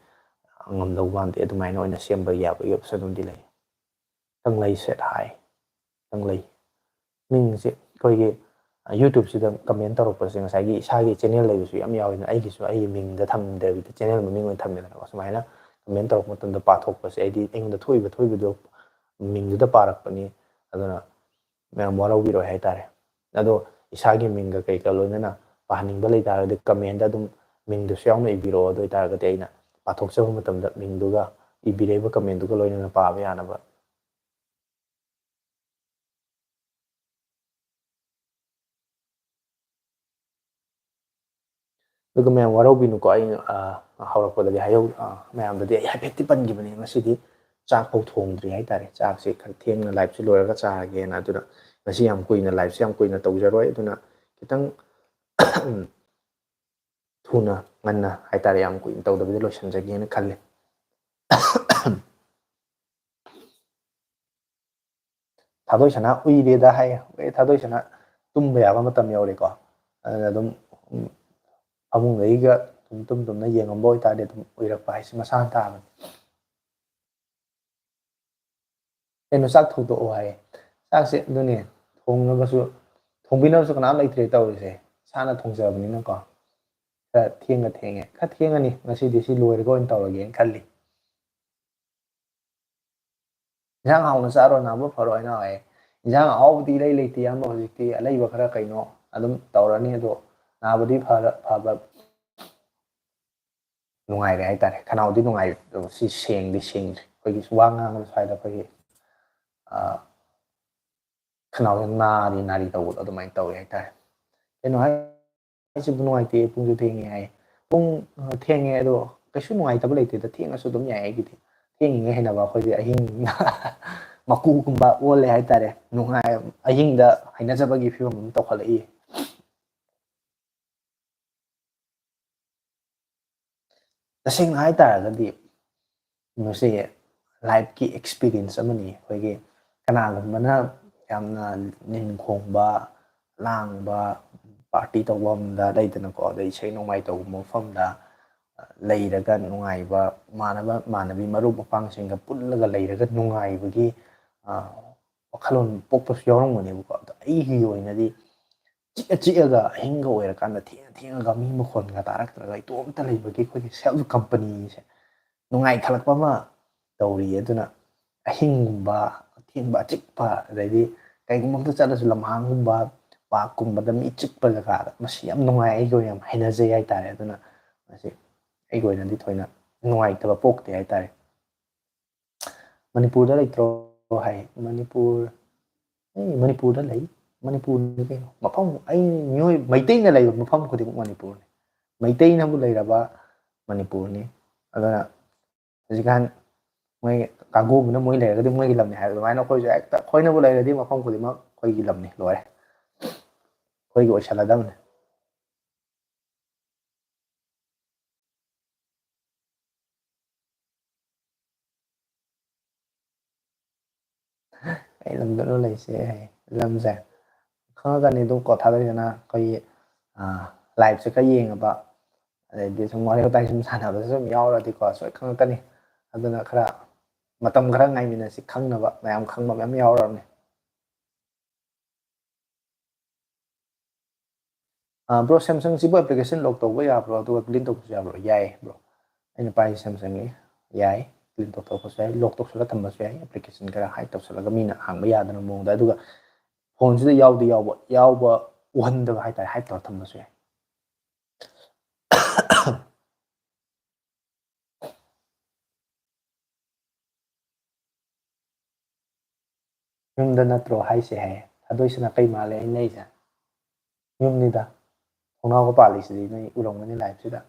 ꯉꯝꯗꯧ ꯃꯥꯟꯗꯦ꯫ ꯑꯗꯨꯃꯥꯏꯅ ꯑꯣꯏꯅ ꯁꯦꯝꯕ ꯌꯥꯕꯒꯤ option ꯑꯃꯗꯤ ꯂꯩ꯫ ꯀꯪꯂꯩ ꯁꯦꯠ ꯍꯥꯏ꯫ ꯀꯪꯂꯩ꯫ ꯃꯤꯡꯁꯦ ꯑꯩꯈꯣꯏꯒꯤ, ꯑ, YouTubeꯁꯤꯗ comment ꯇꯧꯔꯛꯄꯁꯦ ꯉꯁꯥꯏꯒꯤ ꯏꯁꯥꯒꯤ channel ꯂꯩꯕꯁꯨ ꯌꯥꯝ ꯌꯥꯎꯋꯦ꯫ ꯑꯩꯒꯤꯁꯨ ꯑꯩꯒꯤ ꯃꯤꯡꯗ ꯊꯝꯗꯕꯤꯗ channel ꯃꯃꯤꯡ ꯑꯣꯏꯅ ꯊꯝꯃꯦꯗꯅꯀꯣ꯫ ꯁꯨꯃꯥꯏꯅ comment ꯇꯧꯔꯛꯄ ꯃꯇꯝꯗ ꯄꯥꯊꯣꯛꯄꯁꯦ ꯑꯩꯗꯤ ꯑꯩꯉꯣꯟꯗ ꯊꯣꯛꯏꯕ ꯊꯣꯛꯏꯕꯗꯣ ꯃꯤꯡꯗꯨꯗ ꯄꯥꯔꯛꯄꯅꯤ꯫ ꯑꯗꯨꯅ ꯃꯌꯥꯝ ꯋꯥꯔꯧꯕꯤꯔꯣꯏ ꯍꯥꯏꯇꯥꯔꯦ꯫ ꯑꯗꯣ ꯏꯁꯥꯒꯤ ꯃꯤꯡꯒ ꯀꯩꯀ ꯂꯣꯏꯅꯅ ꯄꯥꯍꯟꯅꯤꯡꯕ ꯂꯩꯇꯥꯔꯒꯗꯤ commentꯇ ꯑꯗꯨꯝ ꯃꯤꯡꯗꯨꯁꯨ ꯌꯥꯎꯅ ꯏꯕꯤꯔꯛꯑꯣ꯫ ꯑꯗꯨ ꯑꯣꯏꯇꯥꯔꯒꯗꯤ ꯑꯩꯅ ꯄꯥꯊꯣꯛꯆꯕ ꯃꯇꯝꯗ ꯃꯤꯡꯗꯨꯒ ꯏꯕꯤꯔꯛꯏꯕ commentꯗꯨꯒ ꯂꯣꯏꯅꯅ ꯄꯥꯕ ꯌꯥꯅꯕ꯫ ꯑꯗꯨꯒ ꯃꯌꯥꯝ ꯋꯥꯔꯧꯕꯤꯅꯨꯀꯣ, ꯑꯩ, ꯑ, ꯍꯧꯔꯛꯄꯗꯗꯤ ꯍꯥꯏꯍꯧ-, ꯑ, ꯃꯌꯥꯝꯗꯗꯤ ꯑꯩ ꯍꯥꯏꯐꯦꯠꯇꯤ ꯄꯟꯈꯤꯕꯅꯤ꯫ ꯉꯁꯤꯗꯤ ꯆꯥꯛ ꯐꯥꯎ ꯊꯣꯡꯗ꯭ꯔꯤ ꯍꯥꯏꯇꯥꯔꯦ꯫ ꯆꯥꯛꯁꯦ ꯈꯔ ꯊꯦꯡꯅ liveꯁꯦ ꯂꯣꯏꯔꯒ ꯆꯥꯔꯒꯦꯅ꯫ ꯑꯗꯨꯅ ꯉꯁꯤ ꯌꯥꯝ ꯀꯨꯏꯅ, liveꯁꯦ ꯌꯥꯝ ꯀꯨꯏꯅ ꯇꯧꯖꯔꯣꯏ꯫ ꯑꯗꯨꯅ ꯈꯤꯇꯪ ꯊꯨꯅ, ꯉꯟꯅ ꯍꯥꯏꯇꯥꯔꯦ, ꯌꯥꯝ ꯀꯨꯏꯅ ꯇꯧꯗꯕꯤꯗ ꯂꯣꯏꯁꯤꯟꯖꯒꯦꯅ ꯈꯜꯂꯤ꯫ ꯊꯥꯗꯣꯏ ꯁꯅꯥ ꯎꯏꯔꯦꯗ ꯍꯥꯏ꯫ ꯑꯦ, ꯊꯥꯗꯣꯏ ꯁꯅꯥ ꯇꯨꯝꯕ ꯌꯥꯕ ꯃꯇꯝ ꯌꯧꯔꯦꯀꯣ꯫ ꯑꯗꯨꯅ ꯑꯗꯨꯝ, ꯎꯝ, ꯐꯃꯨꯡꯗꯒꯤꯒ ꯁꯨꯝ ꯇꯨꯝ ꯇꯨꯝꯅ ꯌꯦꯡꯉꯝꯕ ꯑꯣꯏꯇꯥꯔꯗꯤ ꯑꯗꯨꯝ ꯎꯏꯔꯛꯄ ꯍꯥꯏꯁꯦ ꯃꯁꯥꯅ ꯇꯥꯕꯅꯤ꯫ ꯀꯩꯅꯣ, ꯆꯥꯛ ꯊꯣꯡꯗꯣꯛꯑꯣ ꯍꯥꯏꯌꯦ꯫ ꯆꯥꯛꯁꯦ ꯑꯗꯨꯅꯦ, ꯊꯣꯡꯅꯕꯁꯨ, ꯊꯣꯡꯕꯤꯅꯕꯁꯨ ꯀꯅꯥꯝ ꯂꯩꯇ꯭ꯔꯦ ꯇꯧꯔꯤꯁꯦ꯫ ꯏꯁꯥꯅ ꯊꯣꯡꯖꯕꯅꯤꯅꯀꯣ꯫ ꯈꯔ ꯊꯦꯡꯅ ꯊꯦꯡꯉꯦ꯫ ꯈꯔ ꯊꯦꯡꯉꯅꯤ꯫ ꯉꯁꯤꯗꯤ ꯁꯤ ꯂꯣꯏꯔꯒ ꯑꯣꯏꯅ ꯇꯧꯔꯒꯦꯅ ꯈꯜꯂꯤ꯫ ꯏꯟꯁꯥꯡ ꯍꯥꯎꯅ ꯆꯥꯔꯣ, ꯅꯥꯕ ꯐꯔꯣ ꯍꯥꯏꯅ ꯍꯥꯏꯌꯦ꯫ ꯏꯟꯁꯥꯡ ꯑꯍꯥꯎꯕꯗꯤ ꯏꯂꯩ ꯂꯩꯇꯦ, ꯏꯌꯥꯝꯕ꯫ ꯍꯧꯖꯤꯛꯇꯤ ꯑꯂꯩꯕ ꯈꯔ ꯀꯩꯅꯣ ꯑꯗꯨꯝ ꯇꯧꯔꯅꯤ꯫ ꯑꯗꯣ ꯅꯥꯕꯗꯤ ꯐꯔ-, ꯐꯕ ꯅꯨꯡꯉꯥꯏꯔꯦ ꯍꯥꯏꯇꯥꯔꯦ꯫ ꯈꯅꯥꯎꯗꯤ ꯅꯨꯡꯉꯥꯏꯔꯦ꯫ ꯑꯗꯣ ꯁꯤ ꯁꯦꯡꯗꯤ ꯁꯦꯡꯗ꯭ꯔꯤ꯫ ꯑꯩꯈꯣꯏꯒꯤ ꯋꯥ ꯉꯥꯡꯕꯗ ꯁ꯭ꯋꯥꯏꯗ ꯑꯩꯈꯣꯏꯒꯤ, ꯑ, ꯈꯅꯥꯎꯁꯦ ꯅꯥꯔꯤ ꯅꯥꯔꯤ ꯇꯧꯕꯗꯣ ꯑꯗꯨꯃꯥꯏꯅ ꯇꯧꯋꯦ ꯍꯥꯏꯇꯥꯔꯦ꯫ ꯀꯩꯅꯣ ꯍꯥꯏꯁꯤꯕꯨ ꯅꯨꯡꯉꯥꯏꯇꯦ, ꯄꯨꯡꯁꯨ ꯊꯦꯡꯉꯦ ꯍꯥꯏ꯫ ꯄꯨꯡ, ꯑ, ꯊꯦꯡꯉꯦ, ꯑꯗꯣ ꯀꯩꯁꯨ ꯅꯨꯡꯉꯥꯏꯇꯕ ꯂꯩꯇꯦꯗ, ꯊꯦꯡꯉꯁꯨ ꯑꯗꯨꯝ ꯌꯥꯏ꯫ ꯑꯩꯒꯤꯗꯤ ꯊꯦꯡꯉꯤꯉꯩ ꯍꯩꯅꯕ꯫ ꯑꯩꯈꯣꯏꯗꯤ ꯑꯍꯤꯡ ꯃꯀꯨꯒꯨꯝꯕ ꯑꯣꯜꯂꯦ ꯍꯥꯏꯇꯥꯔꯦ꯫ ꯅꯨꯡꯉꯥꯏ, ꯑꯍꯤꯡꯗ ꯍꯩꯅꯖꯕꯒꯤ ꯐꯤꯕꯝ ꯑꯃ ꯇꯧꯈꯠꯂꯛꯏ꯫ ꯇꯁꯦꯡꯅ ꯍꯥꯏꯇꯥꯔꯒꯗꯤ ꯃꯁꯤ ꯂꯥꯏꯐꯀꯤ ꯑꯦꯛꯁꯄꯤꯔꯤꯌꯦꯟꯁ ꯑꯃꯅꯤ꯫ ꯑꯩꯈꯣꯏꯒꯤ ꯀꯅꯥꯒꯨꯝꯕꯅ ꯌꯥꯝꯅ ꯅꯤꯟ ꯈꯣꯡꯕ, ꯂꯥꯡꯕ, ꯄꯥꯔꯇꯤ ꯇꯧꯕ ꯑꯃꯗ ꯂꯩꯗꯅꯀꯣ, ꯑꯗꯩ ꯏꯁꯩ ꯅꯣꯡꯃꯥꯏ ꯇꯧꯕ ꯃꯐꯝꯗ ꯂꯩꯔꯒ ꯅꯨꯡꯉꯥꯏꯕ, ꯏꯃꯥꯟꯅꯕ ꯏꯃꯥꯟꯅꯕꯤ ꯃꯔꯨꯞ ꯃꯄꯥꯡꯁꯤꯡꯒ ꯄꯨꯜꯂꯒ ꯂꯩꯔꯒ ꯅꯨꯡꯉꯥꯏꯕꯒꯤ, ꯑ, ꯋꯥꯈꯜꯂꯣꯟ ꯄꯣꯛꯄꯁꯨ ꯌꯥꯎꯔꯝꯒꯅꯦꯕꯀꯣ꯫ ꯑꯗꯣ ꯑꯩꯒꯤ ꯑꯣꯏꯅꯗꯤ ꯆꯤꯛꯑ ꯆꯤꯛꯑꯒ ꯑꯍꯤꯡꯒ ꯑꯣꯏꯔꯀꯥꯟꯗ ꯊꯦꯡꯉ ꯊꯦꯡꯉꯒ ꯃꯤ ꯃꯈꯣꯟꯒ ꯇꯥꯔꯛꯇ꯭ꯔꯒ ꯏꯇꯣꯝꯇ ꯂꯩꯕꯒꯤ ꯑꯩꯈꯣꯏꯒꯤ ꯁꯦꯜꯐ ꯀꯝꯄꯅꯤꯁꯦ ꯅꯨꯡꯉꯥꯏꯈꯠꯂꯛꯄ ꯑꯃ ꯇꯧꯔꯤ꯫ ꯑꯗꯨꯅ ꯑꯍꯤꯡꯒꯨꯝꯕ, ꯑꯊꯦꯡꯕ, ꯑꯆꯤꯛꯄ, ꯑꯗꯩꯗꯤ ꯀꯩꯒꯨꯝꯕ ꯑꯝꯇ ꯆꯠꯂꯁꯨ ꯂꯝꯍꯥꯡꯒꯨꯝꯕ, ꯄꯥꯔꯛꯀꯨꯝꯕꯗ ꯃꯤ ꯆꯤꯛꯄ ꯖꯒꯥꯗ, ꯃꯁꯤ ꯌꯥꯝ ꯅꯨꯡꯉꯥꯏ, ꯑꯩꯒꯤ ꯑꯣꯏꯅ ꯌꯥꯝ ꯍꯩꯅꯖꯩ ꯍꯥꯏꯇꯥꯔꯦ꯫ ꯑꯗꯨꯅ ꯃꯁꯤ ꯑꯩꯒꯤ ꯑꯣꯏꯅꯗꯤ ꯊꯣꯏꯅ ꯅꯨꯡꯉꯥꯏꯇꯕ ꯄꯣꯛꯇꯦ ꯍꯥꯏꯇꯥꯔꯦ꯫ ꯃꯅꯤꯄꯨꯔꯗ ꯂꯩꯇ꯭ꯔꯣ ꯍꯥꯏ꯫ ꯃꯅꯤꯄꯨꯔ, ꯑꯩ ꯃꯅꯤꯄꯨꯔꯗ ꯂꯩ꯫ ꯃꯅꯤꯄꯨꯔꯅꯤ ꯀꯩꯅꯣ꯫ ꯃꯐꯝ, ꯑꯩ ꯃꯤꯑꯣꯏ, ꯃꯩꯇꯩꯅ ꯂꯩꯕ ꯃꯐꯝ ꯈꯨꯗꯤꯡꯃꯛ ꯃꯅꯤꯄꯨꯔꯅꯤ꯫ ꯃꯩꯇꯩꯅꯕꯨ ꯂꯩꯔꯕ ꯃꯅꯤꯄꯨꯔꯅꯤ꯫ ꯑꯗꯨꯅ ꯍꯧꯖꯤꯛꯀꯥꯟ ꯃꯣꯏ ꯀꯥꯡꯒꯣꯕꯨꯅ ꯃꯣꯏ ꯂꯩꯔꯒꯗꯤ ꯃꯣꯏꯒꯤ ꯂꯝꯅꯤ ꯍꯥꯏꯕ ꯑꯗꯨꯃꯥꯏꯅ ꯑꯩꯈꯣꯏꯁꯨ ꯍꯦꯛꯇ ꯑꯩꯈꯣꯏꯅꯕꯨ ꯂꯩꯔꯗꯤ ꯃꯐꯝ ꯈꯨꯗꯤꯡꯃꯛ ꯑꯩꯈꯣꯏꯒꯤ ꯂꯝꯅꯤ, ꯂꯣꯏꯔꯦ꯫ ꯑꯩꯈꯣꯏꯒꯤ ꯑꯣꯏꯁꯜꯂꯗꯕꯅꯤ꯫ ꯀꯩ ꯂꯝꯗꯅꯣ ꯂꯩꯁꯦ? ꯂꯝꯁꯦ ꯈꯪꯉꯛꯀꯅꯤ ꯑꯗꯨꯝ ꯀꯣ, ꯊꯥꯗꯣꯛꯇꯅ ꯑꯩꯈꯣꯏꯒꯤ, ꯑꯥ, ꯂꯥꯏꯐꯁꯦ ꯈꯔ ꯌꯦꯡꯉꯕ, ꯑꯗꯩꯗꯤ ꯁꯨꯝ ꯋꯥꯔꯤ ꯋꯥꯇꯥꯏ ꯁꯨꯝ ꯁꯥꯟꯅꯕꯗ ꯁꯨꯝ ꯌꯥꯎꯔꯗꯤꯀꯣ, ꯁꯣꯏ ꯈꯪꯉꯛꯀꯅꯤ꯫ ꯑꯗꯨꯅ ꯈꯔ ꯃꯇꯝ ꯈꯔ ꯉꯥꯏꯃꯤꯟꯅꯁꯤ, ꯈꯪꯅꯕ ꯃꯌꯥꯝ ꯈꯪꯕ ꯃꯌꯥꯝ ꯌꯥꯎꯔꯕꯅꯤ꯫ ꯕ꯭ꯔꯣ, ꯁꯦꯝꯁꯪꯁꯤꯕꯨ ꯑꯦꯄ꯭ꯂꯤꯀꯦꯁꯟ ꯂꯣꯛ ꯇꯧꯕ ꯌꯥꯕ꯭ꯔꯣ, ꯑꯗꯨꯒ ꯀ꯭ꯂꯤꯟ ꯇꯧꯕꯁꯨ ꯌꯥꯕ꯭ꯔꯣ? ꯌꯥꯏ ꯕ꯭ꯔꯣ, ꯑꯩꯅ ꯄꯥꯏꯔꯤ ꯁꯦꯝꯁꯪꯅꯤ꯫ ꯌꯥꯏ, ꯀ꯭ꯂꯤꯟ ꯇꯧꯊꯣꯛꯄꯁꯨ ꯌꯥꯏ, ꯂꯣꯛ ꯇꯧꯁꯜꯂꯒ ꯊꯝꯕꯁꯨ ꯌꯥꯏ, ꯑꯦꯄ꯭ꯂꯤꯀꯦꯁꯟ ꯈꯔ ꯍꯥꯏꯠ ꯇꯧꯁꯜꯂꯒ ꯃꯤꯅ ꯍꯥꯡꯕ ꯌꯥꯗꯅ ꯃꯑꯣꯡꯗ꯫ ꯑꯗꯨꯒ ꯐꯣꯟꯁꯤꯗ ꯌꯥꯎꯗꯤ ꯌꯥꯎꯕ, ꯌꯥꯎꯕ ꯎꯍꯟꯗꯕ ꯍꯥꯏꯇꯥꯔꯦ, ꯍꯥꯏꯠ ꯇꯧꯔ ꯊꯝꯕꯁꯨ ꯌꯥꯏ꯫ ꯌꯨꯝꯗ ꯅꯠꯇ꯭ꯔꯣ ꯍꯥꯏꯁꯦ? ꯍꯥꯏꯌꯦ꯫ ꯊꯥꯗꯣꯏꯁꯤꯅ ꯀꯩ ꯃꯥꯜꯂꯦ ꯑꯩꯅ ꯂꯩꯁꯦ? ꯌꯨꯝꯅꯤꯗ꯫ ꯊꯣꯡꯅꯥꯎꯒ ꯄꯥꯜꯂꯤꯁꯤꯗꯤ ꯅꯣꯏ ꯎꯔꯝꯒꯅꯤ ꯂꯥꯏꯞꯁꯤꯗ꯫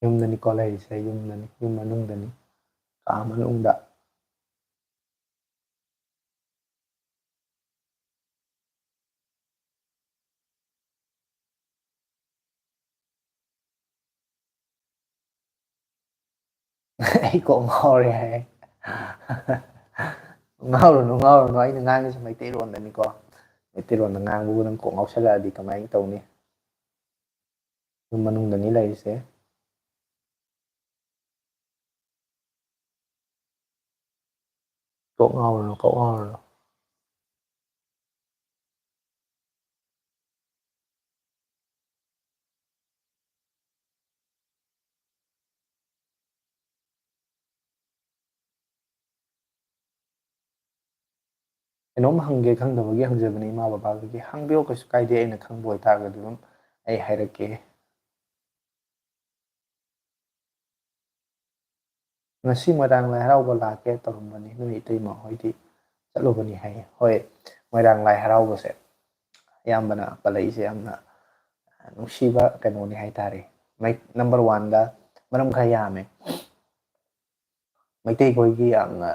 ꯌꯨꯝꯗꯅꯤꯀꯣ ꯂꯩꯔꯤꯁꯦ, ꯌꯨꯝꯗꯅꯤ, ꯌꯨꯝ ꯃꯅꯨꯡꯗꯅꯤ, ꯀꯥ ꯃꯅꯨꯡꯗ꯫ ꯑꯩ ꯀꯣꯛ ꯉꯥꯎꯔꯦ ꯍꯥꯏ꯫ ꯉꯥꯎꯔꯨꯅꯨ, ꯉꯥꯎꯔꯨꯅꯨ, ꯑꯩꯅ ꯉꯥꯡꯉꯤꯁꯦ ꯃꯩꯇꯩꯂꯣꯟꯗꯅꯤꯀꯣ꯫ ꯃꯩꯇꯩꯂꯣꯟꯗ ꯉꯥꯡꯕꯕꯨ ꯅꯪ ꯀꯣꯛ ꯉꯥꯎꯁꯜꯂꯛꯑꯗꯤ ꯀꯃꯥꯏꯅ ꯇꯧꯅꯤ? ꯌꯨꯝ ꯃꯅꯨꯡꯗꯅꯤ ꯂꯩꯔꯤꯁꯦ꯫ ꯀꯣꯛ ꯉꯥꯎꯔꯨꯅꯨ, ꯀꯣꯛ ꯉꯥꯎꯔꯨꯅꯨ꯫ ꯀꯩꯅꯣꯝ ꯍꯪꯒꯦ ꯈꯪꯗꯕꯒꯤ ꯍꯪꯖꯕꯅꯤ ꯏꯃꯥ ꯕꯕꯥꯗꯒꯤ꯫ ꯍꯪꯕꯤꯌꯣ, ꯀꯩꯁꯨ ꯀꯥꯏꯗꯦ, ꯑꯩꯅ ꯈꯪꯕ ꯑꯣꯏꯇꯥꯔꯒꯗꯤ ꯑꯗꯨꯝ ꯑꯩ ꯍꯥꯏꯔꯛꯀꯦ꯫ ꯉꯁꯤ ꯃꯣꯏꯔꯥꯡ ꯂꯥꯏ ꯍꯔꯥꯎꯕ ꯂꯥꯛꯀꯦ ꯇꯧꯔꯝꯕꯅꯤ, ꯅꯣꯏ ꯏꯇꯩꯃ ꯍꯣꯏꯗꯤ ꯆꯠꯂꯨꯕꯅꯤ ꯍꯥꯏꯌꯦ꯫ ꯍꯣꯏ, ꯃꯣꯏꯔꯥꯡ ꯂꯥꯏ ꯍꯔꯥꯎꯕꯁꯦ ꯑꯌꯥꯝꯕꯅ ꯄꯜꯂꯛꯏꯁꯦ ꯌꯥꯝꯅ ꯅꯨꯡꯁꯤꯕ ꯀꯩꯅꯣꯅꯤ ꯍꯥꯏꯇꯥꯔꯦ꯫ ꯃꯩ-, ꯅꯝꯕꯔ ꯋꯥꯟꯗ ꯃꯔꯝ ꯈꯔ ꯌꯥꯝꯃꯦ꯫ ꯃꯩꯇꯩꯈꯣꯏꯒꯤ ꯌꯥꯝꯅ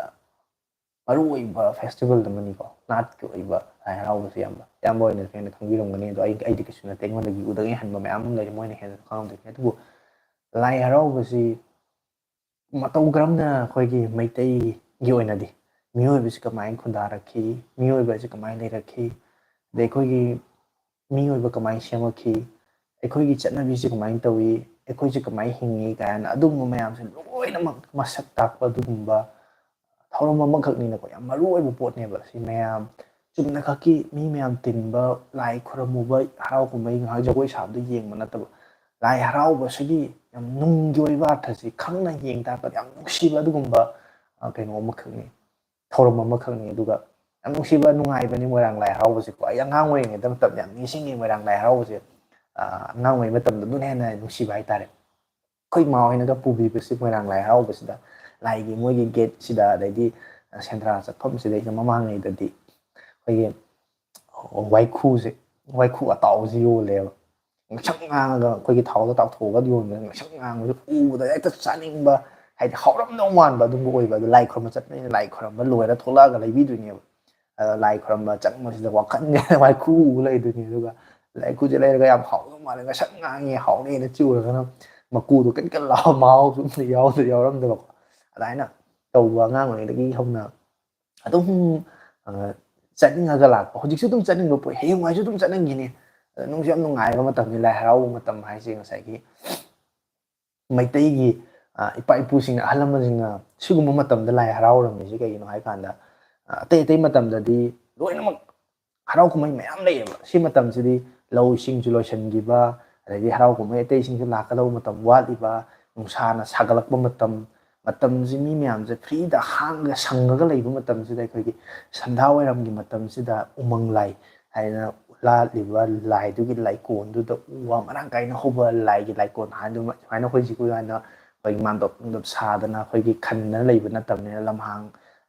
ꯃꯔꯨꯑꯣꯏꯕ ꯐꯦꯁꯇꯤꯚꯦꯜ ꯑꯃꯅꯤꯀꯣ, ꯅꯥꯠꯀꯤ ꯑꯣꯏꯕ ꯂꯥꯏ ꯍꯔꯥꯎꯕꯁꯦ ꯌꯥꯝꯅ꯫ ꯑꯌꯥꯝꯕ ꯑꯣꯏꯅꯁꯨ ꯍꯦꯟꯅ ꯈꯪꯕꯤꯔꯝꯒꯅꯤ, ꯑꯗꯣ ꯑꯩ, ꯑꯩꯗꯤ ꯀꯩꯁꯨ ꯅꯠꯇꯦ, ꯑꯩꯉꯣꯟꯗꯒꯤ ꯎꯗꯒꯤ ꯍꯟꯕ ꯃꯌꯥꯝ ꯑꯃ ꯂꯩꯔꯦ, ꯃꯣꯏꯅ ꯍꯦꯟꯅꯁꯨ ꯈꯪꯉꯝꯗꯣꯏꯅꯤ꯫ ꯑꯗꯨꯕꯨ ꯂꯥꯏ ꯍꯔꯥꯎꯕꯁꯤ ꯃꯇꯧ ꯀꯔꯝꯅ ꯑꯩꯈꯣꯏꯒꯤ ꯃꯩꯇꯩꯒꯤ ꯑꯣꯏꯅꯗꯤ ꯃꯤꯑꯣꯏꯕꯁꯤ ꯀꯃꯥꯏꯅ ꯈꯨꯟꯗꯥꯔꯛꯈꯤ, ꯃꯤꯑꯣꯏꯕ ꯑꯁꯤ ꯀꯃꯥꯏꯅ ꯂꯩꯔꯛꯈꯤ, ꯑꯗꯩ ꯑꯩꯈꯣꯏꯒꯤ ꯃꯤꯑꯣꯏꯕ ꯀꯃꯥꯏꯅ ꯁꯦꯝꯃꯛꯈꯤ, ꯑꯩꯈꯣꯏꯒꯤ ꯆꯠꯅꯕꯤꯁꯤ ꯀꯃꯥꯏꯅ ꯇꯧꯏ, ꯑꯩꯈꯣꯏꯁꯦ ꯀꯃꯥꯏꯅ ꯍꯤꯡꯉꯤ ꯀꯥꯏꯅ ꯑꯗꯨꯒꯨꯝꯕ ꯃꯌꯥꯝꯁꯦ ꯂꯣꯏꯅꯃꯛ ꯃꯁꯛ ꯇꯥꯛꯄ ꯑꯗꯨꯒꯨꯝꯕ ꯊꯧꯔꯝ ꯑꯃꯈꯛꯅꯤꯅꯀꯣ, ꯌꯥꯝ ꯃꯔꯨ ꯑꯣꯏꯕ ꯄꯣꯠꯅꯦꯕ꯫ ꯁꯤ ꯃꯌꯥꯝ ꯆꯨꯝꯅ ꯈꯛꯀꯤ ꯃꯤ ꯃꯌꯥꯝ ꯇꯤꯟꯕ, ꯂꯥꯏ ꯈꯨꯔꯝꯃꯨꯕ, ꯍꯔꯥꯎ ꯀꯨꯝꯍꯩ ꯉꯥꯏꯍꯥꯛ ꯖꯒꯣꯏ ꯁꯥꯕꯗ ꯌꯦꯡꯕ ꯅꯠꯇꯕ, ꯂꯥꯏ ꯍꯔꯥꯎꯕꯁꯤꯒꯤ ꯌꯥꯝ ꯅꯨꯡꯒꯤ ꯑꯣꯏꯕ ꯑꯔꯊꯁꯤ ꯈꯪꯅ ꯌꯦꯡ ꯇꯥꯔꯒꯗꯤ ꯌꯥꯝ ꯅꯨꯡꯁꯤꯕ ꯑꯗꯨꯒꯨꯝꯕ, ꯑ, ꯀꯩꯅꯣ ꯑꯃꯈꯛꯅꯤ, ꯊꯧꯔꯝ ꯑꯃꯈꯛꯅꯤ꯫ ꯑꯗꯨꯒ ꯌꯥꯝ ꯅꯨꯡꯁꯤꯕ, ꯅꯨꯡꯉꯥꯏꯕꯅꯤ ꯃꯣꯏꯔꯥꯡ ꯂꯥꯏ ꯍꯔꯥꯎꯕꯁꯦꯀꯣ꯫ ꯑꯩ ꯑꯉꯥꯡ ꯑꯣꯏꯔꯤꯉꯩꯗ ꯃꯇꯝꯗ ꯌꯥꯝ ꯅꯤꯡꯁꯤꯡꯉꯤ ꯃꯣꯏꯔꯥꯡ ꯂꯥꯏ ꯍꯔꯥꯎꯕꯁꯦ꯫ ꯑ, ꯑꯉꯥꯡ ꯑꯣꯏꯔꯤꯉꯩ ꯃꯇꯝꯗ ꯑꯗꯨꯅ ꯍꯦꯟꯅ ꯅꯨꯡꯁꯤꯕ ꯍꯥꯏꯇꯥꯔꯦ꯫ ꯑꯩꯈꯣꯏ ꯏꯃꯥ ꯍꯣꯏꯅꯒ ꯄꯨꯕꯤꯕꯁꯤ ꯃꯣꯏꯔꯥꯡ ꯂꯥꯏ ꯍꯔꯥꯎꯕꯁꯤꯗ, ꯂꯥꯏꯒꯤ ꯃꯣꯏꯒꯤ ꯒꯦꯠꯁꯤꯗ, ꯑꯗꯩꯗꯤ ꯁꯦꯟꯗ꯭ꯔꯥ ꯆꯠꯐꯝꯁꯤꯗꯩꯗ ꯃꯃꯥꯡꯉꯩꯗꯗꯤ ꯑꯩꯈꯣꯏꯒꯤ ꯋꯥꯏꯈꯨꯁꯦ, ꯋꯥꯏꯈꯨ ꯑꯇꯥꯎꯕꯁꯤ ꯌꯣꯜꯂꯦꯕ꯫ ꯉꯛꯁꯪ ꯉꯥꯡꯉꯒ ꯑꯩꯈꯣꯏꯒꯤ ꯊꯥꯎꯗ ꯇꯥꯎꯊꯣꯛꯑꯒ ꯌꯣꯟꯕꯁꯦ ꯉꯛꯁꯪ ꯉꯥꯡꯕꯁꯦ ꯎꯕꯗ ꯍꯦꯛꯇ ꯆꯥꯅꯤꯡꯕ, ꯍꯥꯏꯗꯤ ꯍꯧꯔꯝꯗꯧ ꯃꯥꯟꯕ ꯑꯗꯨꯝꯕ ꯑꯣꯏꯕ꯫ ꯑꯗꯨ ꯂꯥꯏ ꯈꯨꯔꯨꯝꯕ ꯆꯠꯄꯅꯤꯅ ꯂꯥꯏ ꯈꯨꯔꯨꯝꯕ ꯂꯣꯏꯔ ꯊꯣꯛꯂꯛꯑꯒ ꯂꯩꯕꯤꯗꯣꯏꯅꯦꯕ꯫ ꯑꯗ ꯂꯥꯏ ꯈꯨꯔꯨꯝꯕ ꯆꯪꯕꯁꯤꯗ ꯋꯥꯈꯜꯁꯦ ꯋꯥꯏꯈꯨ ꯎ ꯂꯩꯗꯣꯏꯅꯤ꯫ ꯑꯗꯨꯒ ꯂꯥꯏꯈꯨꯁꯦ ꯂꯩꯔꯒ ꯌꯥꯝ ꯍꯥꯎꯗꯧ ꯃꯥꯜꯂꯦ, ꯉꯁꯪ ꯉꯥꯡꯉꯦ, ꯍꯥꯎꯅꯦꯅ ꯆꯨꯔꯒꯅ ꯃꯀꯨꯗꯣ ꯀꯟ ꯀꯟ ꯂꯥꯎꯕ, ꯃꯍꯥꯎꯁꯨ ꯑꯝꯇ ꯌꯥꯎꯗ ꯌꯥꯎꯔꯝꯗꯕꯀꯣ꯫ ꯑꯗꯨꯃꯥꯏꯅ ꯇꯧꯕ ꯑꯉꯥꯡ ꯑꯣꯏꯔꯤꯉꯩꯗꯒꯤ ꯍꯧꯅ ꯑꯗꯨꯝ, ꯑ, ꯆꯠꯅꯤꯡꯉꯒ ꯂꯥꯛꯄ, ꯍꯧꯖꯤꯛꯁꯨ ꯑꯗꯨꯝ ꯆꯠꯅꯤꯡꯕ ꯄꯣꯛꯏ, ꯍꯌꯦꯡꯋꯥꯏꯁꯨ ꯑꯗꯨꯝ ꯆꯠꯅꯤꯡꯈꯤꯅꯤ꯫ ꯑꯗ ꯅꯨꯡꯁꯨ ꯌꯥꯝ ꯅꯨꯡꯉꯥꯏꯕ ꯃꯇꯝꯅꯤ ꯂꯥꯏ ꯍꯔꯥꯎꯕ ꯃꯇꯝ ꯍꯥꯏꯁꯦ꯫ ꯉꯁꯥꯏꯒꯤ ꯃꯩꯇꯩꯒꯤ, ꯑ, ꯏꯄꯥ ꯏꯄꯨꯁꯤꯡꯅ, ꯑꯍꯜ ꯂꯃꯟꯁꯤꯡꯅ ꯁꯤꯒꯨꯝꯕ ꯃꯇꯝꯗ ꯂꯥꯏ ꯍꯔꯥꯎꯔꯝꯃꯤꯁꯤ ꯀꯩꯒꯤꯅꯣ ꯍꯥꯏ ꯀꯥꯟꯗ, ꯑ, ꯑꯇꯩ ꯑꯇꯩ ꯃꯇꯝꯗꯗꯤ ꯂꯣꯏꯅꯃꯛ ꯍꯔꯥꯎ ꯀꯨꯝꯍꯩ ꯃꯌꯥꯝ ꯂꯩꯌꯦꯕ꯫ ꯁꯤ ꯃꯇꯝꯁꯤꯗꯤ ꯂꯧ ꯏꯁꯤꯡꯁꯨ ꯂꯣꯏꯁꯤꯟꯈꯤꯕ, ꯑꯗꯒꯤ ꯍꯔꯥꯎ ꯀꯨꯝꯍꯩ ꯑꯇꯩꯁꯤꯡꯁꯨ ꯂꯥꯛꯀꯗꯧꯕ ꯃꯇꯝ ꯋꯥꯠꯂꯤꯕ, ꯅꯨꯡꯁꯥꯅ ꯁꯥꯒꯠꯂꯛꯄ ꯃꯇꯝ, ꯃꯇꯝꯁꯤ ꯃꯤ ꯃꯌꯥꯝꯁꯦ ꯐ꯭ꯔꯤꯗ ꯍꯥꯡꯉꯒ ꯁꯪꯉꯒ ꯂꯩꯕ ꯃꯇꯝꯁꯤꯗ, ꯑꯩꯈꯣꯏꯒꯤ ꯁꯟꯙꯥ ꯋꯥꯏꯔꯝꯒꯤ ꯃꯇꯝꯁꯤꯗ ꯎꯃꯪ ꯂꯥꯏ ꯍꯥꯏꯅ ꯂꯥꯠꯂꯤꯕ ꯂꯥꯏꯗꯨꯒꯤ ꯂꯥꯏꯀꯣꯟꯗꯨꯗ ꯎ ꯋꯥ ꯃꯔꯥꯡ ꯀꯥꯏꯅ ꯍꯧꯕ ꯂꯥꯏꯒꯤ ꯂꯥꯏꯀꯣꯟ ꯍꯥꯏꯗꯨ, ꯁꯨꯃꯥꯏꯅ ꯑꯩꯈꯣꯏ ꯍꯧꯖꯤꯛꯀꯤ ꯑꯣꯏꯅ ꯑꯩꯈꯣꯏꯒꯤ ꯃꯥꯟꯗꯣꯞ ꯅꯨꯡꯗꯣꯞ ꯁꯥꯗꯅ ꯑꯩꯈꯣꯏꯒꯤ ꯈꯟꯗꯅ ꯂꯩꯕ ꯅꯠꯇꯕꯅꯤꯅ, ꯂꯝꯍꯥꯡ,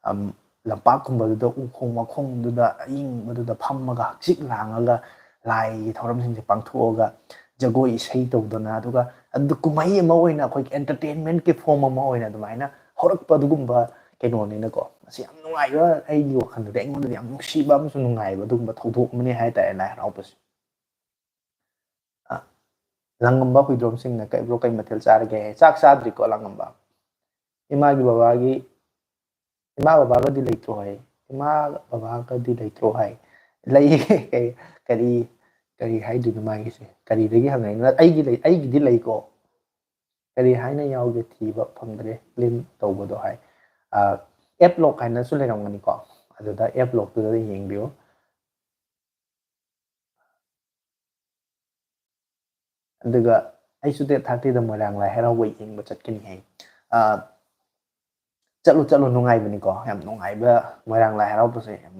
ꯑꯝ, ꯂꯝꯄꯥꯛꯀꯨꯝꯕꯗꯨꯗ ꯎꯈꯣꯡ ꯋꯥꯈꯣꯡꯗꯨꯗ ꯑꯏꯪꯕꯗꯨꯗ ꯐꯝꯃꯒ ꯍꯛꯆꯤꯛ ꯂꯥꯡꯉꯒ ꯂꯥꯏꯒꯤ ꯊꯧꯔꯝꯁꯤꯡꯁꯦ ꯄꯥꯡꯊꯣꯛꯑꯒ ꯖꯒꯣꯏ ꯏꯁꯩ ꯇꯧꯗꯅ, ꯑꯗꯨꯒ ꯑꯗꯨ ꯀꯨꯝꯍꯩ ꯑꯃ ꯑꯣꯏꯅ, ꯑꯩꯈꯣꯏꯒꯤ entertainment ꯀꯤ form ꯑꯃ ꯑꯣꯏꯅ ꯑꯗꯨꯃꯥꯏꯅ ꯍꯧꯔꯛꯄ ꯑꯗꯨꯒꯨꯝꯕ ꯀꯩꯅꯣꯅꯤꯅꯀꯣ꯫ ꯃꯁꯤ ꯌꯥꯝ ꯅꯨꯡꯉꯥꯏꯕ, ꯑꯩꯒꯤ ꯋꯥꯈꯜꯗꯗꯤ ꯑꯩꯉꯣꯟꯗꯗꯤ ꯌꯥꯝ ꯅꯨꯡꯁꯤꯕ ꯑꯃꯁꯨꯡ ꯅꯨꯡꯉꯥꯏꯕ ꯑꯗꯨꯒꯨꯝꯕ ꯊꯧꯗꯣꯛ ꯑꯃꯅꯤ ꯍꯥꯏꯇꯥꯔꯦ ꯂꯥꯏ ꯍꯔꯥꯎꯕꯁꯦ꯫ ꯑ, ꯂꯥꯡꯉꯝꯕ ꯍꯨꯏꯗ꯭ꯔꯣꯝꯁꯤꯡꯅ, "ꯀꯩ bro, ꯀꯩ ꯃꯊꯦꯜ ꯆꯥꯔꯒꯦ?" ꯆꯥꯛ ꯆꯥꯗ꯭ꯔꯤꯀꯣ ꯂꯥꯡꯉꯝꯕ? ꯏꯃꯥꯒꯤ ꯕꯕꯥꯒꯤ ꯏꯃꯥ ꯕꯕꯥꯒꯗꯤ ꯂꯩꯇ꯭ꯔꯣ ꯍꯥꯏ꯫ ꯏꯃꯥ ꯕꯕꯥꯒꯗꯤ ꯂꯩꯇ꯭ꯔꯣ ꯍꯥꯏ꯫ ꯂꯩ꯫ ꯀꯩ, ꯀꯔꯤ, ꯀꯔꯤ ꯍꯥꯏꯗꯣꯏꯅꯣ ꯃꯥꯒꯤꯁꯦ? ꯀꯔꯤꯗꯒꯤ ꯍꯪꯉꯛꯏꯅꯣ? ꯑꯩꯒꯤ ꯂꯩ, ꯑꯩꯒꯤꯗꯤ ꯂꯩꯀꯣ꯫ ꯀꯔꯤ ꯍꯥꯏꯅ ꯌꯥꯎꯒꯦ ꯊꯤꯕ ꯐꯪꯗ꯭ꯔꯦ꯫ ꯂꯤꯟ ꯇꯧꯕꯗꯣ ꯍꯥꯏ꯫ ꯑꯦꯞ ꯂꯣꯛ ꯍꯥꯏꯅꯁꯨ ꯂꯩꯔꯝꯒꯅꯤꯀꯣ꯫ ꯑꯗꯨꯗ ꯑꯦꯞ ꯂꯣꯛꯇꯨꯗ ꯌꯦꯡꯕꯤꯌꯨ꯫ ꯑꯗꯨꯒ ꯑꯩꯁꯨ ꯗꯦꯠ ꯊꯥꯔꯇꯤꯗ ꯃꯣꯏꯔꯥꯡ ꯂꯥꯏ ꯍꯔꯥꯎꯕ ꯌꯦꯡꯕ ꯆꯠꯀꯅꯤ ꯍꯥꯏ꯫ ꯑ, ꯆꯠꯂꯨ, ꯆꯠꯂꯨ, ꯅꯨꯡꯉꯥꯏꯕꯅꯤꯀꯣ꯫ ꯌꯥꯝ ꯅꯨꯡꯉꯥꯏꯕ ꯃꯣꯏꯔꯥꯡ ꯂꯥꯏ ꯍꯔꯥꯎꯕꯁꯦ꯫ ꯌꯥꯝ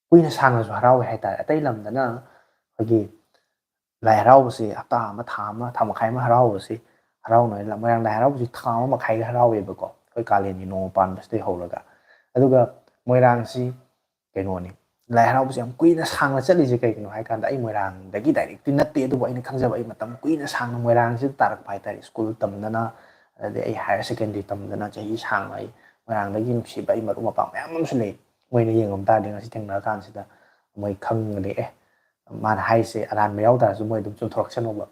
ꯀꯨꯏꯅ ꯁꯥꯡꯅꯁꯨ ꯍꯔꯥꯎꯋꯦ ꯍꯥꯏꯇꯥꯔꯦ꯫ ꯑꯇꯩ ꯂꯝꯗꯅ ꯑꯩꯈꯣꯏꯒꯤ ꯂꯥꯏ ꯍꯔꯥꯎꯕꯁꯦ ꯍꯞꯇꯥ ꯑꯃ, ꯊꯥ ꯑꯃ, ꯊꯥ ꯃꯈꯥꯏ ꯑꯃ ꯍꯔꯥꯎꯕꯁꯤ ꯍꯔꯥꯎꯅ, ꯃꯣꯏꯔꯥꯡ ꯂꯥꯏ ꯍꯔꯥꯎꯕꯁꯤ ꯊꯥ ꯑꯃ ꯃꯈꯥꯏꯒ ꯍꯔꯥꯎꯋꯦꯕꯀꯣ, ꯑꯩꯈꯣꯏ ꯀꯥꯂꯦꯟꯒꯤ ꯅꯣꯡꯃ ꯄꯥꯟꯕꯁꯤꯗꯩ ꯍꯧꯔꯒ꯫ ꯑꯗꯨꯒ ꯃꯣꯏꯔꯥꯡꯁꯤ ꯀꯩꯅꯣꯅꯤ, ꯂꯥꯏ ꯍꯔꯥꯎꯕꯁꯤ ꯌꯥꯝ ꯀꯨꯏꯅ ꯁꯥꯡꯅ ꯆꯠꯂꯤꯁꯦ ꯀꯩꯒꯤꯅꯣ ꯍꯥꯏ ꯀꯥꯟꯗ, ꯑꯩ ꯃꯣꯏꯔꯥꯡꯗꯒꯤ ꯗꯥꯏꯔꯦꯛꯇꯤ ꯅꯠꯇꯦ, ꯑꯗꯨꯕꯨ ꯑꯩꯅ ꯈꯪꯖꯕ, ꯑꯩ ꯃꯇꯝ ꯀꯨꯏꯅ ꯁꯥꯡꯅ ꯃꯣꯏꯔꯥꯡꯁꯤꯗ ꯇꯥꯔꯛꯄ ꯍꯥꯏꯇꯥꯔꯦ꯫ ꯁ꯭ꯀꯨꯜ ꯇꯝꯗꯅ, ꯑꯗꯩ ꯑꯩ ꯍꯥꯌꯔ ꯁꯦꯀꯦꯟꯗꯔꯤ ꯇꯝꯗꯅ ꯆꯍꯤ ꯁꯥꯡꯅ ꯑꯩ ꯃꯣꯏꯔꯥꯡꯗꯒꯤ ꯅꯨꯡꯁꯤꯕ ꯑꯩ ꯃꯔꯨꯞ ꯃꯄꯥꯡ ꯃꯌꯥꯝ ꯑꯃꯁꯨ ꯂꯩ꯫ ꯃꯣꯏꯅ ꯌꯦꯡꯉꯝ ꯇꯥꯔꯗꯤ ꯉꯁꯤ ꯊꯦꯡꯅꯔ ꯀꯥꯟꯁꯤꯗ ꯃꯣꯏ ꯈꯪꯒꯅꯤ, ꯑꯦ, ꯃꯥꯅ ꯍꯥꯏꯔꯤꯁꯦ ꯑꯔꯥꯟꯕ ꯌꯥꯎ ꯇꯥꯔꯁꯨ ꯃꯣꯏ ꯑꯗꯨꯝ ꯆꯨꯝꯊꯣꯔꯛꯁꯅꯨꯕ꯫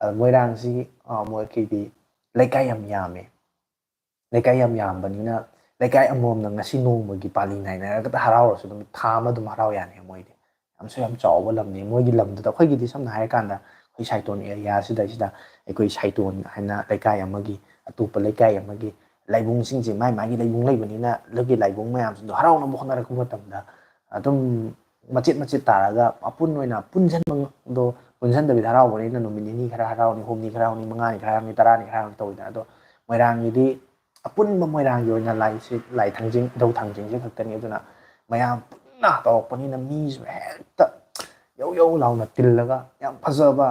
ꯑꯗ ꯃꯣꯏꯔꯥꯡꯁꯤ, ꯑ, ꯃꯣꯏꯒꯤꯗꯤ ꯂꯩꯀꯥꯏ ꯌꯥꯝ ꯌꯥꯝꯃꯦ꯫ ꯂꯩꯀꯥꯏ ꯌꯥꯝ ꯌꯥꯝꯕꯅꯤꯅ ꯂꯩꯀꯥꯏ ꯑꯃꯃꯝꯅ ꯉꯁꯤ ꯅꯣꯡꯃꯒꯤ ꯄꯥꯜꯂꯤ ꯅꯥꯏꯅꯔꯒ ꯍꯔꯥꯎꯔꯁꯨ ꯑꯗꯨꯝ ꯊꯥ ꯑꯃ ꯑꯗꯨꯝ ꯍꯔꯥꯎ ꯌꯥꯅꯤ ꯃꯣꯏꯗꯤ꯫ ꯌꯥꯝꯁꯨ ꯌꯥꯝ ꯆꯥꯎꯕ ꯂꯝꯅꯤ ꯃꯣꯏꯒꯤ ꯂꯝꯗꯨꯗ꯫ ꯑꯩꯈꯣꯏꯒꯤꯗꯤ ꯁꯝꯅ ꯍꯥꯏꯔꯀꯥꯟꯗ ꯑꯩꯈꯣꯏ ꯁꯥꯏꯇꯣꯟ ꯑꯦꯔꯤꯌꯥꯁꯤꯗꯩꯁꯤꯗ ꯑꯩꯈꯣꯏ ꯁꯥꯏꯇꯣꯟ ꯍꯥꯏꯅ ꯂꯩꯀꯥꯏ ꯑꯃꯒꯤ, ꯑꯇꯣꯞꯄ ꯂꯩꯀꯥꯏ ꯑꯃꯒꯤ ꯂꯥꯏꯕꯨꯡꯁꯤꯡꯁꯦ ꯃꯥꯏ ꯃꯥꯒꯤ ꯂꯥꯏꯕꯨꯡ ꯂꯩꯕꯅꯤꯅ ꯑꯗꯨꯒꯤ ꯂꯥꯏꯕꯨꯡ ꯃꯌꯥꯝꯁꯤꯡꯗꯣ ꯍꯔꯥꯎꯅꯕ ꯍꯣꯠꯅꯔꯛꯄ ꯃꯇꯝꯗ ꯑꯗꯨꯝ ꯃꯆꯦꯠ ꯃꯆꯦꯠ ꯇꯥꯔꯒ ꯑꯄꯨꯟ ꯑꯣꯏꯅ ꯄꯨꯟꯁꯤꯟꯕꯗꯣ ꯄꯨꯟꯁꯤꯟꯗꯕꯤꯗ ꯍꯔꯥꯎꯕꯅꯤꯅ ꯅꯨꯃꯤꯠ ꯅꯤꯅꯤ ꯈꯔ ꯍꯔꯥꯎꯅꯤ, ꯍꯨꯝꯅꯤ ꯈꯔ ꯍꯔꯥꯎꯅꯤ, ꯃꯉꯥꯅꯤ ꯈꯔ ꯍꯔꯥꯎꯅꯤ, ꯇꯔꯥꯅꯤ ꯈꯔ ꯍꯔꯥꯎꯅꯤ ꯇꯧꯋꯤꯗꯅ꯫ ꯑꯗꯣ ꯃꯣꯏꯔꯥꯡꯒꯤꯗꯤ ꯑꯄꯨꯟꯕ ꯃꯣꯏꯔꯥꯡꯒꯤ ꯑꯣꯏꯅ ꯂꯥꯏꯁꯤ, ꯂꯥꯏ ꯊꯥꯡꯖꯤꯡ, ꯏꯙꯧ ꯊꯥꯡꯖꯤꯡꯁꯦ ꯈꯛꯇꯅꯤ꯫ ꯑꯗꯨꯅ ꯃꯌꯥꯝ ꯄꯨꯟꯅ ꯇꯧꯔꯛꯄꯅꯤꯅ ꯃꯤꯁꯨ ꯍꯦꯛꯇ ꯌꯧ ꯌꯧ ꯂꯥꯎꯅ ꯇꯤꯜꯂꯒ ꯌꯥꯝ ꯐꯖꯕ,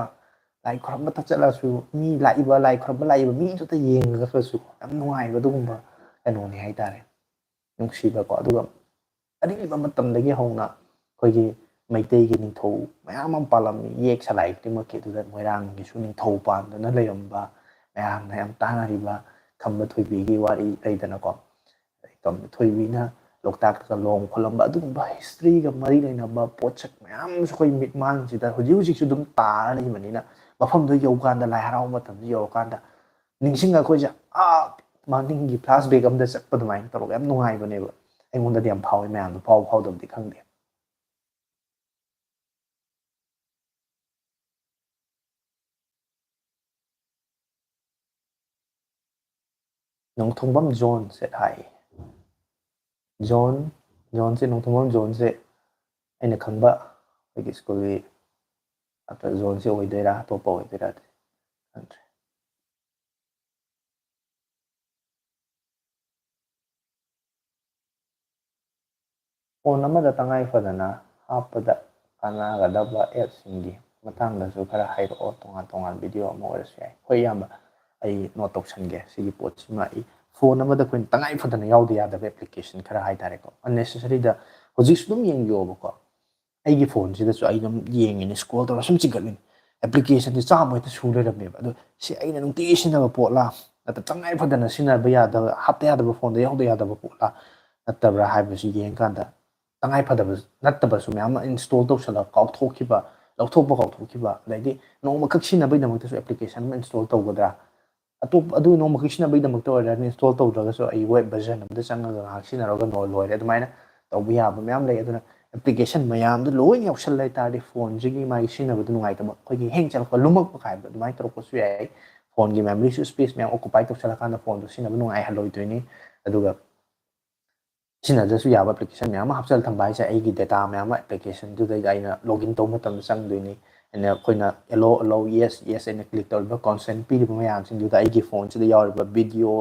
ꯂꯥꯏ ꯈꯨꯔꯨꯝꯕꯇ ꯆꯠꯂꯁꯨ ꯃꯤ ꯂꯥꯛꯏꯕ, ꯂꯥꯏ ꯈꯨꯔꯨꯝꯕ ꯂꯥꯛꯏꯕ ꯃꯤꯗꯨꯗ ꯌꯦꯡꯉꯒꯁꯨ ꯌꯥꯝ ꯅꯨꯡꯉꯥꯏꯕ ꯑꯗꯨꯒꯨꯝꯕ ꯀꯩꯅꯣꯅꯤ ꯍꯥꯏꯇꯥꯔꯦ꯫ ꯅꯨꯡꯁꯤꯕꯀꯣ꯫ ꯑꯗꯨꯒ ꯑꯔꯤꯕ ꯃꯇꯝꯗꯒꯤ ꯍꯧꯅ ꯑꯩꯈꯣꯏꯒꯤ ꯃꯩꯇꯩꯒꯤ ꯅꯤꯡꯊꯧ ꯃꯌꯥꯝ ꯑꯃ ꯄꯥꯜꯂꯝꯃꯤ꯫ ꯌꯦꯛ ꯁꯂꯥꯏ ꯈꯨꯗꯤꯡꯃꯛꯀꯤ ꯑꯗꯨꯗ ꯃꯣꯏꯔꯥꯡꯒꯤꯁꯨ ꯅꯤꯡꯊꯧ ꯄꯥꯟꯗꯨꯅ ꯂꯩꯔꯝꯕ, ꯃꯌꯥꯝꯅ ꯌꯥꯝ ꯇꯥꯟꯅꯔꯤꯕ ꯈꯝꯕ ꯊꯣꯏꯕꯤꯒꯤ ꯋꯥꯔꯤ ꯂꯩꯗꯅꯀꯣ꯫ ꯈꯝꯕ ꯊꯣꯏꯕꯤꯅ ꯂꯣꯛꯇꯥꯛꯇ ꯂꯣꯡ ꯈꯣꯠꯂꯝꯕ ꯑꯗꯨꯒꯨꯝꯕ ꯍꯤꯁꯇ꯭ꯔꯤꯒ ꯃꯔꯤ ꯂꯩꯅꯕ ꯄꯣꯠꯁꯛ ꯃꯌꯥꯝ ꯑꯃꯁꯨ ꯑꯩꯈꯣꯏ ꯃꯤꯠꯃꯥꯡꯁꯤꯗ ꯍꯧꯖꯤꯛ ꯍꯧꯖꯤꯛꯁꯨ ꯑꯗꯨꯝ ꯇꯥꯔ ꯂꯩꯕꯅꯤꯅ ꯃꯐꯝꯗꯨ ꯌꯧꯀꯥꯟꯗ, ꯂꯥꯏ ꯍꯔꯥꯎꯕ ꯃꯇꯝꯗ ꯌꯧꯔꯀꯥꯟꯗ ꯅꯤꯡꯁꯤꯡꯉꯒ ꯑꯩꯈꯣꯏꯁꯦ ꯑꯥ ꯃꯅꯤꯡꯒꯤ ꯐ꯭ꯂꯥꯁ ꯕꯦꯛ ꯑꯝꯗ ꯆꯠꯄ ꯑꯗꯨꯃꯥꯏꯅ ꯇꯧꯔꯒ ꯌꯥꯝ ꯅꯨꯡꯉꯥꯏꯕꯅꯦꯕ꯫ ꯑꯩꯉꯣꯟꯗꯗꯤ ꯌꯥꯝ ꯐꯥꯎꯋꯦ, ꯃꯌꯥꯝꯗꯣ ꯐꯥꯎꯕ ꯐꯥꯎꯗꯕꯗꯤ ꯈꯪꯗꯦ꯫ ꯅꯣꯡꯊꯣꯡꯕꯝ ꯖꯣꯟꯁꯦ ꯍꯥꯏ꯫ ꯖꯣꯟ, ꯖꯣꯟꯁꯦ, ꯅꯣꯡꯊꯣꯡꯕꯝ ꯖꯣꯟꯁꯦ ꯑꯩꯅ ꯈꯪꯕ ꯑꯩꯈꯣꯏꯒꯤ ꯁ꯭ꯀꯨꯜꯒꯤ ꯖꯣꯟꯁꯦ ꯑꯣꯏꯗꯣꯏꯔꯥ, ꯑꯇꯣꯞꯄ ꯑꯣꯏꯗꯣꯏꯔꯥ ꯈꯪꯗ꯭ꯔꯦ꯫ ꯐꯣꯟ ꯑꯃꯗ ꯇꯉꯥꯏ ꯐꯗꯅ ꯍꯥꯞꯄꯗ ꯀꯥꯟꯅꯒꯗꯕ ꯑꯦꯞꯁꯤꯡꯒꯤ ꯃꯇꯥꯡꯗꯁꯨ ꯈꯔ ꯍꯥꯏꯔꯛꯑꯣ, ꯇꯣꯉꯥꯟ ꯇꯣꯉꯥꯟ ꯚꯤꯗꯤꯑꯣ ꯑꯃ ꯑꯣꯏꯔꯁꯨ ꯌꯥꯏ꯫ ꯍꯣꯏ ꯏꯌꯥꯝꯕ, ꯑꯩ ꯅꯣꯠ ꯇꯧꯁꯟꯒꯦ꯫ ꯁꯤꯒꯤ ꯄꯣꯠꯁꯤꯃ ꯑꯩ ꯐꯣꯟ ꯑꯃꯗ ꯑꯩꯈꯣꯏꯅ ꯇꯉꯥꯏ ꯐꯗꯅ ꯌꯥꯎꯗ ꯌꯥꯗꯕ ꯑꯦꯄ꯭ꯂꯤꯀꯦꯁꯟ ꯈꯔ ꯍꯥꯏ ꯇꯥꯔꯦꯀꯣ, ꯑꯟꯅꯦꯁꯦꯁꯔꯤꯗ ꯍꯧꯖꯤꯛꯁꯨ ꯑꯗꯨꯝ ꯌꯦꯡꯕꯤꯌꯣꯕꯀꯣ꯫ ꯑꯩꯒꯤ ꯐꯣꯟꯁꯤꯗꯁꯨ ꯑꯩ ꯑꯗꯨꯝ ꯌꯦꯡꯉꯤꯅꯦ, ꯁ꯭ꯀ꯭ꯔꯣꯜ ꯇꯧꯔ ꯁꯨꯝ ꯆꯤꯡꯈꯠꯂꯤꯅꯦ, ꯑꯦꯄ꯭ꯂꯤꯀꯦꯁꯟꯁꯦ ꯆꯥꯝꯃ ꯍꯦꯛꯇ ꯁꯨ ꯂꯩꯔꯝꯃꯦꯕ꯫ ꯑꯗꯣ ꯁꯤ ꯑꯩꯅ ꯅꯨꯡꯇꯤꯒꯤ ꯁꯤꯖꯤꯟꯅꯕ ꯄꯣꯠꯂꯥ, ꯅꯠꯇ꯭ꯔ ꯇꯉꯥꯏ ꯐꯗꯅ ꯁꯤꯖꯤꯟꯅꯕ ꯌꯥꯗꯕ, ꯍꯥꯞꯇ ꯌꯥꯗꯕ, ꯐꯣꯟꯗ ꯌꯥꯎꯗ ꯌꯥꯗꯕ ꯄꯣꯠꯂꯥ ꯅꯠꯇꯕ꯭ꯔꯥ ꯍꯥꯏꯕꯁꯤ ꯌꯦꯡꯀꯥꯟꯗ, ꯇꯉꯥꯏ ꯐꯗꯕ ꯅꯠꯇꯕꯁꯨ ꯃꯌꯥꯝ ꯑꯃ ꯏꯟꯁ꯭ꯇꯣꯜ ꯇꯧꯁꯜꯂꯒ ꯀꯥꯎꯊꯣꯛꯈꯤꯕ, ꯂꯧꯊꯣꯛꯄ ꯀꯥꯎꯊꯣꯛꯈꯤꯕ, ꯑꯗꯩꯗꯤ ꯅꯣꯡꯃꯈꯛ ꯁꯤꯖꯤꯟꯅꯕꯒꯤꯗꯃꯛꯇꯁꯨ ꯑꯦꯄ꯭ꯂꯤꯀꯦꯁꯟ ꯑꯃ ꯏꯟꯁ꯭ꯇꯣꯜ ꯇꯧꯒꯗ꯭ꯔꯥ, ꯑꯇꯣꯞꯄ, ꯑꯗꯨ ꯅꯣꯡꯃꯈꯛ ꯁꯤꯖꯤꯟꯅꯕꯒꯤꯗꯃꯛꯇ ꯑꯣꯏꯔꯒꯅ ꯏꯟꯁ꯭ꯇꯣꯜ ꯇꯧꯗ꯭ꯔꯒꯁꯨ ꯑꯩ ꯋꯦꯕ ꯚꯔꯖꯟ ꯑꯃꯗ ꯆꯪꯉꯒ ꯉꯥꯏꯍꯥꯛ ꯁꯤꯖꯤꯟꯅꯔꯒ ꯅꯣ-, ꯂꯣꯏꯔꯦ꯫ ꯑꯗꯨꯃꯥꯏꯅ ꯇꯧꯕ ꯌꯥꯕ ꯃꯌꯥꯝ ꯂꯩ꯫ ꯑꯗꯨꯅ ꯑꯦꯄ꯭ꯂꯤꯀꯦꯁꯟ ꯃꯌꯥꯝꯗꯨ ꯂꯣꯏꯅ ꯌꯥꯎꯁꯜꯂ ꯇꯥꯔꯗꯤ ꯐꯣꯟꯁꯤꯒꯤ ꯃꯥꯒꯤ ꯁꯤꯖꯤꯟꯅꯕꯗ ꯅꯨꯡꯉꯥꯏꯇꯕ, ꯑꯩꯈꯣꯏꯒꯤ ꯍꯦꯡ ꯆꯠꯂꯛꯄ, ꯂꯨꯝꯃꯛꯄ ꯀꯥꯏꯕ ꯑꯗꯨꯃꯥꯏꯅ ꯇꯧꯔꯛꯄꯁꯨ ꯌꯥꯏ꯫ ꯐꯣꯟꯒꯤ ꯃꯦꯃꯣꯔꯤꯁꯨ ꯁ꯭ꯄꯦꯁ ꯃꯌꯥꯝ ꯑꯣꯀꯨꯄꯥꯏ ꯇꯧꯁꯜꯂꯀꯥꯟꯗ ꯐꯣꯟꯗꯣ ꯁꯤꯖꯤꯟꯅꯕ ꯅꯨꯡꯉꯥꯏꯍꯜꯂꯣꯏꯗꯣꯏꯅꯤ꯫ ꯑꯗꯨꯒ ꯁꯤꯖꯤꯟꯅꯗ꯭ꯔꯁꯨ ꯌꯥꯕ ꯑꯦꯄ꯭ꯂꯤꯀꯦꯁꯟ ꯃꯌꯥꯝ ꯑꯃ ꯍꯥꯞꯆꯤꯜꯂ ꯊꯝꯕ ꯍꯥꯏꯁꯦ, ꯑꯩꯒꯤ ꯗꯦꯇꯥ ꯃꯌꯥꯝ ꯑꯃ ꯑꯦꯄ꯭ꯂꯤꯀꯦꯁꯟꯗꯨꯗꯩꯗ ꯑꯩꯅ ꯂꯣꯒꯏꯟ ꯇꯧꯕ ꯃꯇꯝꯗ ꯆꯪꯗꯣꯏꯅꯤ꯫ ꯑꯩꯅ, ꯑꯩꯈꯣꯏꯅ allow, allow, yes, yes ꯑꯩꯅ ꯀ꯭ꯂꯤꯛ ꯇꯧꯔꯤꯕ, ꯀꯣꯟꯁꯦꯟ ꯄꯤꯔꯤꯕ ꯃꯌꯥꯝꯁꯤꯡꯗꯨꯗ ꯑꯩꯒꯤ ꯐꯣꯟꯁꯤꯗ ꯌꯥꯎꯔꯤꯕ ꯚꯤꯗꯤꯑꯣ,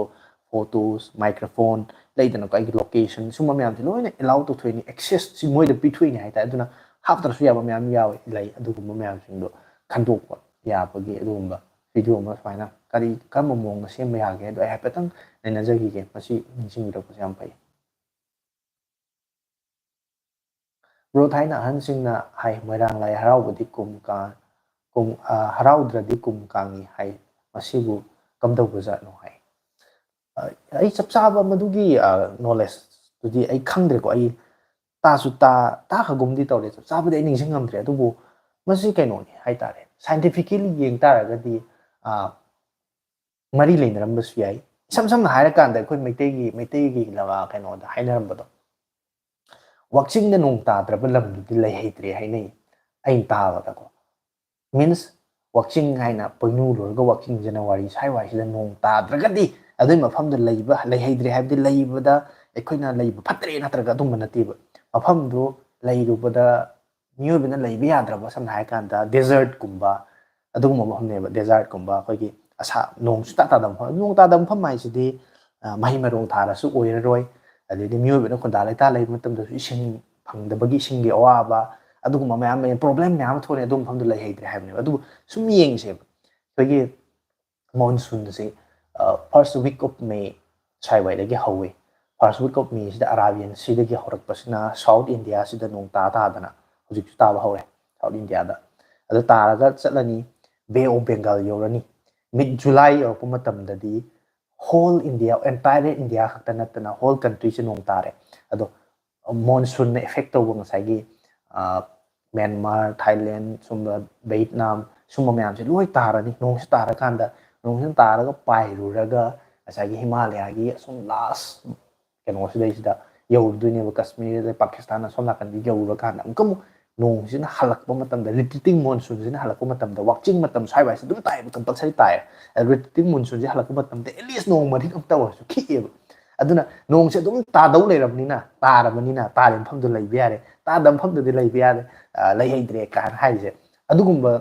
ꯐꯣꯇꯣꯁ, ꯃꯥꯏꯀ꯭ꯔꯣꯐꯣꯟ, ꯂꯩꯗꯅꯀꯣ, ꯑꯩꯒꯤ ꯂꯣꯀꯦꯁꯟ, ꯁꯨꯝꯕ ꯃꯌꯥꯝꯁꯦ ꯂꯣꯏꯅ ꯑꯦꯂꯥꯎ ꯇꯧꯊꯣꯛꯏꯅꯤ꯫ ꯑꯦꯛꯁꯦꯁꯁꯤ ꯃꯣꯏꯗ ꯄꯤꯊꯣꯛꯏꯅꯤ ꯍꯥꯏꯇꯥꯔꯦ꯫ ꯑꯗꯨꯅ ꯍꯥꯞꯇ꯭ꯔꯁꯨ ꯌꯥꯕ ꯃꯌꯥꯝ ꯌꯥꯎꯋꯦ, ꯂꯩ꯫ ꯑꯗꯨꯒꯨꯝꯕ ꯃꯌꯥꯝꯁꯤꯡꯗꯣ ꯈꯟꯗꯣꯛꯄ ꯌꯥꯕꯒꯤ ꯑꯗꯨꯒꯨꯝꯕ ꯚꯤꯗꯤꯑꯣ ꯑꯃ ꯁꯨꯃꯥꯏꯅ ꯀꯔꯤ, ꯀꯔꯝꯕ ꯃꯑꯣꯡꯗ ꯁꯦꯝꯕ ꯌꯥꯒꯦ ꯍꯥꯏꯗꯣ ꯑꯩ ꯍꯥꯏꯐꯦꯠꯇꯪ ꯅꯩꯅꯖꯈꯤꯒꯦ꯫ ꯃꯁꯤ ꯅꯤꯡꯁꯤꯡꯕꯤꯔꯛꯄꯁꯦ ꯌꯥꯝ ꯐꯩ꯫ ꯕ꯭ꯔꯣ, ꯊꯥꯏꯅ ꯑꯍꯟꯁꯤꯡꯅ ꯍꯥꯏ, "ꯃꯣꯏꯔꯥꯡ ꯂꯥꯏ ꯍꯔꯥꯎꯕꯗꯤ ꯀꯨꯝ ꯀꯥꯡ, ꯀꯨꯝ, ꯑ, ꯍꯔꯥꯎꯗ꯭ꯔꯗꯤ ꯀꯨꯝ ꯀꯥꯡꯉꯤ" ꯍꯥꯏ꯫ ꯃꯁꯤꯕꯨ ꯀꯝꯗꯧꯕꯖꯥꯠꯅꯣ ꯍꯥꯏ꯫ ꯑ, ꯑꯩ ꯆꯞ ꯆꯥꯕ ꯃꯗꯨꯒꯤ, ꯑ, ꯅꯣꯂꯦꯖꯇꯨꯗꯤ ꯑꯩ ꯈꯪꯗ꯭ꯔꯦꯀꯣ꯫ ꯑꯩ ꯇꯥꯁꯨ ꯇꯥ-, ꯇꯥꯈꯒꯨꯝꯗꯤ ꯇꯧꯔꯦ꯫ ꯆꯞ ꯆꯥꯕꯗꯤ ꯑꯩ ꯅꯤꯡꯁꯤꯡꯉꯝꯗ꯭ꯔꯦ꯫ ꯑꯗꯨꯕꯨ ꯃꯁꯤ ꯀꯩꯅꯣꯅꯤ ꯍꯥꯏ ꯇꯥꯔꯦ, ꯁꯥꯏꯟꯇꯤꯐꯤꯀꯦꯜꯂꯤ ꯌꯦꯡ ꯇꯥꯔꯒꯗꯤ, ꯑ, ꯃꯔꯤ ꯂꯩꯅꯔꯝꯕꯁꯨ ꯌꯥꯏ꯫ ꯏꯁꯝ ꯁꯝꯅ ꯍꯥꯏꯔꯀꯥꯟꯗ ꯑꯩꯈꯣꯏ ꯃꯩꯇꯩꯒꯤ ꯃꯩꯇꯩꯒꯤ ꯂ- ꯀꯩꯅꯣꯗ ꯍꯥꯏꯅꯔꯝꯕꯗꯣ, ꯋꯥꯛꯆꯤꯡꯗ ꯅꯣꯡ ꯇꯥꯗ꯭ꯔꯕ ꯂꯝꯗꯨꯗꯤ ꯂꯩ ꯍꯩꯇ꯭ꯔꯦ ꯍꯥꯏꯅꯩ꯫ ꯑꯩꯅ ꯇꯥꯕꯗꯀꯣ, ꯃꯤꯟꯁ, ꯋꯥꯛꯆꯤꯡ ꯍꯥꯏꯅ ꯄꯣꯏꯅꯨ ꯂꯣꯏꯔꯒ ꯋꯥꯛꯆꯤꯡ ꯖꯅꯋꯥꯔꯤ ꯁ꯭ꯋꯥꯏꯋꯥꯏꯁꯤꯗ ꯅꯣꯡ ꯇꯥꯗ꯭ꯔꯒꯗꯤ ꯑꯗꯨꯒꯤ ꯃꯐꯝꯗ ꯂꯩꯕ ꯂꯩ ꯍꯩꯇ꯭ꯔꯦ ꯍꯥꯏꯕꯗꯤ ꯂꯩꯕꯗ ꯑꯩꯈꯣꯏꯅ ꯂꯩꯕ ꯐꯠꯇ꯭ꯔꯦ ꯅꯠꯇ꯭ꯔꯒ ꯑꯗꯨꯝꯕ ꯅꯠꯇꯦꯕ꯫ ꯃꯐꯝꯗꯨ ꯂꯩꯔꯨꯕꯗ ꯃꯤꯑꯣꯏꯕꯅ ꯂꯩꯕ ꯌꯥꯗ꯭ꯔꯕ, ꯁꯝꯅ ꯍꯥꯏꯔꯀꯥꯟꯗ ꯗꯦꯖꯔꯠꯀꯨꯝꯕ, ꯑꯗꯨꯒꯨꯝꯕ ꯃꯐꯝꯅꯦꯕ꯫ ꯗꯦꯖꯔꯠꯀꯨꯝꯕ, ꯑꯩꯈꯣꯏꯒꯤ ꯑꯁꯥ ꯅꯣꯡ ꯁꯨꯡꯇꯥ ꯇꯥꯗꯕ ꯃꯐꯝ꯫ ꯅꯣꯡ ꯇꯥꯗꯕ ꯃꯐꯝ ꯍꯥꯏꯁꯤꯗꯤ ꯑ, ꯃꯍꯩ ꯃꯔꯣꯡ ꯊꯥꯔꯁꯨ ꯑꯣꯏꯔꯔꯣꯏ꯫ ꯑꯗꯩꯗꯤ ꯃꯤꯑꯣꯏꯕꯅ ꯈꯨꯟꯗꯥ ꯂꯩꯇꯥ ꯂꯩꯕ ꯃꯇꯝꯗꯁꯨ ꯏꯁꯤꯡ ꯐꯪꯗꯕꯒꯤ, ꯏꯁꯤꯡꯒꯤ ꯑꯋꯥꯕ, ꯑꯗꯨꯒꯨꯝꯕ ꯃꯌꯥꯝ ꯂꯩ, ꯄ꯭ꯔꯣꯕ꯭ꯂꯦꯝ ꯃꯌꯥꯝ ꯑꯃ ꯊꯣꯛꯑꯅꯤ꯫ ꯑꯗꯨ ꯃꯐꯝꯗꯨ ꯂꯩ ꯍꯩꯇ꯭ꯔꯦ ꯍꯥꯏꯕꯅꯦꯕ꯫ ꯑꯗꯨꯕꯨ ꯁꯨꯝ ꯌꯦꯡꯁꯦꯕ, ꯑꯩꯈꯣꯏꯒꯤ ꯃꯣꯟꯁꯨꯟꯁꯤ ꯐꯥꯔꯁ ꯋꯤꯛ ꯑꯣꯐ ꯃꯦ ꯁ꯭ꯋꯥꯏꯋꯥꯏꯗꯒꯤ ꯍꯧꯋꯤ꯫ ꯐꯥꯔꯁ ꯋꯤꯛ ꯑꯣꯐ ꯃꯦꯁꯤꯗ ꯑꯔꯥꯕꯤꯌꯟ ꯁꯤꯗꯒꯤ ꯍꯧꯔꯛꯄꯁꯤꯅ ꯁꯥꯎꯠ ꯏꯟꯗꯤꯌꯥꯁꯤꯗ ꯅꯣꯡ ꯇꯥ ꯇꯥꯗꯅ ꯍꯧꯖꯤꯛꯁꯨ ꯇꯥꯕ ꯍꯧꯔꯦ ꯁꯥꯎꯠ ꯏꯟꯗꯤꯌꯥꯗ꯫ ꯑꯗꯨ ꯇꯥꯔꯒ ꯆꯠꯂꯅꯤ, ꯕꯦ ꯑꯣꯐ ꯕꯦꯡꯒꯥꯜ ꯌꯧꯔꯅꯤ꯫ ꯃꯤꯠ ꯖꯨꯂꯥꯏ ꯌꯧꯔꯛꯄ ꯃꯇꯝꯗꯗꯤ ꯍꯣꯜ ꯏꯟꯗꯤꯌꯥ, ꯑꯦꯟꯇꯥꯌꯔ ꯏꯟꯗꯤꯌꯥ ꯈꯛꯇ ꯅꯠꯇꯅ ꯍꯣꯜ ꯀꯟꯇ꯭ꯔꯤꯁꯦ ꯅꯣꯡ ꯇꯥꯔꯦ꯫ ꯑꯗꯣ ꯃꯣꯟꯁꯨꯟꯅ ꯑꯦꯐꯦꯛ ꯇꯧꯕ ꯉꯁꯥꯏꯒꯤ, ꯑ, ꯃ꯭ꯌꯥꯟꯃꯥꯔ, ꯊꯥꯏꯂꯦꯟ, ꯁꯨꯝꯕ ꯚꯤꯌꯦꯠꯅꯥꯝ, ꯁꯨꯝꯕ ꯃꯌꯥꯝꯁꯦ ꯂꯣꯏ ꯇꯥꯔꯅꯤ꯫ ꯅꯣꯡꯁꯤ ꯇꯥꯔꯀꯥꯟꯗ, ꯅꯣꯡꯁꯤꯅ ꯇꯥꯔꯒ ꯄꯥꯏꯔꯨꯔꯒ ꯉꯁꯥꯏꯒꯤ ꯍꯤꯃꯥꯂꯌꯥꯒꯤ ꯑꯁꯨꯝ ꯂꯥꯁ ꯀꯩꯅꯣꯁꯤꯗꯩꯁꯤꯗ ꯌꯧꯔꯨꯗꯣꯏꯅꯦꯕ, ꯀꯥꯁꯃꯤꯔꯗ, ꯄꯥꯀꯤꯁꯇꯥꯟ ꯑꯁꯣꯝ ꯅꯥꯀꯟꯗ ꯌꯧꯔꯀꯥꯟꯗ ꯑꯃꯨꯛꯀ ꯑꯃꯨꯛ ꯅꯣꯡꯁꯤꯅ ꯍꯜꯂꯛꯄ ꯃꯇꯝꯗ, ꯔꯤꯇ꯭ꯔꯤꯇꯤꯡ ꯃꯣꯟꯁꯨꯟꯁꯤꯅ ꯍꯜꯂꯛꯄ ꯃꯇꯝꯗ, ꯋꯥꯛꯆꯤꯡ ꯃꯇꯝ ꯁ꯭ꯋꯥꯏꯋꯥꯏꯁꯦ ꯑꯗꯨꯝ ꯇꯥꯏꯑꯕ, ꯀꯝꯄꯜꯁꯔꯤ ꯇꯥꯏꯑꯕ꯫ ꯔꯤꯇ꯭ꯔꯤꯇꯤꯡ ꯃꯣꯟꯁꯨꯟꯁꯦ ꯍꯜꯂꯛꯄ ꯃꯇꯝꯗ ꯑꯦꯠꯂꯤꯁ ꯅꯣꯡ ꯃꯔꯤꯛ ꯑꯝꯇ ꯑꯣꯏꯔꯁꯨ ꯈꯤꯛꯑꯦꯕ꯫ ꯑꯗꯨꯅ ꯅꯣꯡꯁꯦ ꯑꯗꯨꯝ ꯇꯥꯗꯧ ꯂꯩꯔꯕꯅꯤꯅ, ꯇꯥꯔꯕꯅꯤꯅ, ꯇꯥꯔꯦ ꯃꯐꯝꯗꯨ ꯂꯩꯕ ꯌꯥꯔꯦ, ꯇꯥꯗꯕ ꯃꯐꯝꯗꯨꯗꯤ ꯂꯩꯕ ꯌꯥꯔꯦ, ꯑ, ꯂꯩ ꯍꯩꯇ꯭ꯔꯦ ꯀꯥꯏꯅ ꯍꯥꯏꯔꯤꯁꯦ꯫ ꯑꯗꯨꯒꯨꯝꯕ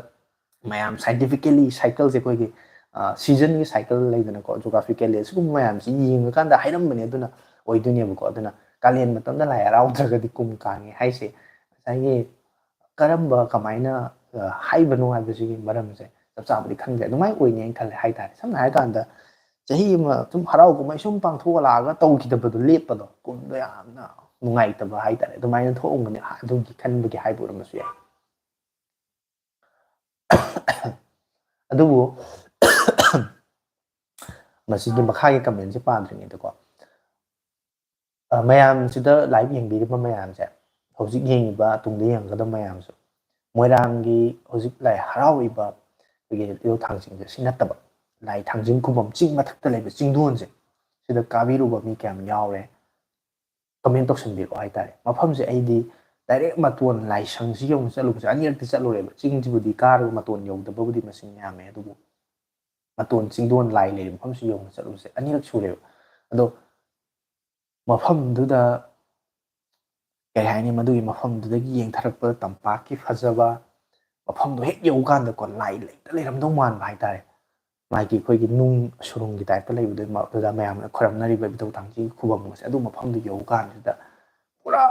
ꯃꯌꯥꯝ ꯁꯥꯏꯟꯇꯤꯐꯤꯀꯦꯂꯤ ꯁꯥꯏꯀꯜꯁꯦ, ꯑꯩꯈꯣꯏꯒꯤ, ꯑ, ꯁꯤꯖꯟꯒꯤ ꯁꯥꯏꯀꯜ ꯂꯩꯗꯅꯀꯣ, ꯖꯣꯒ꯭ꯔꯥꯐꯤꯀꯦꯜꯂꯤ, ꯑꯁꯤꯒꯨꯝꯕ ꯃꯌꯥꯝꯁꯤ ꯌꯦꯡꯉꯀꯥꯟꯗ ꯍꯥꯏꯔꯝꯕꯅꯦ꯫ ꯑꯗꯨꯅ ꯑꯣꯏꯗꯣꯏꯅꯦꯕꯀꯣ꯫ ꯑꯗꯨꯅ ꯀꯥꯂꯦꯟ ꯃꯇꯝꯗ ꯂꯥꯏ ꯍꯔꯥꯎꯗ꯭ꯔꯒꯗꯤ ꯀꯨꯝ ꯀꯥꯡꯉꯦ ꯍꯥꯏꯁꯦ ꯉꯁꯥꯏꯒꯤ ꯀꯔꯝꯕ, ꯀꯃꯥꯏꯅ, ꯑ, ꯍꯥꯏꯕꯅꯣ ꯍꯥꯏꯕꯁꯤꯒꯤ ꯃꯔꯝꯁꯦ ꯆꯞ ꯆꯥꯕꯗꯤ ꯈꯪꯗ꯭ꯔꯦ꯫ ꯑꯗꯨꯃꯥꯏꯅ ꯑꯣꯏꯅꯤ ꯍꯥꯏꯅ ꯈꯜꯂꯦ ꯍꯥꯏꯇꯥꯔꯦ꯫ ꯁꯝꯅ ꯍꯥꯏꯔꯀꯥꯟꯗ ꯆꯍꯤ ꯑꯃ ꯁꯨꯝ ꯍꯔꯥꯎ ꯀꯨꯝꯍꯩ ꯁꯨꯝ ꯄꯥꯡꯊꯣꯛꯑ ꯂꯥꯛꯑꯒ ꯇꯧꯈꯤꯗꯕꯗꯣ ꯂꯦꯞꯄꯗꯣ, ꯀꯨꯝꯗꯣ ꯌꯥꯝꯅ ꯅꯨꯡꯉꯥꯏꯇꯕ ꯍꯥꯏꯇꯥꯔꯦ, ꯑꯗꯨꯃꯥꯏꯅ ꯊꯣꯛꯑꯝꯒꯅꯤ, ꯑꯗꯨꯒꯤ ꯈꯟꯕꯒꯤ ꯍꯥꯏꯕ ꯑꯣꯏꯔꯝꯕꯁꯨ ꯌꯥꯏ꯫ ꯑꯗꯨꯕꯨ ꯃꯁꯤꯒꯤ ꯃꯈꯥꯒꯤ ꯀꯃꯦꯟꯁꯦ ꯄꯥꯗ꯭ꯔꯤꯉꯩꯗꯀꯣ, ꯑ, ꯃꯌꯥꯝꯁꯤꯗ ꯂꯥꯏꯚ ꯌꯦꯡꯕꯤꯔꯤꯕ ꯃꯌꯥꯝꯁꯦ, ꯍꯧꯖꯤꯛ ꯌꯦꯡꯉꯤꯕ, ꯇꯨꯡꯗ ꯌꯦꯡꯒꯗꯕ ꯃꯌꯥꯝꯁꯨ, ꯃꯣꯏꯔꯥꯡꯒꯤ ꯍꯧꯖꯤꯛ ꯂꯥꯏ ꯍꯔꯥꯎꯔꯤꯕ ꯑꯩꯈꯣꯏꯒꯤ ꯏꯔꯣ ꯊꯥꯡꯖꯤꯡꯁꯦ ꯁꯤ ꯅꯠꯇꯕ, ꯂꯥꯏ ꯊꯥꯡꯖꯤꯡ ꯈꯨꯕꯝ ꯆꯤꯡ ꯃꯊꯛꯇ ꯂꯩꯕ ꯆꯤꯡꯗꯣꯟꯁꯦ, ꯁꯤꯗ ꯀꯥꯕꯤꯔꯨꯕ ꯃꯤ ꯀꯌꯥꯝ ꯌꯥꯎꯔꯦ? ꯀꯃꯦꯟ ꯇꯧꯁꯟꯕꯤꯔꯛꯑꯣ ꯍꯥꯏꯇꯥꯔꯦ꯫ ꯃꯐꯝꯁꯦ ꯑꯩꯗꯤ ꯗꯥꯏꯔꯦꯛ ꯃꯇꯣꯟ ꯂꯥꯏꯁꯪꯁꯤ ꯌꯧꯅ ꯆꯠꯂꯨꯕꯁꯦ ꯑꯅꯤꯔꯛꯇꯤ ꯆꯠꯂꯨꯔꯦꯕ꯫ ꯆꯤꯡꯁꯤꯕꯨꯗꯤ ꯀꯥꯔꯒ ꯃꯇꯣꯟ ꯌꯧꯗꯕꯕꯨꯗꯤ ꯃꯁꯤꯡ ꯌꯥꯝꯃꯦ, ꯑꯗꯨꯕꯨ ꯃꯇꯣꯟ ꯆꯤꯡꯗꯣꯟ ꯂꯥꯏ ꯂꯩꯔꯤꯕ ꯃꯐꯝꯁꯤ ꯌꯧꯅ ꯆꯠꯂꯨꯕꯁꯦ ꯑꯅꯤꯔꯛ ꯁꯨꯔꯦꯕ꯫ ꯑꯗꯣ ꯃꯐꯝꯗꯨꯗ ꯀꯩ ꯍꯥꯏꯅꯤ, ꯃꯗꯨꯒꯤ ꯃꯐꯝꯗꯨꯗꯒꯤ ꯌꯦꯡꯊꯔꯛꯄꯗ ꯇꯝꯄꯥꯛꯀꯤ ꯐꯖꯕ, ꯃꯐꯝꯗꯣ ꯍꯦꯛ ꯌꯧꯀꯥꯟꯗꯀꯣ ꯂꯥꯏ ꯂꯩꯇ ꯂꯩꯔꯝꯗꯧ ꯃꯥꯟꯕ ꯍꯥꯏꯇꯥꯔꯦ꯫ ꯃꯥꯒꯤ ꯑꯩꯈꯣꯏꯒꯤ ꯅꯨꯡ ꯁꯨꯔꯨꯡꯒꯤ ꯇꯥꯏꯞꯇ ꯂꯩꯕꯗꯨ ꯃ-, ꯑꯗꯨꯗ ꯃꯌꯥꯝꯅ ꯈꯣꯏꯔꯝꯅꯔꯤꯕ ꯏꯕꯨꯙꯧ ꯊꯥꯡꯖꯤꯡ ꯈꯨꯕꯝ ꯑꯁꯦ, ꯑꯗꯨ ꯃꯐꯝꯗꯨ ꯌꯧꯀꯥꯟꯁꯤꯗ ꯄꯨꯔꯥ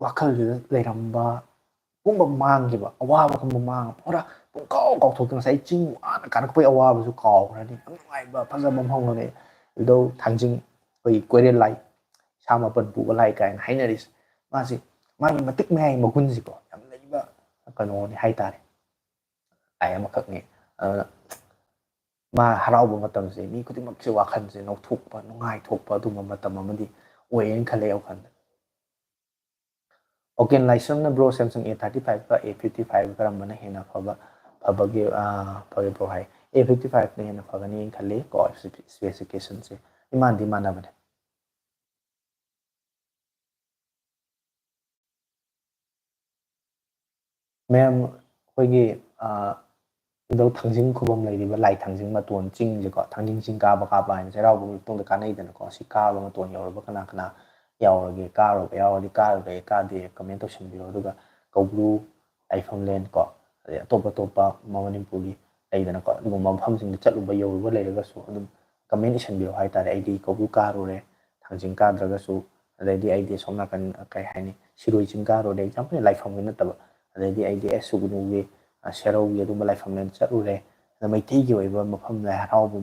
ꯋꯥꯈꯜꯁꯤꯗ ꯂꯩꯔꯝꯕ ꯄꯨꯝꯕ ꯃꯥꯡꯈꯤꯕ, ꯑꯋꯥꯕ ꯄꯨꯝꯕ ꯃꯥꯡꯉ ꯄꯨꯔꯥ ꯄꯨꯡꯀꯥꯎ ꯀꯥꯎꯊꯣꯛꯇꯅ ꯉꯁꯥꯏ ꯆꯤꯡ ꯋꯥꯅ ꯀꯥꯔꯛꯄꯒꯤ ꯑꯋꯥꯕꯁꯨ ꯀꯥꯎꯈ꯭ꯔꯅꯤ꯫ ꯌꯥꯝ ꯅꯨꯡꯉꯥꯏꯕ ꯐꯖꯕ ꯃꯐꯝ ꯑꯃꯅꯦ꯫ ꯏꯕꯨꯙꯧ ꯊꯥꯡꯖꯤꯡ ꯑꯩꯈꯣꯏꯒꯤ ꯀꯣꯏꯔꯦꯜ ꯂꯥꯏ ꯁꯥ ꯃꯥꯄꯟ ꯄꯨꯕ ꯂꯥꯏ ꯀꯥꯏꯅ ꯍꯥꯏꯅꯔꯤꯁꯦ꯫ ꯃꯥꯁꯤ ꯃꯥꯒꯤ ꯃꯇꯤꯛ ꯃꯌꯥꯏ ꯃꯒꯨꯟꯁꯤꯀꯣ ꯌꯥꯝ ꯂꯩꯕ ꯀꯩꯅꯣꯅꯤ ꯍꯥꯏꯇꯥꯔꯦ꯫ ꯂꯥꯏ ꯑꯃꯈꯛꯅꯤ꯫ ꯑꯗꯨꯅ ꯃꯥ ꯍꯔꯥꯎꯕ ꯃꯇꯝꯁꯦ ꯃꯤ ꯈꯨꯗꯤꯡꯃꯛꯁꯦ ꯋꯥꯈꯜꯁꯦ ꯅꯧꯊꯣꯛꯄ, ꯅꯨꯡꯉꯥꯏꯊꯣꯛꯄ ꯑꯗꯨꯝꯕ ꯃꯇꯝ ꯑꯃꯗꯤ ꯑꯣꯏꯌꯦꯅ ꯈꯜꯂꯦ ꯑꯩ ꯋꯥꯈꯜꯗ꯫ ꯑꯣꯀꯦꯟ ꯂꯥꯏꯁ꯭ꯔꯝꯅ bro Samsung A thirty five ꯀ A fifty five ꯀꯔꯝꯕꯅ ꯍꯦꯟꯅ ꯐꯕ, ꯐꯕꯒꯦ, ꯑꯥ, ꯐꯒꯦ bro high. A fifty five ꯅ ꯍꯦꯟꯅ ꯐꯒꯅꯤ ꯈꯜꯂꯤ ꯀꯣ, specification ꯁꯦ ꯏꯃꯥꯟꯗꯤ ꯃꯥꯟꯅꯕꯅꯦ꯫ ꯃꯌꯥꯝ ꯑꯩꯈꯣꯏꯒꯤ, ꯑꯥ, ꯏꯕꯨꯙꯧ ꯊꯥꯡꯖꯤꯡ ꯈꯨꯕꯝ ꯂꯩꯔꯤꯕ ꯂꯥꯏ ꯊꯥꯡꯖꯤꯡ ꯃꯇꯣꯟ ꯆꯤꯡꯁꯦꯀꯣ, ꯊꯥꯡꯖꯤꯡ ꯆꯤꯡ ꯀꯥꯕ ꯀꯥꯕ ꯍꯥꯏꯅ ꯆꯩꯔꯥꯎꯕꯒꯤ ꯃꯇꯨꯡꯗ ꯀꯥꯟꯅꯩꯗꯅꯀꯣ꯫ ꯁꯤ ꯀꯥꯕ ꯃꯇꯣꯟ ꯌꯧꯔꯕ ꯀꯅꯥ ꯀꯅꯥ ꯌꯥꯎꯔꯒꯦ, ꯀꯥꯔꯨꯕ ꯌꯥꯎꯔꯗꯤ ꯀꯥꯔꯨꯔꯦ, ꯀꯥꯗꯦ comment ꯇꯧꯁꯟꯕꯤꯔꯣ꯫ ꯑꯗꯨꯒ ꯀꯧꯕ꯭ꯔꯨ ꯂꯥꯏꯐꯝꯂꯦꯟ ꯀꯣ, ꯑꯗꯩ ꯑꯇꯣꯞ ꯑꯇꯣꯞꯄ ꯃꯅꯤꯄꯨꯔꯒꯤ ꯂꯩꯗꯅꯀꯣ, ꯑꯗꯨꯒꯨꯝꯕ ꯃꯐꯝꯁꯤꯡꯗ ꯆꯠꯂꯨꯕ ꯌꯧꯔꯨꯕ ꯂꯩꯔꯒꯁꯨ ꯑꯗꯨꯝ comment ꯏꯁꯟꯕꯤꯔꯣ ꯍꯥꯏꯇꯥꯔꯦ꯫ ꯑꯩꯗꯤ ꯀꯧꯕ꯭ꯔꯨ ꯀꯥꯔꯨꯔꯦ, ꯊꯥꯡꯖꯤꯡ ꯀꯥꯗ꯭ꯔꯒꯁꯨ, ꯑꯗꯩꯗꯤ ꯑꯩꯗꯤ ꯑꯁꯣꯝ ꯅꯥꯀꯟ, ꯀꯩ ꯍꯥꯏꯅꯤ, ꯁꯤꯔꯣꯏ ꯆꯤꯡ ꯀꯥꯔꯨꯔꯦ, example ꯂꯥꯏꯐꯝꯒꯤ ꯅꯠꯇꯕ꯫ ꯑꯗꯩꯗꯤ ꯑꯩꯗꯤ ꯑꯦ ꯁꯨꯒꯅꯨꯒꯤ, ꯑ, ꯁꯦꯔꯧꯒꯤ ꯑꯗꯨꯝꯕ ꯂꯥꯏꯐꯝ ꯂꯣꯏꯅ ꯆꯠꯂꯨꯔꯦ꯫ ꯑꯗ ꯃꯩꯇꯩꯒꯤ ꯑꯣꯏꯕ ꯃꯐꯝ ꯂꯥꯏ ꯍꯔꯥꯎꯕ,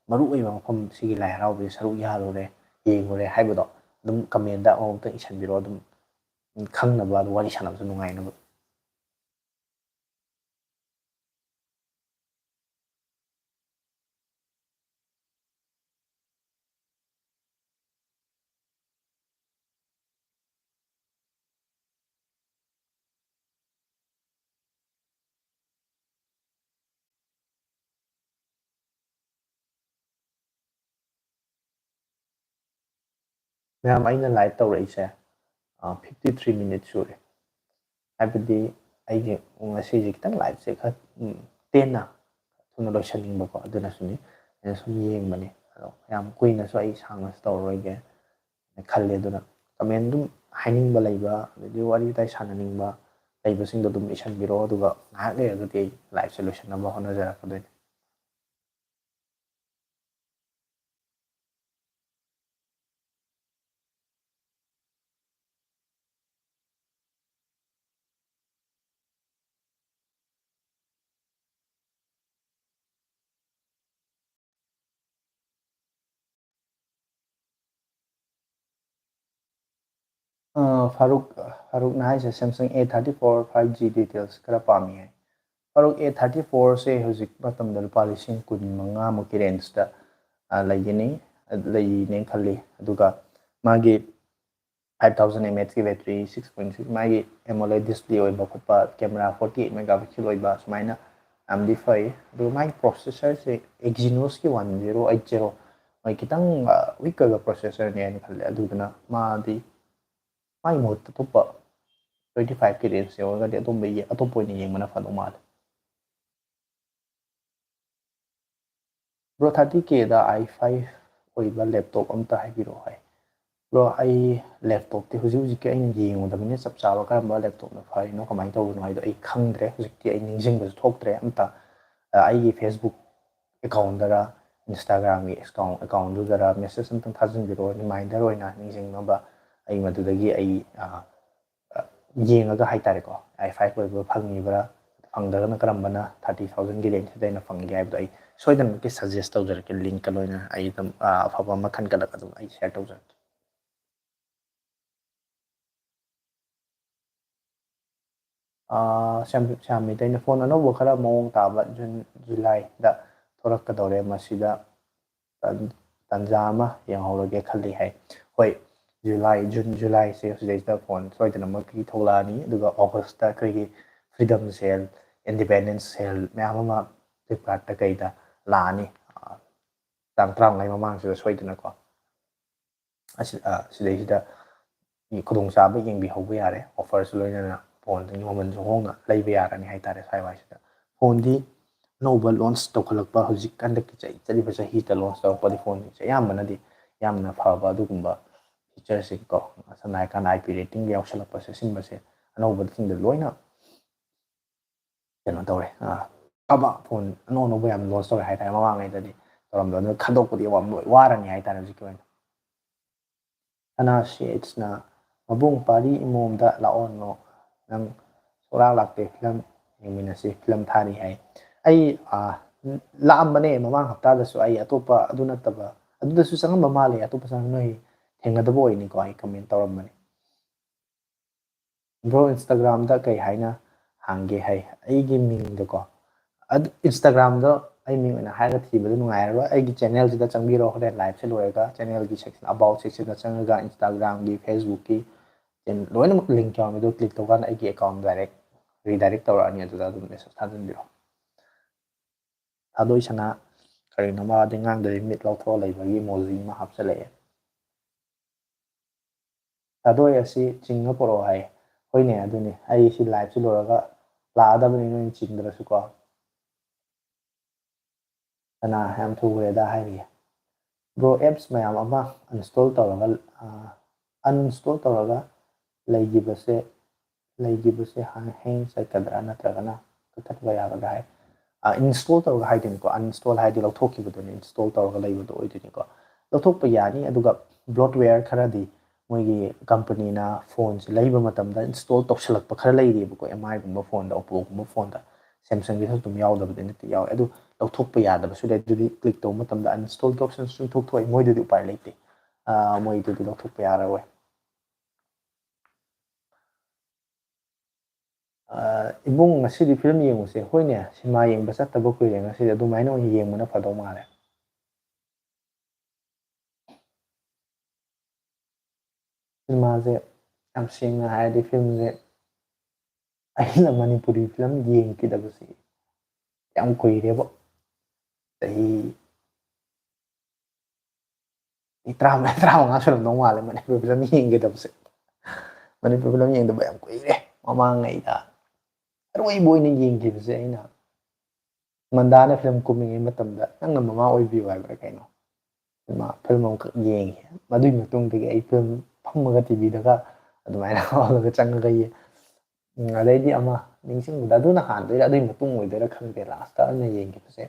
ꯃꯔꯨ ꯑꯣꯏꯕ ꯃꯐꯝ ꯁꯤꯒꯤ ꯂꯥꯏ ꯍꯔꯥꯎꯕꯒꯤ ꯁꯔꯨꯛ ꯌꯥꯔꯨꯔꯦ, ꯌꯦꯡꯉꯨꯔꯦ ꯍꯥꯏꯕꯗꯣ ꯑꯗꯨꯝ comment ꯑꯃꯃꯝꯇꯪ ꯏꯁꯟꯕꯤꯔꯣ, ꯑꯗꯨꯝ ꯈꯪꯅꯕ, ꯑꯗꯨꯝ ꯋꯥꯔꯤ ꯁꯥꯟꯅꯕꯁꯨ ꯅꯨꯡꯉꯥꯏꯅꯕ꯫ ꯃꯌꯥꯝ, ꯑꯩꯅ ꯂꯥꯏꯚ ꯇꯧꯔꯛꯏꯁꯦ ꯐꯤꯐꯇꯤ ꯊ꯭ꯔꯤ ꯃꯤꯅꯤꯠ ꯁꯨꯔꯦ꯫ ꯍꯥꯏꯕꯗꯤ ꯑꯩꯒꯤ ꯉꯁꯤꯁꯦ ꯈꯤꯇꯪ ꯂꯥꯏꯚꯁꯦ ꯈꯔ ꯎꯝ, ꯇꯦꯟꯅ ꯊꯨꯅ ꯂꯣꯏꯁꯤꯟꯅꯤꯡꯕꯀꯣ, ꯑꯗꯨꯅꯁꯨꯅꯤ꯫ ꯑꯩꯅ ꯁꯨꯝ ꯌꯦꯡꯕꯅꯤ꯫ ꯑꯗꯣ ꯌꯥꯝ ꯀꯨꯏꯅꯁꯨ ꯑꯩ ꯁꯥꯡꯅꯁꯨ ꯇꯧꯔꯔꯣꯏꯒꯦ ꯈꯜꯂꯦ꯫ ꯑꯗꯨꯅ ꯀꯃꯦꯟ ꯑꯗꯨꯝ ꯍꯥꯏꯅꯤꯡꯕ ꯂꯩꯕ, ꯑꯗꯩꯗꯤ ꯋꯥꯔꯤ ꯋꯥꯇꯥꯏ ꯁꯥꯟꯅꯅꯤꯡꯕ ꯂꯩꯕꯁꯤꯡꯗꯣ ꯑꯗꯨꯝ ꯏꯁꯟꯕꯤꯔꯛꯑꯣ, ꯑꯗꯨꯒ ꯉꯥꯏꯍꯥꯛ ꯂꯩꯔꯒꯗꯤ ꯑꯩ ꯂꯥꯏꯚꯁꯦ ꯂꯣꯏꯁꯤꯟꯅꯕ ꯍꯣꯠꯅꯖꯔꯛꯀꯗꯣꯏꯅꯤ꯫ ꯑ, ꯐꯥꯔꯨꯛ, ꯐꯥꯔꯨꯛꯅ ꯍꯥꯏꯁꯦ Samsung A thirty four five G details ꯈꯔ ꯄꯥꯝꯃꯤ ꯍꯥꯏ꯫ ꯐꯥꯔꯨꯛ, A thirty fourꯁꯦ ꯍꯧꯖꯤꯛ ꯃꯇꯝꯗ ꯂꯨꯄꯥ ꯂꯤꯁꯤꯡ ꯀꯨꯟ ꯃꯉꯥꯃꯨꯛꯀꯤ ꯔꯦꯟꯖꯇ, ꯑ, ꯂꯩꯒꯅꯤ, ꯑ, ꯂꯩꯅꯦꯅ ꯈꯜꯂꯤ꯫ ꯑꯗꯨꯒ ꯃꯥꯒꯤ five thousand mAhꯀꯤ battery, six point six, ꯃꯥꯒꯤ AMOLED display ꯑꯣꯏꯕ ꯈꯣꯠꯄ, camera forty eight megapixel ꯑꯣꯏꯕ, ꯁꯨꯃꯥꯏꯅ ꯌꯥꯝꯗꯤ ꯐꯩ꯫ ꯑꯗꯨꯒ ꯃꯥꯒꯤ processorꯁꯦ Exynosꯀꯤ one zero eight zero, ꯃꯣꯏ ꯈꯤꯇꯪ, ꯑ, weak ꯑꯣꯏꯕ processorꯅꯦ ꯍꯥꯏꯅ ꯈꯜꯂꯦ꯫ ꯑꯗꯨꯗꯨꯅ ꯃꯥꯗꯤ ꯃꯥꯒꯤ ꯃꯍꯨꯠꯇ ꯑꯇꯣꯞꯄ twenty fiveꯀꯤ range ꯌꯧꯔꯒꯗꯤ ꯑꯗꯣꯝꯕ ꯌꯦ-, ꯑꯇꯣꯞꯄ ꯑꯣꯏꯅ ꯌꯦꯡꯕꯅ ꯐꯗꯧ ꯃꯥꯜꯂꯦ꯫ Bro, thirty Kꯗ i five ꯑꯣꯏꯕ laptop ꯑꯝꯇ ꯍꯥꯏꯕꯤꯔꯛꯑꯣ ꯍꯥꯏ꯫ Bro, ꯑꯩ laptopꯇꯤ ꯍꯧꯖꯤꯛ ꯍꯧꯖꯤꯛꯀꯤ ꯑꯩꯅ ꯌꯦꯡꯉꯨꯗꯕꯅꯤꯅ ꯆꯞ ꯆꯥꯕ ꯀꯔꯝꯕ laptopꯅ ꯐꯔꯤꯅꯣ, ꯀꯃꯥꯏꯅ ꯇꯧꯕꯅꯣ ꯍꯥꯏꯗꯣ ꯑꯩ ꯈꯪꯗ꯭ꯔꯦ꯫ ꯍꯧꯖꯤꯛꯇꯤ ꯑꯩ ꯅꯤꯡꯁꯤꯡꯕꯁꯨ ꯊꯣꯛꯇ꯭ꯔꯦ ꯑꯝꯇ꯫ ꯑ, ꯑꯩꯒꯤ Facebook accountꯗꯔ, Instagramꯒꯤ account, accountꯗꯨꯗꯔ message ꯑꯝꯇꯪ ꯊꯥꯖꯤꯟꯕꯤꯔꯛꯑꯣ, reminder ꯑꯣꯏꯅ ꯅꯤꯡꯁꯤꯡꯅꯕ꯫ ꯑꯩ ꯃꯗꯨꯗꯒꯤ ꯑꯩ, ꯑ, ꯑ, ꯌꯦꯡꯉꯒ ꯍꯥꯏꯇꯥꯔꯦꯀꯣ, i five ꯑꯣꯏꯕ ꯐꯪꯉꯤꯕ꯭ꯔꯥ, ꯐꯪꯗ꯭ꯔꯒꯅ ꯀꯔꯝꯕꯅ thirty thousandꯀꯤ rangeꯁꯤꯗ ꯑꯩꯅ ꯐꯪꯒꯦ ꯍꯥꯏꯕꯗꯣ ꯑꯩ ꯁꯣꯏꯗꯅꯃꯛꯀꯤ suggest ꯇꯧꯖꯔꯛꯀꯦ, linkꯀ ꯂꯣꯏꯅꯅ꯫ ꯑꯩ ꯑꯗꯨꯝ, ꯑ, ꯑꯐꯕ ꯑꯃ ꯈꯟꯒꯠꯂꯒ ꯑꯗꯨꯝ ꯑꯩ share ꯇꯧꯖꯔꯛꯀꯦ꯫ ꯑꯥ, ꯁ꯭ꯌꯥꯝ-, ꯁ꯭ꯌꯥꯝ ꯃꯩꯇꯩꯅ, "ꯐꯣꯟ ꯑꯅꯧꯕ ꯈꯔ ꯃꯑꯣꯡ ꯇꯥꯕ ꯖꯨꯟ, ꯖꯨꯂꯥꯏꯗ ꯊꯣꯔꯛꯀꯗꯧꯔꯦ, ꯃꯁꯤꯗ ꯇꯟ-, ꯇꯟꯖꯥ ꯑꯃ ꯌꯦꯡꯍꯧꯔꯒꯦ ꯈꯜꯂꯤ" ꯍꯥꯏ꯫ ꯍꯣꯏ, ꯖꯨꯂꯥꯏ, ꯖꯨꯟ, ꯖꯨꯂꯥꯏꯁꯦ ꯁꯤꯗꯩꯁꯤꯗ ꯐꯣꯟ ꯁꯣꯏꯗꯅꯃꯛꯀꯤ ꯊꯣꯛꯂꯛꯑꯅꯤ, ꯑꯗꯨꯒ ꯑꯣꯒꯁꯇ ꯑꯩꯈꯣꯏꯒꯤ Freedom Sale, Independence Sale ꯃꯌꯥꯝ ꯑꯃ Flipkartꯇ ꯀꯩꯗ ꯂꯥꯛꯑꯅꯤ, ꯑꯥ, ꯇꯥꯡ ꯇꯔꯥꯃꯉꯥꯒꯤ ꯃꯃꯥꯡꯁꯤꯗ ꯁꯣꯏꯗꯅꯀꯣ꯫ ꯑꯁꯤ-, ꯑ, ꯁꯤꯗꯩꯁꯤꯗ ꯈꯨꯗꯣꯡꯆꯥꯕ ꯌꯦꯡꯕꯤꯍꯧꯕ ꯌꯥꯔꯦ꯫ Offerꯁꯨ ꯂꯣꯏꯅꯅ ꯐꯣꯟꯗꯒꯤ ꯃꯃꯜꯁꯨ ꯍꯣꯡꯅ ꯂꯩꯕ ꯌꯥꯔꯅꯤ ꯍꯥꯏꯇꯥꯔꯦ ꯁ꯭ꯋꯥꯏ ꯋꯥꯏꯁꯤꯗ꯫ ꯐꯣꯟꯗꯤ ꯑꯅꯧꯕ launch ꯇꯧꯈꯠꯂꯛꯄ ꯍꯧꯖꯤꯛ ꯍꯟꯗꯛꯀꯤ ꯆꯍꯤ, ꯆꯠꯂꯤꯕ ꯆꯍꯤꯗ launch ꯇꯧꯔꯛꯄꯗꯤ ꯐꯣꯟꯁꯤꯡꯁꯦ ꯑꯌꯥꯝꯕꯅꯗꯤ ꯌꯥꯝꯅ ꯐꯕ ꯑꯗꯨꯒꯨꯝꯕ featureꯁꯤꯡ ꯀꯣ, ꯁꯝꯅ ꯍꯥꯏꯔꯀꯥꯟꯗ I P ratingꯒ ꯌꯥꯎꯁꯜꯂꯛꯄꯁꯦ, ꯁꯤꯒꯨꯝꯕꯁꯦ ꯑꯅꯧꯕꯁꯤꯡꯗ ꯂꯣꯏꯅ ꯀꯩꯅꯣ ꯇꯧꯔꯦ, ꯑ, ꯑꯐꯕ ꯐꯣꯟ ꯑꯅꯧ ꯑꯅꯧꯕ ꯌꯥꯝ launch ꯇꯧꯔꯦ ꯍꯥꯏꯇꯥꯔꯦ꯫ ꯃꯃꯥꯡꯉꯩꯗꯗꯤ ꯇꯧꯔꯝꯗꯕ, ꯑꯗꯨꯅ ꯈꯟꯗꯣꯛꯄꯗꯤ ꯌꯥꯝ ꯂꯣꯏ ꯋꯥꯔꯅꯤ ꯍꯥꯏꯇꯥꯔꯦ ꯍꯧꯖꯤꯛꯀꯤ ꯑꯣꯏꯅ꯫ ꯁꯅꯥ ꯁꯦꯠꯁꯅ, "ꯃꯕꯨꯡ ꯄꯥꯔꯤ ꯏꯃꯣꯝꯗ ꯂꯥꯛꯑꯣꯅꯣ, ꯅꯪ ꯁꯨꯛꯂꯥꯛ ꯂꯥꯛꯇꯦ, ꯐꯤꯂꯝ ꯌꯦꯡꯃꯤꯟꯅꯁꯤ, ꯐꯤꯂꯝ ꯊꯥꯔꯤ" ꯍꯥꯏ꯫ ꯑꯩ, ꯑ, ꯂꯥꯛꯑꯝꯕꯅꯦ ꯃꯃꯥꯡ ꯍꯞꯇꯥꯗꯁꯨ, ꯑꯩ ꯑꯇꯣꯞꯄ ꯑꯗꯨ ꯅꯠꯇꯕ, ꯑꯗꯨꯗꯁꯨ ꯆꯪꯉꯝꯕ ꯃꯥꯜꯂꯦ, ꯑꯇꯣꯞꯄ ꯆꯪꯉꯝ-, ꯅꯣꯏ ꯊꯦꯡꯅꯗꯕ ꯑꯣꯏꯅꯤꯀꯣ, ꯑꯩ comment ꯇꯧꯔꯝꯕꯅꯦ꯫ Bro, Instagramꯗ ꯀꯩ ꯍꯥꯏꯅ ꯍꯥꯡꯒꯦ ꯍꯥꯏ? ꯑꯩꯒꯤ ꯃꯤꯡꯗꯀꯣ, ꯑꯗꯨ Instagramꯗ ꯑꯩ ꯃꯤꯡ ꯑꯣꯏꯅ ꯍꯥꯏꯔꯒ ꯊꯤꯕꯗ ꯅꯨꯡꯉꯥꯏꯔꯔꯣꯏ꯫ ꯑꯩꯒꯤ channelꯁꯤꯗ ꯆꯪꯕꯤꯔꯣ, ꯍꯣꯔꯦꯟ liveꯁꯦ ꯂꯣꯏꯔꯒ channelꯒꯤ section, about sectionꯗ ꯆꯪꯉꯒ Instagramꯒꯤ, Facebookꯀꯤ, ꯂꯣꯏꯅꯃꯛ link ꯌꯥꯎꯔꯝꯃꯤ꯫ ꯑꯗꯨ click ꯇꯧꯀꯥꯟꯗ ꯑꯩꯒꯤ account direct redirect ꯇꯧꯔꯛꯑꯅꯤ, ꯑꯗꯨꯗ ꯑꯗꯨꯝ message ꯊꯥꯖꯤꯟꯕꯤꯔꯣ꯫ ꯊꯥꯗꯣꯏ ꯁꯅꯥ, ꯀꯔꯤꯅꯣ ꯃꯥꯗꯤ ꯉꯥꯡꯗꯕꯤ ꯃꯤꯠ ꯂꯧꯊꯣꯛꯑ ꯂꯩꯕꯒꯤ emoji ꯑꯃ ꯍꯥꯞꯆꯜꯂꯛꯑꯦ꯫ "ꯊꯥꯗꯣꯏ ꯑꯁꯤ ꯆꯤꯡꯉ ꯄꯣꯔꯛꯑꯣ" ꯍꯥꯏ꯫ ꯍꯣꯏꯅꯦ, ꯑꯗꯨꯅꯤ꯫ ꯑꯩ ꯁꯤ liveꯁꯤ ꯂꯣꯏꯔꯒ ꯂꯥꯛꯑꯗꯕꯅꯤ, ꯅꯣꯏꯅ ꯆꯤꯡꯗ꯭ꯔꯁꯨꯀꯣ꯫ ꯀꯅꯥ ꯌꯥꯝ ꯊꯨꯈ꯭ꯔꯦꯗ ꯍꯥꯏꯔꯤꯌꯦ꯫ Bro, apps ꯃꯌꯥꯝ ꯑꯃ uninstall ꯇꯧꯔꯒ, ꯑ, uninstall ꯇꯧꯔꯒ ꯂꯩꯈꯤꯕꯁꯦ, ꯂꯩꯈꯤꯕꯁꯦ ꯍꯥꯟꯅ hang ꯆꯠꯀꯗ꯭ꯔꯥ ꯅꯠꯇ꯭ꯔꯒꯅ ꯀꯛꯊꯠꯄ ꯌꯥꯒꯗ꯭ꯔꯥ ꯍꯥꯏ꯫ ꯑ, install ꯇꯧꯔꯒ ꯍꯥꯏꯗꯣꯏꯅꯤꯀꯣ, uninstall ꯍꯥꯏꯗꯤ ꯂꯧꯊꯣꯛꯈꯤꯕꯗꯨꯅꯤ, install ꯇꯧꯔꯒ ꯂꯩꯕꯗꯣ ꯑꯣꯏꯗꯣꯏꯅꯤꯀꯣ꯫ ꯂꯧꯊꯣꯛꯄ ꯌꯥꯅꯤ, ꯑꯗꯨꯒ bloatware ꯈꯔꯗꯤ ꯃꯣꯏꯒꯤ companyꯅ phoneꯁꯦ ꯂꯩꯕ ꯃꯇꯝꯗ install ꯇꯧꯁꯜꯂꯛꯄ ꯈꯔ ꯂꯩꯔꯤꯕꯀꯣ, M Iꯒꯨꯝꯕ phoneꯗ, Oppoꯒꯨꯝꯕ phoneꯗ, Samsungꯒꯤꯁꯨ ꯑꯗꯨꯝ ꯌꯥꯎꯗꯕꯗꯤ ꯅꯠꯇꯦ, ꯌꯥꯎꯋꯦ꯫ ꯑꯗꯨ ꯂꯧꯊꯣꯛꯄ ꯌꯥꯗꯕꯁꯨ ꯂꯩ, ꯑꯗꯨꯗꯤ click ꯇꯧꯕ ꯃꯇꯝꯗ uninstall option ꯁꯨꯝ ꯊꯣꯛꯊꯣꯛꯑꯦ, ꯃꯣꯏꯗꯗꯤ ꯎꯄꯥꯏ ꯂꯩꯇꯦ꯫ ꯑꯥ, ꯃꯣꯏꯗꯨꯗꯤ ꯂꯧꯊꯣꯛꯄ ꯌꯥꯔꯔꯣꯏ꯫ ꯑꯥ, "ꯏꯕꯨꯡ, ꯉꯁꯤꯗꯤ ꯐꯤꯂꯝ ꯌꯦꯡꯉꯨꯁꯦ"꯫ ꯍꯣꯏꯅꯦ, ꯁꯤꯅꯦꯃꯥ ꯌꯦꯡꯕ ꯆꯠꯇꯕ ꯀꯨꯏꯔꯦ, ꯉꯁꯤꯗꯤ ꯑꯗꯨꯃꯥꯏꯅ ꯑꯣꯏꯅ ꯌꯦꯡꯕꯅ ꯐꯗꯧ ꯃꯥꯜꯂꯦ꯫ ꯁꯤꯅꯦꯃꯥꯁꯦ, ꯌꯥꯝ ꯁꯦꯡꯅ ꯍꯥꯏꯔꯗꯤ, ꯐꯤꯂꯝꯁꯦ ꯑꯩꯅ ꯃꯅꯤꯄꯨꯔꯤ ꯐꯤꯂꯝ ꯌꯦꯡꯈꯤꯗꯕꯁꯤ ꯌꯥꯝ ꯀꯨꯏꯔꯦꯕ꯫ ꯆꯍꯤ ꯃꯤ ꯇꯔꯥꯃꯉꯥ ꯇꯔꯥꯃꯉꯥ ꯁꯨꯔꯝꯗꯧ ꯃꯥꯜꯂꯦ ꯃꯅꯤꯄꯨꯔ ꯐꯤꯂꯝ ꯌꯦꯡꯒꯗꯕꯁꯦ꯫ ꯃꯅꯤꯄꯨꯔ ꯐꯤꯂꯝ ꯌꯦꯡꯗꯕ ꯌꯥꯝ ꯀꯨꯏꯔꯦ꯫ ꯃꯃꯥꯡꯉꯩꯗ ꯑꯔꯣꯏꯕ ꯑꯣꯏꯅ ꯌꯦꯡꯈꯤꯕꯁꯦ ꯑꯩꯅ ꯃꯟꯗꯥꯅ ꯐꯤꯂꯝ ꯀꯨꯝꯃꯤꯉꯩ ꯃꯇꯝꯗ ꯅꯪꯅ ꯃꯃꯥ ꯑꯣꯏꯕꯤꯌꯨ ꯍꯥꯏꯕ꯭ꯔꯥ ꯀꯩꯅꯣ, ꯁꯤꯃ ꯐꯤꯂꯝ ꯑꯃꯈꯛ ꯌꯦꯡꯉꯤ꯫ ꯃꯗꯨꯒꯤ ꯃꯇꯨꯡꯗꯒꯤ ꯑꯩ ꯐꯤꯂꯝ ꯐꯝꯃꯒ ꯇꯤꯚꯤꯗꯒ ꯑꯗꯨꯃꯥꯏꯅ ꯍꯣꯜꯗꯒ ꯆꯪꯉꯒ ꯌꯦꯡ-, ꯎꯝ, ꯑꯗꯩꯗꯤ ꯑꯃ ꯅꯤꯡꯁꯤꯡꯕꯗ ꯑꯗꯨꯅ ꯍꯥꯟꯗꯣꯏꯔꯥ ꯑꯗꯨꯒꯤ ꯃꯇꯨꯡ ꯑꯣꯏꯗꯣꯏꯔꯥ ꯈꯪꯗꯦ, ꯂꯥꯁꯇ ꯑꯩꯅ ꯌꯦꯡꯈꯤꯕꯁꯦ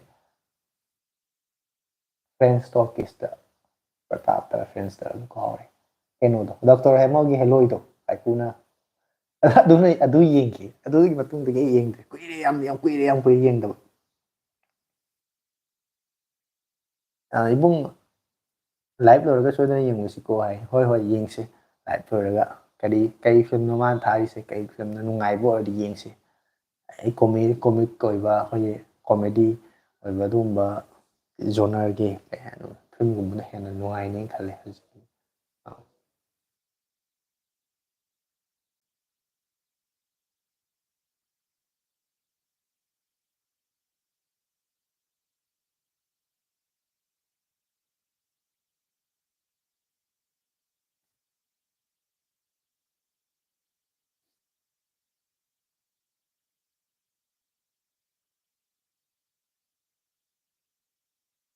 ꯐ꯭ꯔꯦꯟꯁ ꯇꯣꯀꯤꯁꯇ ꯄ꯭ꯔꯇꯥꯞꯇꯔ ꯐ꯭ꯔꯦꯟꯁꯇꯔ ꯑꯗꯨ ꯀꯥꯎꯔꯦ꯫ ꯀꯩꯅꯣꯗꯣ, ꯗꯣꯛꯇꯔ ꯍꯦꯃꯣꯒꯤ ꯍꯦꯂꯣꯏꯗꯣ, ꯀꯥꯏꯀꯨꯅ꯫ ꯑꯗꯨꯅ ꯑꯗꯨ ꯌꯦꯡꯈꯤ꯫ ꯑꯗꯨꯒꯤ ꯃꯇꯨꯡꯗꯒꯤ ꯑꯩ ꯌꯦꯡꯗ꯭ꯔꯦ꯫ ꯀꯨꯏꯔꯦ, ꯌꯥꯝ, ꯌꯥꯝ ꯀꯨꯏꯔꯦ, ꯌꯥꯝ ꯀꯨꯏꯔꯦ ꯌꯦꯡꯗꯕ꯫ ꯑ, "ꯏꯕꯨꯡ, ꯂꯥꯏꯚ ꯂꯣꯏꯔꯒ ꯁꯣꯏꯗꯅ ꯌꯦꯡꯉꯨꯁꯤꯀꯣ" ꯍꯥꯏ꯫ "ꯍꯣꯏ, ꯍꯣꯏ, ꯌꯦꯡꯁꯤ ꯂꯥꯏꯚ ꯂꯣꯏꯔꯒ꯫ ꯀꯔꯤ, ꯀꯔꯤ ꯐꯤꯂꯝꯅꯣ ꯃꯥꯅ ꯊꯥꯔꯤꯁꯦ? ꯀꯔꯤ ꯐꯤꯂꯝꯅꯣ? ꯅꯨꯡꯉꯥꯏꯕ ꯑꯣꯏꯔꯗꯤ ꯌꯦꯡꯁꯤ꯫" ꯑꯩ ꯀꯣꯃꯦ-, ꯀꯣꯃꯤꯛ ꯑꯣꯏꯕ, ꯑꯩꯈꯣꯏꯒꯤ ꯀꯣꯃꯦꯗꯤ ꯑꯣꯏꯕ ꯑꯗꯨꯒꯨꯝꯕ ꯖꯣꯅꯔꯒꯤ, ꯀꯩ ꯍꯥꯏꯅꯤ, ꯐꯤꯂꯝꯒꯨꯝꯕꯅ ꯍꯦꯟꯅ ꯅꯨꯡꯉꯥꯏꯅꯦꯅ ꯈꯜꯂꯦ ꯍꯧꯖꯤꯛꯀꯤ꯫ ꯑ꯫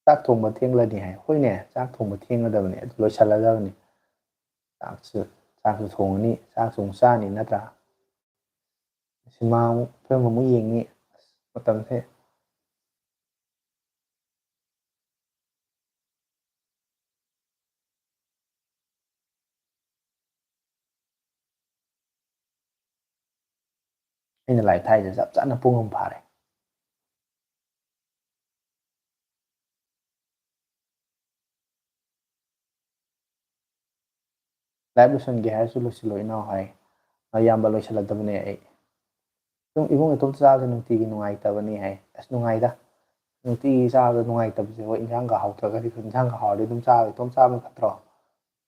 "ꯆꯥꯛ ꯊꯣꯡꯕ ꯊꯦꯡꯂꯅꯤ" ꯍꯥꯏ꯫ ꯍꯣꯏꯅꯦ, ꯆꯥꯛ ꯊꯣꯡꯕ ꯊꯦꯡꯉꯗꯕꯅꯤ, ꯑꯗꯨ ꯂꯣꯏꯁꯤꯜꯂꯗꯕꯅꯤ꯫ ꯆꯥꯛꯁꯨ, ꯆꯥꯛꯁꯨ ꯊꯣꯡꯉꯅꯤ, ꯆꯥꯛꯁꯨ ꯑꯃꯨꯛ ꯆꯥꯅꯤ, ꯅꯠꯇ꯭ꯔꯥ? ꯁꯤꯃꯥ ꯑꯃꯨꯛ, ꯐꯤꯂꯝ ꯑꯃꯨꯛ ꯌꯦꯡꯅꯤ꯫ ꯑꯁ, ꯃꯇꯝꯁꯦ ꯑꯩꯅ ꯂꯥꯏꯚ ꯊꯥꯏꯁꯦ ꯆꯞ ꯆꯥꯅ ꯄꯨꯡ ꯑꯃ ꯐꯥꯔꯦ꯫ "ꯂꯥꯏꯚ ꯂꯣꯏꯁꯤꯟꯒꯦ ꯍꯥꯏꯔꯁꯨ ꯂꯣꯏꯁꯤꯜꯂꯣ ꯏꯅꯥꯎ" ꯍꯥꯏ꯫ "ꯑ, ꯏꯌꯥꯝꯕ, ꯂꯣꯏꯁꯤꯜꯂꯗꯕꯅꯦ ꯑꯩ꯫" "ꯁꯨꯝ ꯏꯕꯨꯡ ꯏꯇꯣꯝꯇ ꯆꯥꯕꯁꯦ ꯅꯨꯡꯇꯤꯒꯤ ꯅꯨꯡꯉꯥꯏꯇꯕꯅꯤ" ꯍꯥꯏ꯫ ꯑꯁ, ꯅꯨꯡꯉꯥꯏꯗ꯫ ꯅꯨꯡꯇꯤꯒꯤ ꯆꯥꯕꯗ ꯅꯨꯡꯉꯥꯏꯇꯕꯁꯦ, ꯍꯣꯏ, ꯏꯟꯁꯥꯡꯒ ꯍꯥꯎꯇ꯭ꯔꯒꯗꯤ, ꯏꯟꯁꯥꯡꯒ ꯍꯥꯎꯔꯗꯤ ꯑꯗꯨꯝ ꯆꯥꯕ, ꯏꯇꯣꯝ ꯆꯥꯕꯅ ꯐꯠꯇ꯭ꯔꯣ?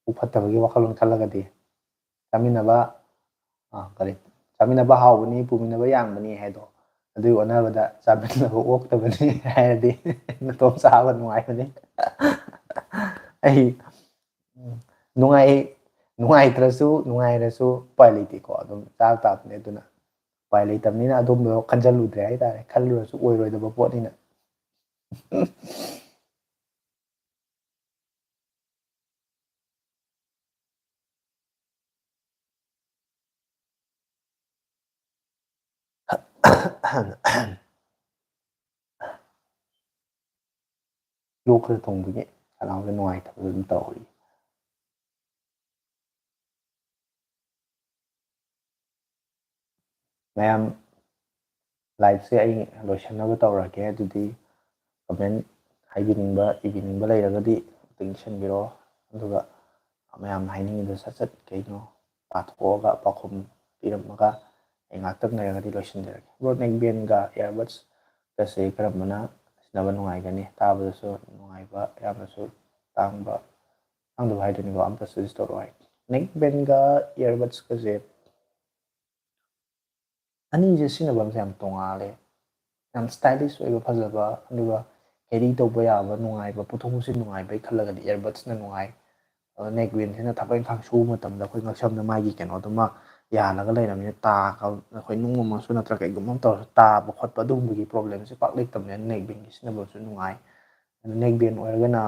ꯄꯨꯛ ꯐꯠꯇꯕꯒꯤ ꯋꯥꯈꯜꯂꯣꯟ ꯈꯜꯂꯒꯗꯤ꯫ ꯆꯥꯃꯤꯟꯅꯕ, ꯑ, ꯀꯔꯤ, ꯆꯥꯃꯤꯟꯅꯕ ꯍꯥꯎꯕꯅꯤ, ꯄꯨꯃꯤꯟꯅꯕ ꯌꯥꯡꯕꯅꯤ ꯍꯥꯏꯗꯣ, ꯑꯗꯨꯒꯤ ꯑꯣꯟꯅꯕꯗ ꯆꯥꯃꯤꯟꯅꯕ ꯑꯣꯛꯇꯕꯅꯤ ꯍꯥꯏꯔꯗꯤ ꯅꯇꯣꯝ ꯆꯥꯕ ꯅꯨꯡꯉꯥꯏꯕꯅꯤ꯫ ꯑꯩ ꯎꯝ, ꯅꯨꯡꯉꯥꯏ ꯅꯨꯡꯉꯥꯏꯇ꯭ꯔꯁꯨ ꯅꯨꯡꯉꯥꯏꯔꯁꯨ ꯎꯄꯥꯏ ꯂꯩꯇꯦꯀꯣ, ꯑꯗꯨꯝ ꯆꯥꯕ ꯇꯥꯕꯅꯦ꯫ ꯑꯗꯨꯅ ꯎꯄꯥꯏ ꯂꯩꯇꯕꯅꯤꯅ ꯑꯗꯨꯝꯕꯗꯣ ꯈꯟꯖꯜꯂꯨꯗ꯭ꯔꯦ ꯍꯥꯏꯇꯥꯔꯦ, ꯈꯜꯂꯨꯔꯁꯨ ꯑꯣꯏꯔꯣꯏꯗꯕ ꯄꯣꯠꯅꯤꯅ꯫ ꯂꯣꯛ ꯈꯔ ꯊꯨꯡꯕꯒꯤ ꯈꯅꯥꯎꯁꯦ ꯅꯨꯡꯉꯥꯏꯇꯕ ꯑꯗꯨꯝ ꯇꯧꯔꯤ꯫ ꯃꯌꯥꯝ, ꯂꯥꯏꯐꯁꯦ ꯑꯩ ꯂꯣꯏꯁꯤꯟꯅꯕ ꯇꯧꯔꯒꯦ꯫ ꯑꯗꯨꯗꯤ ꯀꯃꯦꯟ ꯍꯥꯏꯕꯤꯅꯤꯡꯕ, ꯏꯕꯤꯅꯤꯡꯕ ꯂꯩꯔꯒꯗꯤ ꯑꯝꯇꯪ ꯏꯁꯤꯟꯕꯤꯔꯛꯑꯣ꯫ ꯑꯗꯨꯒ ꯃꯌꯥꯝꯅ ꯍꯥꯏꯅꯤꯡꯉꯤꯗꯣ ꯁꯠ ꯁꯠ ꯀꯩꯅꯣ ꯄꯥꯊꯣꯛꯑꯒ, ꯄꯥꯎꯈꯨꯝ ꯄꯤꯔꯝꯃꯒ ꯑꯩ ꯉꯥꯛꯇꯪ ꯂꯩꯔꯒꯗꯤ ꯂꯣꯏꯁꯤꯟꯖꯔꯒꯦ꯫ ꯕ꯭ꯔꯣ, ꯅꯦꯛ ꯕꯦꯟꯒ ꯏꯌꯥꯔꯕꯠꯁꯀꯁꯦ ꯀꯔꯝꯕꯅ ꯁꯤꯖꯤꯟꯅꯕ ꯅꯨꯡꯉꯥꯏꯒꯅꯤ? ꯇꯥꯕꯗꯁꯨ ꯅꯨꯡꯉꯥꯏꯕ, ꯌꯥꯝꯅꯁꯨ ꯇꯥꯡꯕ, ꯇꯥꯡꯗꯕ ꯍꯥꯏꯗꯣꯏꯅꯤꯀꯣ, ꯑꯝꯇ ꯁꯖꯦꯁ ꯇꯧꯔꯛꯑꯣ ꯍꯥꯏ꯫ ꯅꯦꯛ ꯕꯦꯟꯒ ꯏꯌꯥꯔꯕꯠꯁꯀꯁꯦ ꯑꯅꯤꯁꯦ ꯁꯤꯖꯤꯟꯅꯕꯝꯁꯦ ꯌꯥꯝ ꯇꯣꯡꯉꯥꯜꯂꯦ꯫ ꯌꯥꯝ ꯁ꯭ꯇꯥꯏꯂꯤꯁ ꯑꯣꯏꯕ, ꯐꯖꯕ, ꯑꯗꯨꯒ ꯀꯦꯔꯤ ꯇꯧꯕ ꯌꯥꯕ, ꯅꯨꯡꯉꯥꯏꯕ, ꯄꯨꯊꯣꯛ ꯄꯨꯁꯤꯟ ꯅꯨꯡꯉꯥꯏꯕꯩ ꯈꯜꯂꯒꯗꯤ ꯏꯌꯥꯔꯕꯠꯁꯅ ꯅꯨꯡꯉꯥꯏ꯫ ꯑꯗꯣ ꯅꯦꯛ ꯕꯦꯟꯁꯤꯅ ꯊꯕꯛ ꯏꯪꯈꯥꯡ ꯁꯨꯕ ꯃꯇꯝꯗ ꯑꯩꯈꯣꯏ ꯉꯛꯁꯝꯗ ꯃꯥꯒꯤ ꯀꯩꯅꯣꯗꯨꯃ ꯌꯥꯜꯂꯒ ꯂꯩꯔꯕꯅꯤꯅ ꯇꯥ-, ꯑꯩꯈꯣꯏ ꯅꯨꯡ ꯑꯃꯁꯨ ꯅꯠꯇ꯭ꯔꯒ ꯀꯩꯒꯨꯝꯕ ꯑꯃ ꯇꯧꯔꯁꯨ ꯇꯥꯕ ꯈꯣꯠꯄ ꯑꯗꯨꯒꯨꯝꯕꯒꯤ ꯄ꯭ꯔꯣꯕ꯭ꯂꯦꯝꯁꯦ ꯄꯥꯛ ꯂꯩꯇꯕꯅꯤꯅ ꯅꯦꯛ ꯕꯦꯟꯒꯤ ꯁꯤꯖꯤꯟꯅꯕꯁꯨ ꯅꯨꯡꯉꯥꯏ꯫ ꯑꯗꯨ ꯅꯦꯛ ꯕꯦꯟ ꯑꯣꯏꯔꯒꯅ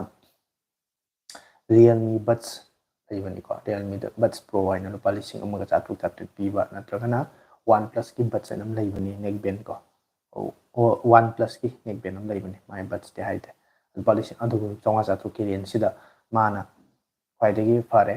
ꯔꯤꯌꯦꯜꯃꯤ ꯕꯠꯁ ꯂꯩꯕꯅꯤꯀꯣ, ꯔꯤꯌꯦꯜꯃꯤꯗ ꯕꯠꯁ ꯄ꯭ꯔꯣ ꯍꯥꯏꯅ ꯂꯨꯄꯥ ꯂꯤꯁꯤꯡ ꯑꯃꯒ ꯆꯥꯇ꯭ꯔꯨꯛ ꯆꯥꯇ꯭ꯔꯦꯠ ꯄꯤꯕ, ꯅꯠꯇ꯭ꯔꯒꯅ ꯋꯥꯟ ꯄ꯭ꯂꯁꯀꯤ ꯕꯠꯁ ꯍꯥꯏꯅ ꯑꯃ ꯂꯩꯕꯅꯤ, ꯅꯦꯛ ꯕꯦꯟ ꯀꯣ꯫ ꯑꯣ, ꯋꯥꯟ ꯄ꯭ꯂꯁꯀꯤ ꯅꯦꯛ ꯕꯦꯟ ꯑꯃ ꯂꯩꯕꯅꯤ, ꯃꯥꯏ ꯕꯠꯁꯇꯤ ꯍꯥꯏꯗꯦ꯫ ꯂꯨꯄꯥ ꯂꯤꯁꯤꯡ ꯑꯗꯨꯒ ꯆꯥꯝꯃꯉꯥ ꯆꯥꯇ꯭ꯔꯨꯛꯀꯤ ꯔꯦꯟꯖꯁꯤꯗ ꯃꯥꯅ ꯈ꯭ꯋꯥꯏꯗꯒꯤ ꯐꯔꯦ꯫